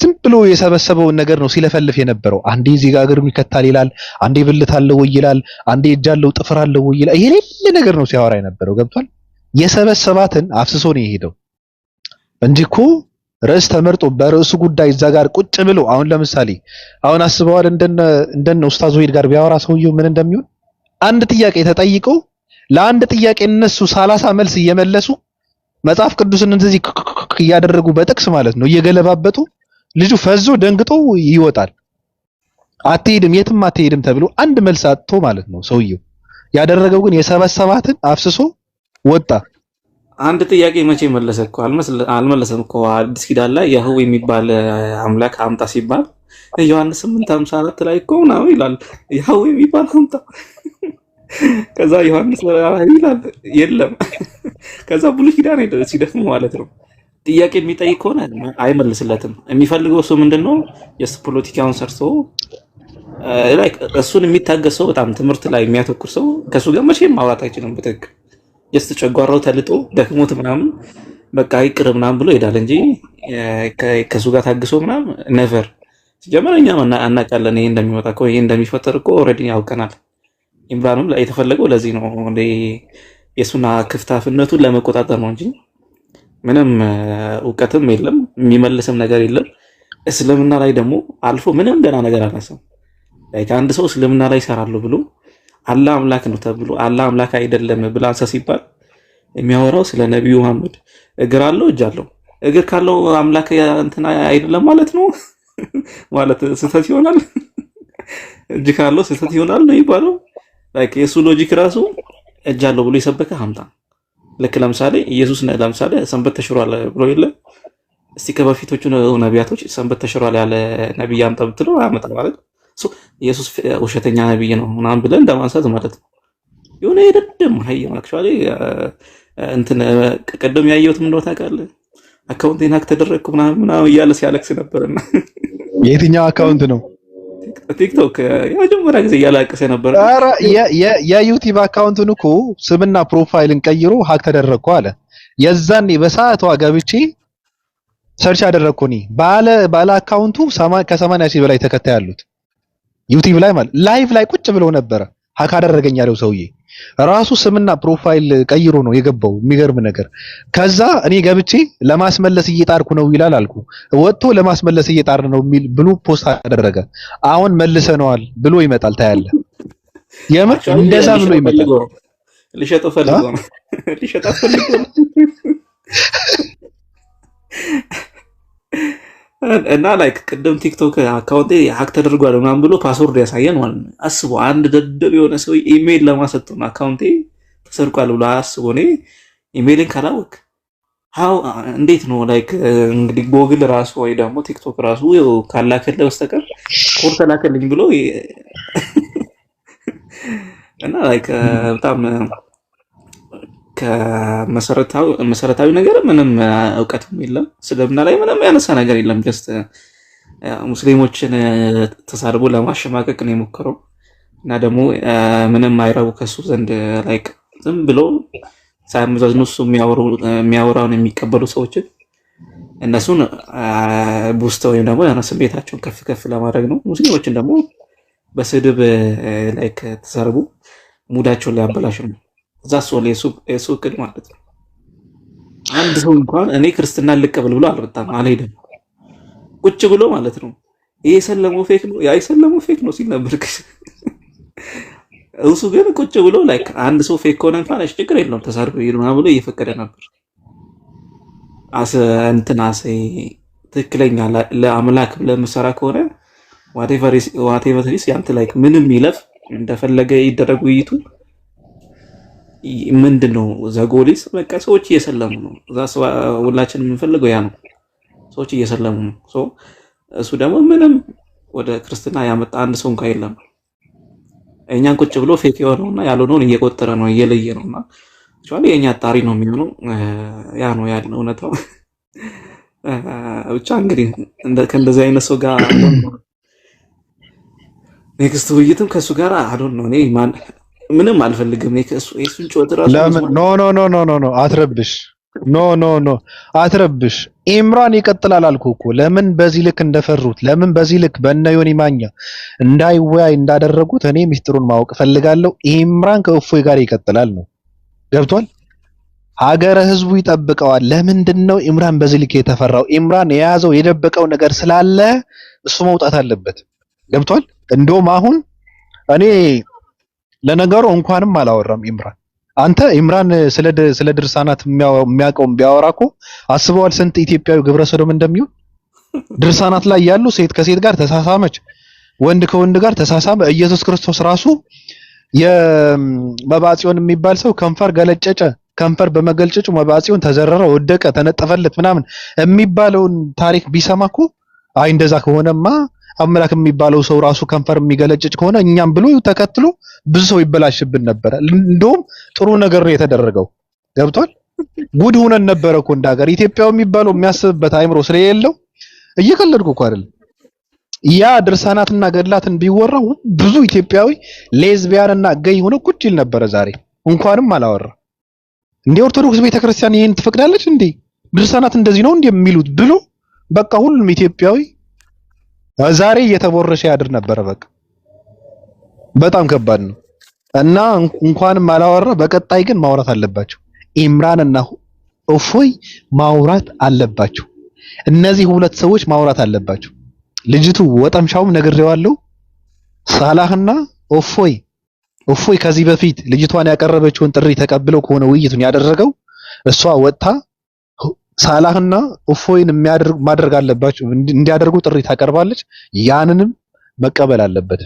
ዝም ብሎ የሰበሰበውን ነገር ነው ሲለፈልፍ የነበረው። አንዴ እዚህ ጋር እግሩን ይከታል ይላል፣ አንዴ ብልት አለው ወይ ይላል፣ አንዴ እጅ አለው ጥፍር አለው ወይ ይላል። የሌለ ነገር ነው ሲያወራ የነበረው፣ ገብቷል። የሰበሰባትን አፍስሶ ነው የሄደው እንጂ እኮ። ርዕስ ተመርጦ በርዕሱ ጉዳይ እዛ ጋር ቁጭ ብሎ አሁን ለምሳሌ አሁን አስበዋል እንደነ ኡስታዝ ወሂድ ጋር ቢያወራ ሰውየው ምን እንደሚሆን። አንድ ጥያቄ ተጠይቆ ለአንድ ጥያቄ እነሱ 30 መልስ እየመለሱ፣ መጽሐፍ ቅዱስን እንደዚህ ክክክክ እያደረጉ በጥቅስ ማለት ነው እየገለባበጡ፣ ልጁ ፈዞ ደንግጦ ይወጣል። አትሄድም፣ የትም አትሄድም ተብሎ አንድ መልስ አጥቶ ማለት ነው። ሰውየው ያደረገው ግን የሰበሰባትን አፍስሶ ወጣ። አንድ ጥያቄ መቼ መለሰ እኮ? አልመለሰም እኮ። አዲስ ኪዳን ላይ ያህዌ የሚባል አምላክ አምጣ ሲባል ዮሐንስ 8:54 ላይ እኮ ምናምን ይላል። ያህዌ የሚባል አምጣ። ከዛ ዮሐንስ ይላል የለም። ከዛ ብሉይ ኪዳን ሄደ ሲደክም ማለት ነው። ጥያቄ የሚጠይቅ ከሆነ አይመልስለትም። የሚፈልገው እሱ ምንድን ነው? የሱ ፖለቲካውን ሰርቶ like እሱን የሚታገስ ሰው፣ በጣም ትምህርት ላይ የሚያተኩር ሰው ከእሱ ጋር መቼም ማውራት አይችልም። በትክክል just ጨጓራው ተልጦ ደክሞት ምናምን በቃ ይቅር ምናምን ብሎ ይሄዳል እንጂ ከእሱ ጋር ታግሶ ምናምን never። ሲጀመር እኛም አናውቃለን ይሄ እንደሚመጣ እኮ፣ ይሄ እንደሚፈጠር እኮ already ያውቀናል። ኢምራንም የተፈለገው ለዚህ ነው፣ እንደ የሱና ክፍታፍነቱን ለመቆጣጠር ነው እንጂ ምንም እውቀትም የለም፣ የሚመልስም ነገር የለም። እስልምና ላይ ደግሞ አልፎ ምንም ደህና ነገር አላነሳም። Like አንድ ሰው እስልምና ላይ ይሰራሉ ብሎ አላህ አምላክ ነው ተብሎ አላህ አምላክ አይደለም ብላ አንሳ ሲባል የሚያወራው ስለ ነቢዩ መሐመድ እግር አለው፣ እጅ አለው። እግር ካለው አምላክ እንትን አይደለም ማለት ነው፣ ማለት ስህተት ይሆናል። እጅ ካለው ስህተት ይሆናል ነው የሚባለው። Like የሱ logic ራሱ እጅ አለው ብሎ የሰበከ አምጣ። ልክ ለምሳሌ ኢየሱስ ለምሳሌ ሰንበት ተሽሯል ብሎ የለ? እስቲ ከበፊቶቹ ነቢያቶች ሰንበት ተሽሯል ያለ ነቢይ አምጣ ብትለው አያመጣም ማለት ነው። So ኢየሱስ ውሸተኛ ነቢይ ነው ምናምን ብለን እንደማንሳት ማለት ነው። የሆነ የደደም ሀይ actually እንትን ቅድም ያየሁት ምን እንደሆነ ታውቃለህ? Account ኤን hack ተደረግኩ ምናምን ምናምን እያለ ሲያለቅስ ነበርና የትኛው account ነው? ቲክቶክ የመጀመሪያ ጊዜ እያለቀሰ ነበር። ኧረ የዩቲዩብ account ኡን እኮ ስምና profile ን ቀይሮ hack ተደረግኩ አለ። የዛኔ በሰዓቷ ገብቼ search አደረግኩ እኔ። ባለ account ኡ ከ80,000 በላይ ተከታይ አሉት ዩቲዩብ ላይ ማለት live ላይ ቁጭ ብለው ነበረ። Hack አደረገኝ ያለው ሰውዬ ራሱ ስምና profile ቀይሮ ነው የገባው። የሚገርም ነገር። ከዛ እኔ ገብቼ ለማስመለስ እየጣርኩ ነው ይላል አልኩ። ወጥቶ ለማስመለስ እየጣርን ነው የሚል ብሎ post አደረገ። አሁን መልሰነዋል ብሎ ይመጣል ታያለህ። የምር Actually እንደዛ ብሎ ሊሸጠው ይመጣል። ፈልጎ ነው። ሊሸጠው ፈልጎ ነው። ሊሸጣት ፈልጎ ነው። እና like ቅድም ቲክቶክ account ኤ hack ተደርጓል ምናምን ብሎ password ያሳየን ማለት ነው። አስቦ አንድ ደደብ የሆነ ሰው ኢሜይል ለማሰጥ ነው account ኤ ተሰርቋል ብሎ አስቦ። እኔ ኢሜይልን ካላወቅ how እንዴት ነው like እንግዲህ ጎግል ራሱ ወይ ደግሞ ቲክቶክ ራሱ ካላከለ በስተቀር ኮድ ተላከልኝ ብሎ እና like በጣም ከመሰረታዊ መሰረታዊ ነገር ምንም እውቀትም የለም። እስልምና ላይ ምንም ያነሳ ነገር የለም። Just ሙስሊሞችን ተሳድቦ ለማሸማቀቅ ነው የሞከረው እና ደግሞ ምንም አይረቡ ከሱ ዘንድ like ዝም ብሎ ሳያመዛዝኑ እሱ የሚያወራውን የሚቀበሉ ሰዎችን እነሱን boost ወይም ደግሞ የሆነ ስሜታቸውን ከፍ ከፍ ለማድረግ ነው። ሙስሊሞችን ደግሞ በስድብ like ተሳድቦ mood ኣቸውን ሊያበላሽ ነው። እዛ እሱ የሱ እቅድ ማለት ነው። አንድ ሰው እንኳን እኔ ክርስትና ልቀበል ብሎ አልመጣም፣ አልሄድም። ቁጭ ብሎ ማለት ነው። ይሄ የሰለመው fake ነው፣ ያ የሰለመው fake ነው ሲል ነበር። እሱ ግን ቁጭ ብሎ like አንድ ሰው fake ከሆነ እንኳን እሺ ችግር የለውም ተሳድቦ ይሄድ ምናምን ብሎ እየፈቀደ ነበር። አሰ እንትን አሰ ትክክለኛ ለአምላክ ብለህ የምትሰራ ከሆነ whatever is ያንተ like ምንም ይለፍ እንደፈለገ ይደረግ ውይይቱ ምንድን ነው the goal is በቃ ሰዎች እየሰለሙ ነው። እዛ ሁላችን የምንፈልገው ያ ነው። ሰዎች እየሰለሙ ነው። So እሱ ደግሞ ምንም ወደ ክርስትና ያመጣ አንድ ሰው እንኳን የለም። እኛን ቁጭ ብሎ fake የሆነውና ያልሆነውን እየቆጠረ ነው፣ እየለየ ነው። እና actually የእኛ አጣሪ ነው የሚሆነው። ያ ነው ያለው እውነታው። ብቻ እንግዲህ ከእንደዚህ አይነት ሰው ጋር next ውይይትም ከእሱ ጋር I don't know። እኔ ማን ምንም አልፈልግም። እኔ ከእሱ የእሱን ጩኸት ራሱ ለምን? መስማት No, no, no, no, no, no፣ አትረብሽ። No, no, no፣ አትረብሽ። ኢምራን ይቀጥላል አልኩህ እኮ። ለምን በዚህ ልክ እንደፈሩት፣ ለምን በዚህ ልክ በእነ ዮኒ ማኛ እንዳይወያይ እንዳደረጉት እኔ ሚስጥሩን ማወቅ እፈልጋለሁ። ኢምራን ከእፎይ ጋር ይቀጥላል ነው። ገብቷል? ሀገረ ህዝቡ ይጠብቀዋል። ለምንድን ነው ኢምራን በዚህ ልክ የተፈራው? ኢምራን የያዘው የደበቀው ነገር ስላለ እሱ መውጣት አለበት። ገብቷል? እንደውም አሁን እኔ ለነገሩ እንኳንም አላወራም ኢምራን። አንተ ኢምራን ስለ ድርሳናት የሚያውቀውን ቢያወራ እኮ አስበዋል ስንት ኢትዮጵያዊ ግብረ ሰዶም እንደሚሆን። ድርሳናት ላይ ያሉ ሴት ከሴት ጋር ተሳሳመች፣ ወንድ ከወንድ ጋር ተሳሳመ። ኢየሱስ ክርስቶስ ራሱ የመባጽዮን የሚባል ሰው ከንፈር ገለጨጨ፣ ከንፈር በመገልጨጩ መባጽዮን ተዘረረ፣ ወደቀ፣ ተነጠፈለት ምናምን የሚባለውን ታሪክ ቢሰማ እኮ አይ እንደዛ ከሆነማ አምላክ የሚባለው ሰው ራሱ ከንፈር የሚገለጭጭ ከሆነ እኛም ብሎ ተከትሎ ብዙ ሰው ይበላሽብን ነበረ። እንደውም ጥሩ ነገር ነው የተደረገው። ገብቷል? ጉድ ሆነን ነበረ እኮ እንደ ሀገር። ኢትዮጵያው የሚባለው የሚያስብበት አይምሮ ስለሌለው እየቀለድኩ እኮ አይደለም። ያ ድርሳናትና ገድላትን ቢወራው ብዙ ኢትዮጵያዊ ሌዝቢያን እና gay ሆኖ ቁጭ ይል ነበረ። ዛሬ እንኳንም አላወራ። እንደ ኦርቶዶክስ ቤተክርስቲያን ይሄን ትፈቅዳለች እንዴ? ድርሳናት እንደዚህ ነው እንዴ የሚሉት ብሎ በቃ ሁሉም ኢትዮጵያዊ ዛሬ እየተቦረሸ ያድር ነበረ። በቃ በጣም ከባድ ነው እና እንኳንም አላወራ። በቀጣይ ግን ማውራት አለባቸው። ኢምራን እና እፎይ ማውራት አለባቸው። እነዚህ ሁለት ሰዎች ማውራት አለባቸው። ልጅቱ ወጠምሻውም ነግሬዋለሁ። ሳላህና እፎይ እፎይ ከዚህ በፊት ልጅቷን ያቀረበችውን ጥሪ ተቀብለው ከሆነ ውይይቱን ያደረገው እሷ ወጥታ ሳላህና እፎይን ማድረግ አለባቸው እንዲያደርጉ ጥሪ ታቀርባለች። ያንንም መቀበል አለበት።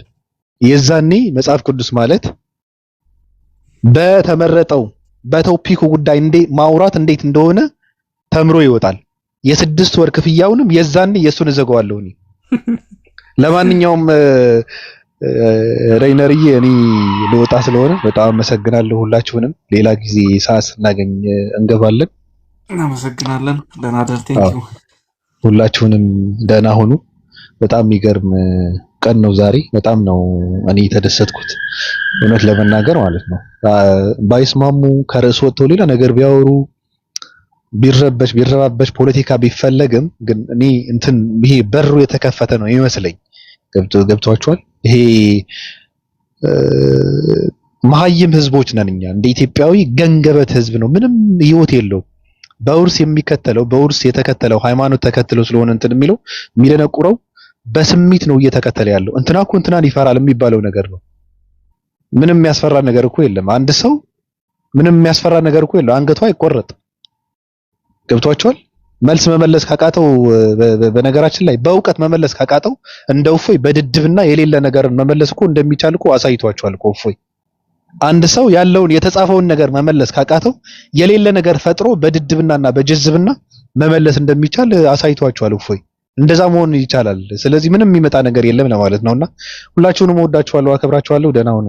የዛኔ መጽሐፍ ቅዱስ ማለት በተመረጠው በቶፒኩ ጉዳይ እንዴ ማውራት እንዴት እንደሆነ ተምሮ ይወጣል። የ6 ወር ክፍያውንም የዛኔ የሱን እዘጋዋለሁ እኔ። ለማንኛውም ሬይነርዬ እኔ ልወጣ ስለሆነ በጣም አመሰግናለሁ ሁላችሁንም። ሌላ ጊዜ ሰዓት ስናገኝ እንገባለን። እናመሰግናለን። ደህና ደር። Thank you። ሁላችሁንም ደህና ሁኑ። በጣም የሚገርም ቀን ነው ዛሬ። በጣም ነው እኔ የተደሰትኩት እውነት ለመናገር ማለት ነው። ባይስማሙ ከርዕስ ወጥተው ሌላ ነገር ቢያወሩ ቢረበሽ ቢረባበሽ ፖለቲካ ቢፈለግም ግን እኔ እንትን ይሄ በሩ የተከፈተ ነው ይመስለኝ። ገብቷችኋል? ይሄ መሀይም ህዝቦች ነን እኛ እንደ ኢትዮጵያዊ ገንገበት ህዝብ ነው። ምንም ህይወት የለውም። በውርስ የሚከተለው በውርስ የተከተለው ሃይማኖት ተከትለው ስለሆነ እንትን የሚለው የሚደነቁረው በስሜት ነው እየተከተለ ያለው። እንትና እኮ እንትናን ይፈራል የሚባለው ነገር ነው። ምንም የሚያስፈራ ነገር እኮ የለም። አንድ ሰው ምንም የሚያስፈራ ነገር እኮ የለው። አንገቱ አይቆረጥ። ገብቷቸዋል። መልስ መመለስ ካቃተው በነገራችን ላይ በእውቀት መመለስ ካቃተው እንደ እፎይ በድድብና የሌለ ነገርን መመለስ እኮ እንደሚቻል እኮ አሳይቷቸዋል እኮ እፎይ። አንድ ሰው ያለውን የተጻፈውን ነገር መመለስ ካቃተው የሌለ ነገር ፈጥሮ በድድብናና በጅዝብና መመለስ እንደሚቻል አሳይቷቸዋል እፎይ። እንደዛ መሆን ይቻላል። ስለዚህ ምንም የሚመጣ ነገር የለም ለማለት ነውና ሁላችሁንም እወዳችኋለሁ፣ አከብራችኋለሁ። ደህና ሁኑ።